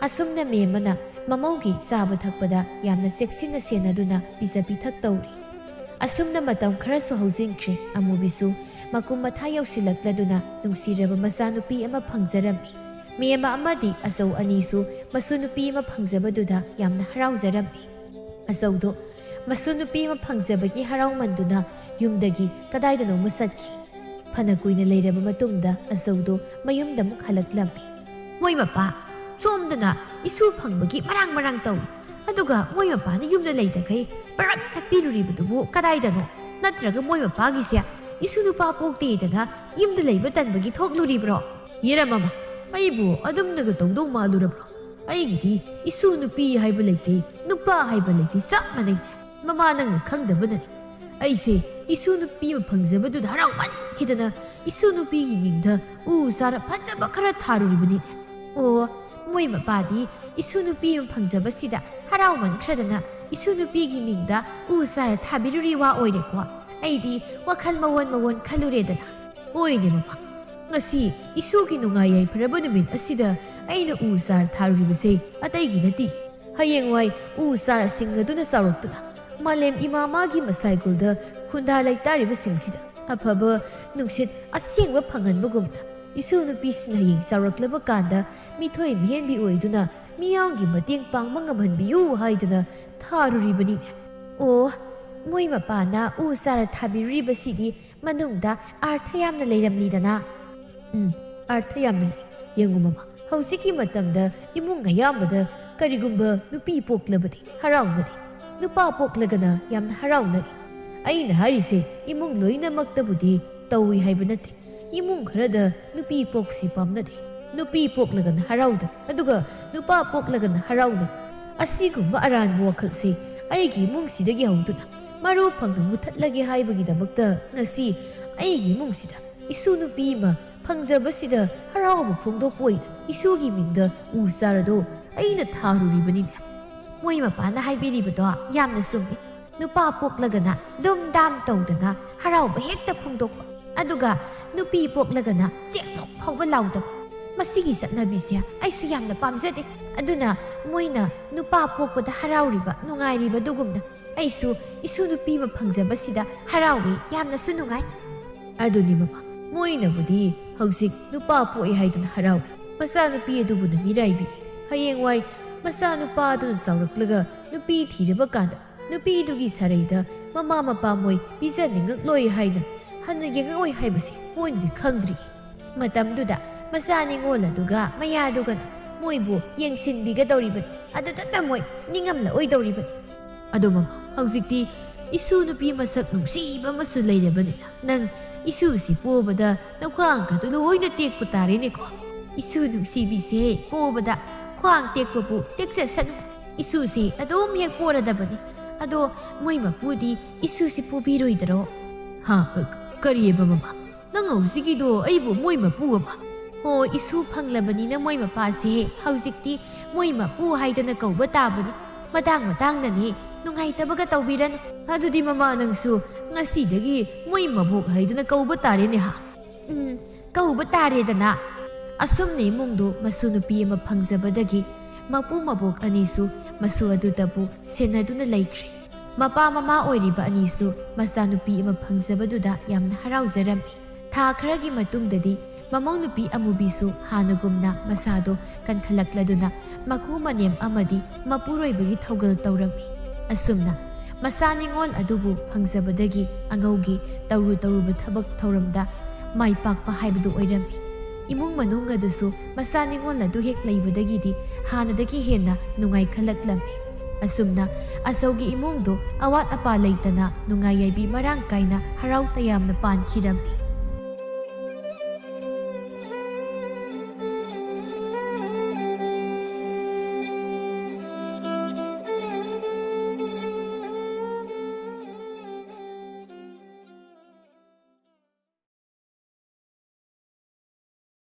ꯑꯁꯨꯝꯅ ꯃꯦꯝꯃꯅ ꯃꯃꯧꯒꯤ ꯆꯥꯕ ꯊꯛꯄꯗ ꯌꯥꯝꯅ ꯆꯦꯛꯁꯤꯟꯅ ꯁꯦꯟꯅꯗꯨꯅ ꯄꯤꯖ ꯄꯤꯊꯛ ꯇꯧꯔꯤ꯫ ꯑꯁꯨꯝꯅ ꯃꯇꯝ ꯈꯔꯁꯨ ꯍꯧꯖꯤꯟꯈ꯭ꯔꯦ꯫ ꯑꯃꯨꯕꯤꯁꯨ ꯃꯀꯨꯝ ꯃꯊꯥ ꯌꯧꯁꯤꯜꯂꯛꯂꯗꯨꯅ ꯅꯨꯡꯁꯤꯔꯕ ꯃꯆꯥꯅꯨꯄꯤ ꯑꯃ ꯐꯪꯖꯔꯝꯃꯤ꯫ ꯃꯦꯝꯃ ꯑꯃꯗꯤ ꯑꯆꯧ ꯑꯅꯤꯁꯨ ꯃꯁꯨ ꯅꯨꯄꯤ ꯑꯃ ꯐꯪꯖꯕꯗꯨꯗ ꯌꯥꯝꯅ ꯍꯔꯥꯎꯖꯔꯝꯃꯤ꯫ ꯑꯆꯧꯗꯣ ꯃꯁꯨ ꯅꯨꯄꯤ ꯑꯃ ꯐꯪꯖꯕꯒꯤ ꯍꯔꯥꯎꯃꯟꯗꯨꯅ ꯌꯨꯝꯗꯒꯤ ꯀꯗꯥꯏꯗꯅꯣꯃ ꯆꯠꯈꯤ꯫ ꯐꯅ ꯀꯨꯏꯅ ꯂꯩꯔꯕ ꯃꯇꯨꯡꯗ ꯑꯆꯧꯗꯣ ꯃꯌꯨꯝꯗ ꯑꯃꯨꯛ ꯍꯜꯂꯛꯂꯝꯃꯤ꯫ "ꯃꯣꯏ ꯃꯄꯥ ꯁꯣꯝꯗꯅ ꯏꯁꯨ ꯐꯪꯕꯒꯤ ꯃꯔꯥꯡ ꯃꯔꯥꯡ ꯇꯧꯏ, ꯑꯗꯨꯒ ꯃꯣꯏ ꯃꯄꯥꯅ ꯌꯨꯝꯗ ꯂꯩꯇꯈꯩ ꯄꯔꯞ ꯆꯠꯄꯤꯔꯨꯔꯤꯕꯗꯨꯕꯨ ꯀꯗꯥꯏꯗꯅꯣ? ꯅꯠꯇ꯭ꯔꯒ ꯃꯣꯏ ꯃꯄꯥꯒꯤꯁꯦ ꯏꯁꯨ ꯅꯨꯄꯥ ꯄꯣꯛꯇꯦꯗꯅ ꯌꯨꯝꯗ ꯂꯩꯕ ꯇꯟꯕꯒꯤ ꯊꯣꯛꯂꯨꯔꯤꯕ꯭ꯔꯣ?" "ꯌꯦꯔꯝ ꯑꯃ, ꯑꯩꯕꯨ ꯑꯗꯨꯝꯅꯒ ꯇꯧꯗꯧ ꯃꯥꯜꯂꯨꯔꯕ꯭ꯔꯣ? ꯑꯩꯒꯤꯗꯤ ꯏꯁꯨ ꯅꯨꯄꯤ ꯍꯥꯏꯕ ꯂꯩꯇꯦ, ꯅꯨꯄꯥ ꯍꯥꯏꯕ ꯂꯩꯇꯦ, ꯆꯞ ꯃꯥꯟꯅꯩ꯫ ꯃꯃꯥ, ꯅꯪꯅ ꯈꯪꯗꯕꯅꯅꯤ꯫ ꯑꯩꯁꯦ ꯏꯁꯨ ꯅꯨꯄꯤ ꯑꯃ ꯐꯪꯖꯕꯗꯨꯗ ꯍꯔꯥꯎꯃꯟꯈꯤꯗꯅ ꯏꯁꯨ ꯅꯨꯄꯤꯒꯤ ꯃꯤꯡꯗ ꯎ ꯆꯥꯔ ꯐꯖꯕ ꯈꯔ ꯊꯥꯔꯨꯔꯤꯕꯅꯤ꯫" "ꯑꯣ, ꯃꯣꯏ ꯃꯄꯥꯗꯤ ꯏꯁꯨ ꯅꯨꯄꯤ ꯑꯃ ꯐꯪꯖꯕꯁꯤꯗ ꯍꯔꯥꯎꯃꯟꯈ꯭ꯔꯗꯅ ꯏꯁꯨ ꯅꯨꯄꯤꯒꯤ ꯃꯤꯡꯗ ꯎ ꯆꯥꯔ ꯊꯥꯕꯤꯔꯨꯔꯤ ꯋꯥ ꯑꯣꯏꯔꯦꯀꯣ꯫ ꯑꯩꯗꯤ ꯋꯥꯈꯜ ꯃꯑꯣꯟ ꯃꯑꯣꯟ ꯈꯜꯂꯨꯔꯦꯗꯅ꯫" "ꯍꯣꯏꯅꯦ ꯃꯃꯥ, ꯉꯁꯤ ꯏꯁꯨꯒꯤ ꯅꯨꯡꯉꯥꯏ ꯌꯥꯏꯐꯔꯕ ꯅꯨꯃꯤꯠ ꯑꯁꯤꯗ ꯑꯩꯅ ꯎ ꯆꯥꯔ ꯊꯥꯔꯨꯔꯤꯕꯁꯦ ꯑꯇꯩꯒꯤ ꯅꯠꯇꯦ꯫ ꯍꯌꯦꯡꯋꯥꯏ ꯎ ꯆꯥꯔ ꯁꯤꯡꯅꯗꯨꯅ ꯆꯥꯎꯔꯛꯇꯨꯅ ꯃꯥꯂꯦꯝ ꯏꯃꯥ ꯃꯥꯒꯤ ꯃꯁꯥꯏꯒꯨꯜꯗ ꯈꯨꯟꯗꯥ ꯂꯩꯇꯥꯔꯤꯕꯁꯤꯡꯁꯤꯗ ꯑꯐꯕ ꯅꯨꯡꯁꯤꯠ ꯑꯁꯦꯡꯕ ꯐꯪꯍꯟꯕꯒꯨꯝꯅ ꯏꯁꯨ ꯅꯨꯄꯤꯁꯤꯡ ꯍꯌꯦꯡ ꯆꯥꯎꯔꯛꯂꯕ ꯀꯥꯟꯗ ꯃꯤꯊꯣꯏ ꯃꯤꯍꯦꯟꯕꯤ ꯑꯣꯏꯗꯨꯅ ꯃꯤꯌꯥꯝꯒꯤ ꯃꯇꯦꯡ ꯄꯥꯡꯕ ꯉꯝꯍꯟꯕꯤꯌꯨ ꯍꯥꯏꯗꯅ ꯊꯥꯔꯨꯔꯤꯕꯅꯤꯅꯦ꯫" "ꯑꯣ, ꯃꯣꯏ ꯃꯄꯥꯅ ꯎ ꯆꯥꯔ ꯊꯥꯕꯤꯔꯨꯔꯤꯕꯁꯤꯗꯤ ꯃꯅꯨꯡꯗ ꯑꯥꯔꯊ ꯌꯥꯝꯅ ꯂꯩꯔꯝꯂꯤꯗꯅ꯫" "ꯎꯝ, ꯑꯥꯔꯊ ꯌꯥꯝꯅ ꯂꯩ꯫ ꯌꯦꯡꯉꯨ ꯃꯃꯥ, ꯍꯧꯖꯤꯛꯀꯤ ꯃꯇꯝꯗ ꯏꯃꯨꯡ ꯑꯌꯥꯝꯕꯗ ꯀꯔꯤꯒꯨꯝꯕ ꯅꯨꯄꯤ ꯄꯣꯛꯂꯕꯗꯤ ꯍꯔꯥꯎꯅꯔꯤ, ꯅꯨꯄꯥ ꯄꯣꯛꯂꯒꯅ ꯌꯥꯝꯅ ꯍꯔꯥꯎꯅꯔꯤ꯫ ꯑꯩꯅ ꯍꯥꯏꯔꯤꯁꯦ ꯏꯃꯨꯡ ꯂꯣꯏꯅꯃꯛꯇꯕꯨꯗꯤ ꯇꯧꯏ ꯍꯥꯏꯕ ꯅꯠꯇꯦ꯫ ꯏꯃꯨꯡ ꯈꯔꯗ ꯅꯨꯄꯤ ꯄꯣꯛꯁꯤ ꯄꯥꯝꯅꯗꯦ꯫ ꯅꯨꯄꯤ ꯄꯣꯛꯂꯒꯅ ꯍꯔꯥꯎꯗꯕ, ꯑꯗꯨꯒ ꯅꯨꯄꯥ ꯄꯣꯛꯂꯒꯅ ꯍꯔꯥꯎꯗꯕ꯫ ꯑꯁꯤꯒꯨꯝꯕ ꯑꯔꯥꯟꯕ ꯋꯥꯈꯜꯁꯦ ꯑꯩꯒꯤ ꯏꯃꯨꯡꯁꯤꯗꯒꯤ ꯍꯧꯗꯨꯅ ꯃꯔꯨ ꯐꯪꯅ ꯃꯨꯊꯠꯂꯒꯦ ꯍꯥꯏꯕꯒꯤꯗꯃꯛꯇ ꯉꯁꯤ ꯑꯩꯒꯤ ꯏꯃꯨꯡꯁꯤꯗ ꯏꯁꯨ ꯅꯨꯄꯤ ꯑꯃ ꯐꯪꯖꯕꯁꯤꯗ ꯍꯔꯥꯎꯕ ꯐꯣꯡꯗꯣꯛꯄ ꯑꯣꯏꯅ ꯏꯁꯨꯒꯤ ꯃꯤꯡꯗ ꯎ ꯆꯥꯔꯗꯣ ꯑꯩꯅ ꯊꯥꯔꯨꯔꯤꯕꯅꯤꯅꯦ꯫ ꯃꯣꯏ ꯃꯄꯥꯅ ꯍꯥꯏꯕꯤꯔꯤꯕꯗꯣ ꯌꯥꯝꯅ ꯆꯨꯝꯃꯤ꯫ ꯅꯨꯄꯥ ꯄꯣꯛꯂꯒꯅ ꯗꯨꯝ ꯗꯥꯝ ꯇꯧꯗꯅ ꯍꯔꯥꯎꯕ ꯍꯦꯛꯇ ꯐꯣꯡꯗꯣꯛꯄ, ꯑꯗꯨꯒ ꯅꯨꯄꯤ ꯄꯣꯛꯂꯒꯅ ꯆꯦꯛꯂꯣꯛ ꯐꯥꯎꯕ ꯂꯥꯎꯗꯕ꯫ ꯃꯁꯤꯒꯤ ꯆꯠꯅꯕꯤꯁꯦ ꯑꯩꯁꯨ ꯌꯥꯝꯅ ꯄꯥꯝꯖꯗꯦ꯫ ꯑꯗꯨꯅ ꯃꯣꯏꯅ ꯅꯨꯄꯥ ꯄꯣꯛꯄꯗ ꯍꯔꯥꯎꯔꯤꯕ, ꯅꯨꯡꯉꯥꯏꯔꯤꯕꯗꯨꯒꯨꯝꯅ ꯑꯩꯁꯨ ꯏꯁꯨ ꯅꯨꯄꯤ ꯑꯃ ꯐꯪꯖꯕꯁꯤꯗ ꯍꯔꯥꯎꯏ, ꯌꯥꯝꯅꯁꯨ ꯅꯨꯡꯉꯥꯏ꯫ ꯑꯗꯨꯅꯤ ꯃꯃꯥ, ꯃꯣꯏꯅꯕꯨꯗꯤ ꯍꯧꯖꯤꯛ ꯅꯨꯄꯥ ꯄꯣꯛꯏ ꯍꯥꯏꯗꯨꯅ ꯍꯔꯥꯎꯏ꯫ ꯃꯆꯥꯅꯨꯄꯤ ꯑꯗꯨꯕꯨꯅ ꯃꯤꯔꯥꯏꯕꯤꯔꯤ꯫ ꯍꯌꯦꯡꯋꯥꯏ ꯃꯆꯥꯅꯨꯄꯥ ꯑꯗꯨꯅ ꯆꯥꯎꯔꯛꯂꯒ ꯅꯨꯄꯤ ꯊꯤꯔꯕ ꯀꯥꯟꯗ ꯅꯨꯄꯤꯗꯨꯒꯤ ꯁꯥꯔꯩꯗ ꯃꯃꯥ ꯃꯄꯥ ꯃꯣꯏ ꯄꯤꯖꯅꯤꯡꯉꯛꯂꯣꯏ ꯍꯥꯏꯅ ꯍꯟꯅ ꯌꯦꯡꯉꯛꯑꯣꯏ ꯍꯥꯏꯕꯁꯤ ꯃꯣꯏꯅꯗꯤ ꯈꯪꯗ꯭ꯔꯤ꯫ ꯃꯇꯝꯗꯨꯗ ꯃꯆꯥ ꯅꯤꯉꯣꯜ ꯑꯗꯨꯒ ꯃꯌꯥꯗꯨꯒꯅ ꯃꯣꯏꯕꯨ ꯌꯦꯡꯁꯤꯟꯕꯤꯒꯗꯧꯔꯤꯕꯅꯤ꯫ ꯑꯗꯨꯗꯇ ꯃꯣꯏ ꯅꯤꯡꯉꯝꯂꯛꯑꯣꯏꯗꯧꯔꯤꯕꯅꯤ꯫ ꯑꯗꯣ ꯃꯃꯥ, ꯍꯧꯖꯤꯛꯇꯤ ꯏꯁꯨ ꯅꯨꯄꯤ ꯃꯁꯛ ꯅꯨꯡꯁꯤꯕ ꯑꯃꯁꯨ ꯂꯩꯔꯕꯅꯤꯅ ꯅꯪ ꯏꯁꯨꯁꯤ ꯄꯣꯕꯗ ꯅꯈ꯭ꯋꯥꯡꯒꯗꯨ ꯂꯣꯏꯅ ꯇꯦꯛꯄ ꯇꯥꯔꯦꯅꯦꯀꯣ꯫ ꯏꯁꯨ ꯅꯨꯡꯁꯤꯕꯤꯁꯦ ꯄꯣꯕꯗ ꯈ꯭ꯋꯥꯡ ꯇꯦꯛꯄꯕꯨ ꯇꯦꯛꯆꯁꯅꯨ꯫ ꯏꯁꯨꯁꯦ ꯑꯗꯨꯝ ꯍꯦꯛ ꯄꯣꯔꯗꯕꯅꯤ꯫ ꯑꯗꯣ ꯃꯣꯏ ꯃꯄꯨꯗꯤ ꯏꯁꯨꯁꯤ ꯄꯣꯕꯤꯔꯣꯏꯗꯔꯣ? ꯍꯥ? ꯀꯔꯤꯑꯕ ꯃꯃꯥ? ꯅꯪ ꯍꯧꯖꯤꯛꯀꯤꯗꯣ ꯑꯩꯕꯨ ꯃꯣꯏ ꯃꯄꯨ ꯑꯃ? ꯍꯣ, ꯏꯁꯨ ꯐꯪꯂꯕꯅꯤꯅ ꯃꯣꯏ ꯃꯄꯥꯁꯦ ꯍꯧꯖꯤꯛꯇꯤ ꯃꯣꯏ ꯃꯄꯨ ꯍꯥꯏꯗꯅ ꯀꯧꯕ ꯇꯥꯕꯅꯤ꯫ ꯃꯇꯥꯡ ꯃꯇꯥꯡꯅꯅꯤ, ꯅꯨꯡꯉꯥꯏꯇꯕꯒ ꯇꯧꯕꯤꯔꯅꯨ꯫ ꯑꯗꯨꯗꯤ ꯃꯃꯥ, ꯅꯪꯁꯨ ꯉꯁꯤꯗꯒꯤ ꯃꯣꯏ ꯃꯕꯣꯛ ꯍꯥꯏꯗꯅ ꯀꯧꯕ ꯇꯥꯔꯦꯅꯦ ꯍꯥ? ꯎꯝ, ꯀꯧꯕ ꯇꯥꯔꯦꯗꯅ꯫ ꯑꯁꯨꯝꯅ ꯏꯃꯨꯡꯗꯨ ꯃꯁꯨ ꯅꯨꯄꯤ ꯑꯃ ꯐꯪꯖꯕꯗꯒꯤ ꯃꯄꯨ ꯃꯕꯣꯛ ꯑꯅꯤꯁꯨ ꯃꯁꯨ ꯑꯗꯨꯗꯕꯨ ꯁꯦꯟꯅꯗꯨꯅ ꯂꯩꯈ꯭ꯔꯦ꯫ ꯃꯄꯥ ꯃꯃꯥ ꯑꯣꯏꯔꯤꯕ ꯑꯅꯤꯁꯨ ꯃꯆꯥꯅꯨꯄꯤ ꯑꯃ ꯐꯪꯖꯕꯗꯨꯗ ꯌꯥꯝꯅ ꯍꯔꯥꯎꯖꯔꯝꯃꯤ꯫ ꯊꯥ ꯈꯔꯒꯤ ꯃꯇꯨꯡꯗꯗꯤ ꯃꯃꯧ ꯅꯨꯄꯤ ꯑꯃꯨꯕꯤꯁꯨ ꯍꯥꯟꯅꯒꯨꯝꯅ ꯃꯁꯥꯗꯣ ꯀꯟꯈꯠꯂꯛꯂꯗꯨꯅ ꯃꯀꯨ ꯃꯅꯦꯝ ꯑꯃꯗꯤ ꯃꯄꯨꯔꯣꯏꯕꯒꯤ ꯊꯧꯒꯜ ꯇꯧꯔꯝꯃꯤ꯫ ꯑꯁꯨꯝꯅ ꯃꯆꯥ ꯅꯤꯉꯣꯜ ꯑꯗꯨꯕꯨ ꯐꯪꯖꯕꯗꯒꯤ ꯑꯉꯧꯒꯤ ꯇꯧꯔꯨ ꯇꯧꯔꯨꯕ ꯊꯕꯛ ꯊꯧꯔꯝꯗ ꯃꯥꯏ ꯄꯥꯛꯄ ꯍꯥꯏꯕꯗꯨ ꯑꯣꯏꯔꯝꯃꯤ꯫ ꯏꯃꯨꯡ ꯃꯅꯨꯡ ꯑꯗꯨꯁꯨ ꯃꯆꯥ ꯅꯤꯉꯣꯜ ꯑꯗꯨ ꯍꯦꯛ ꯂꯩꯕꯗꯒꯤꯗꯤ ꯍꯥꯟꯅꯗꯒꯤ ꯍꯦꯟꯅ ꯅꯨꯡꯉꯥꯏꯈꯠꯂꯛꯂꯝꯃꯤ꯫ ꯑꯁꯨꯝꯅ ꯑꯆꯧꯒꯤ ꯏꯃꯨꯡꯗꯨ ꯑꯋꯥꯠ ꯑꯄꯥ ꯂꯩꯇꯅ ꯅꯨꯡꯉꯥꯏ ꯌꯥꯏꯕꯤ ꯃꯔꯥꯡ ꯀꯥꯏꯅ ꯍꯔꯥꯎ ꯇꯌꯥꯝꯅ ꯄꯥꯟꯈꯤꯔꯝꯃꯤ꯫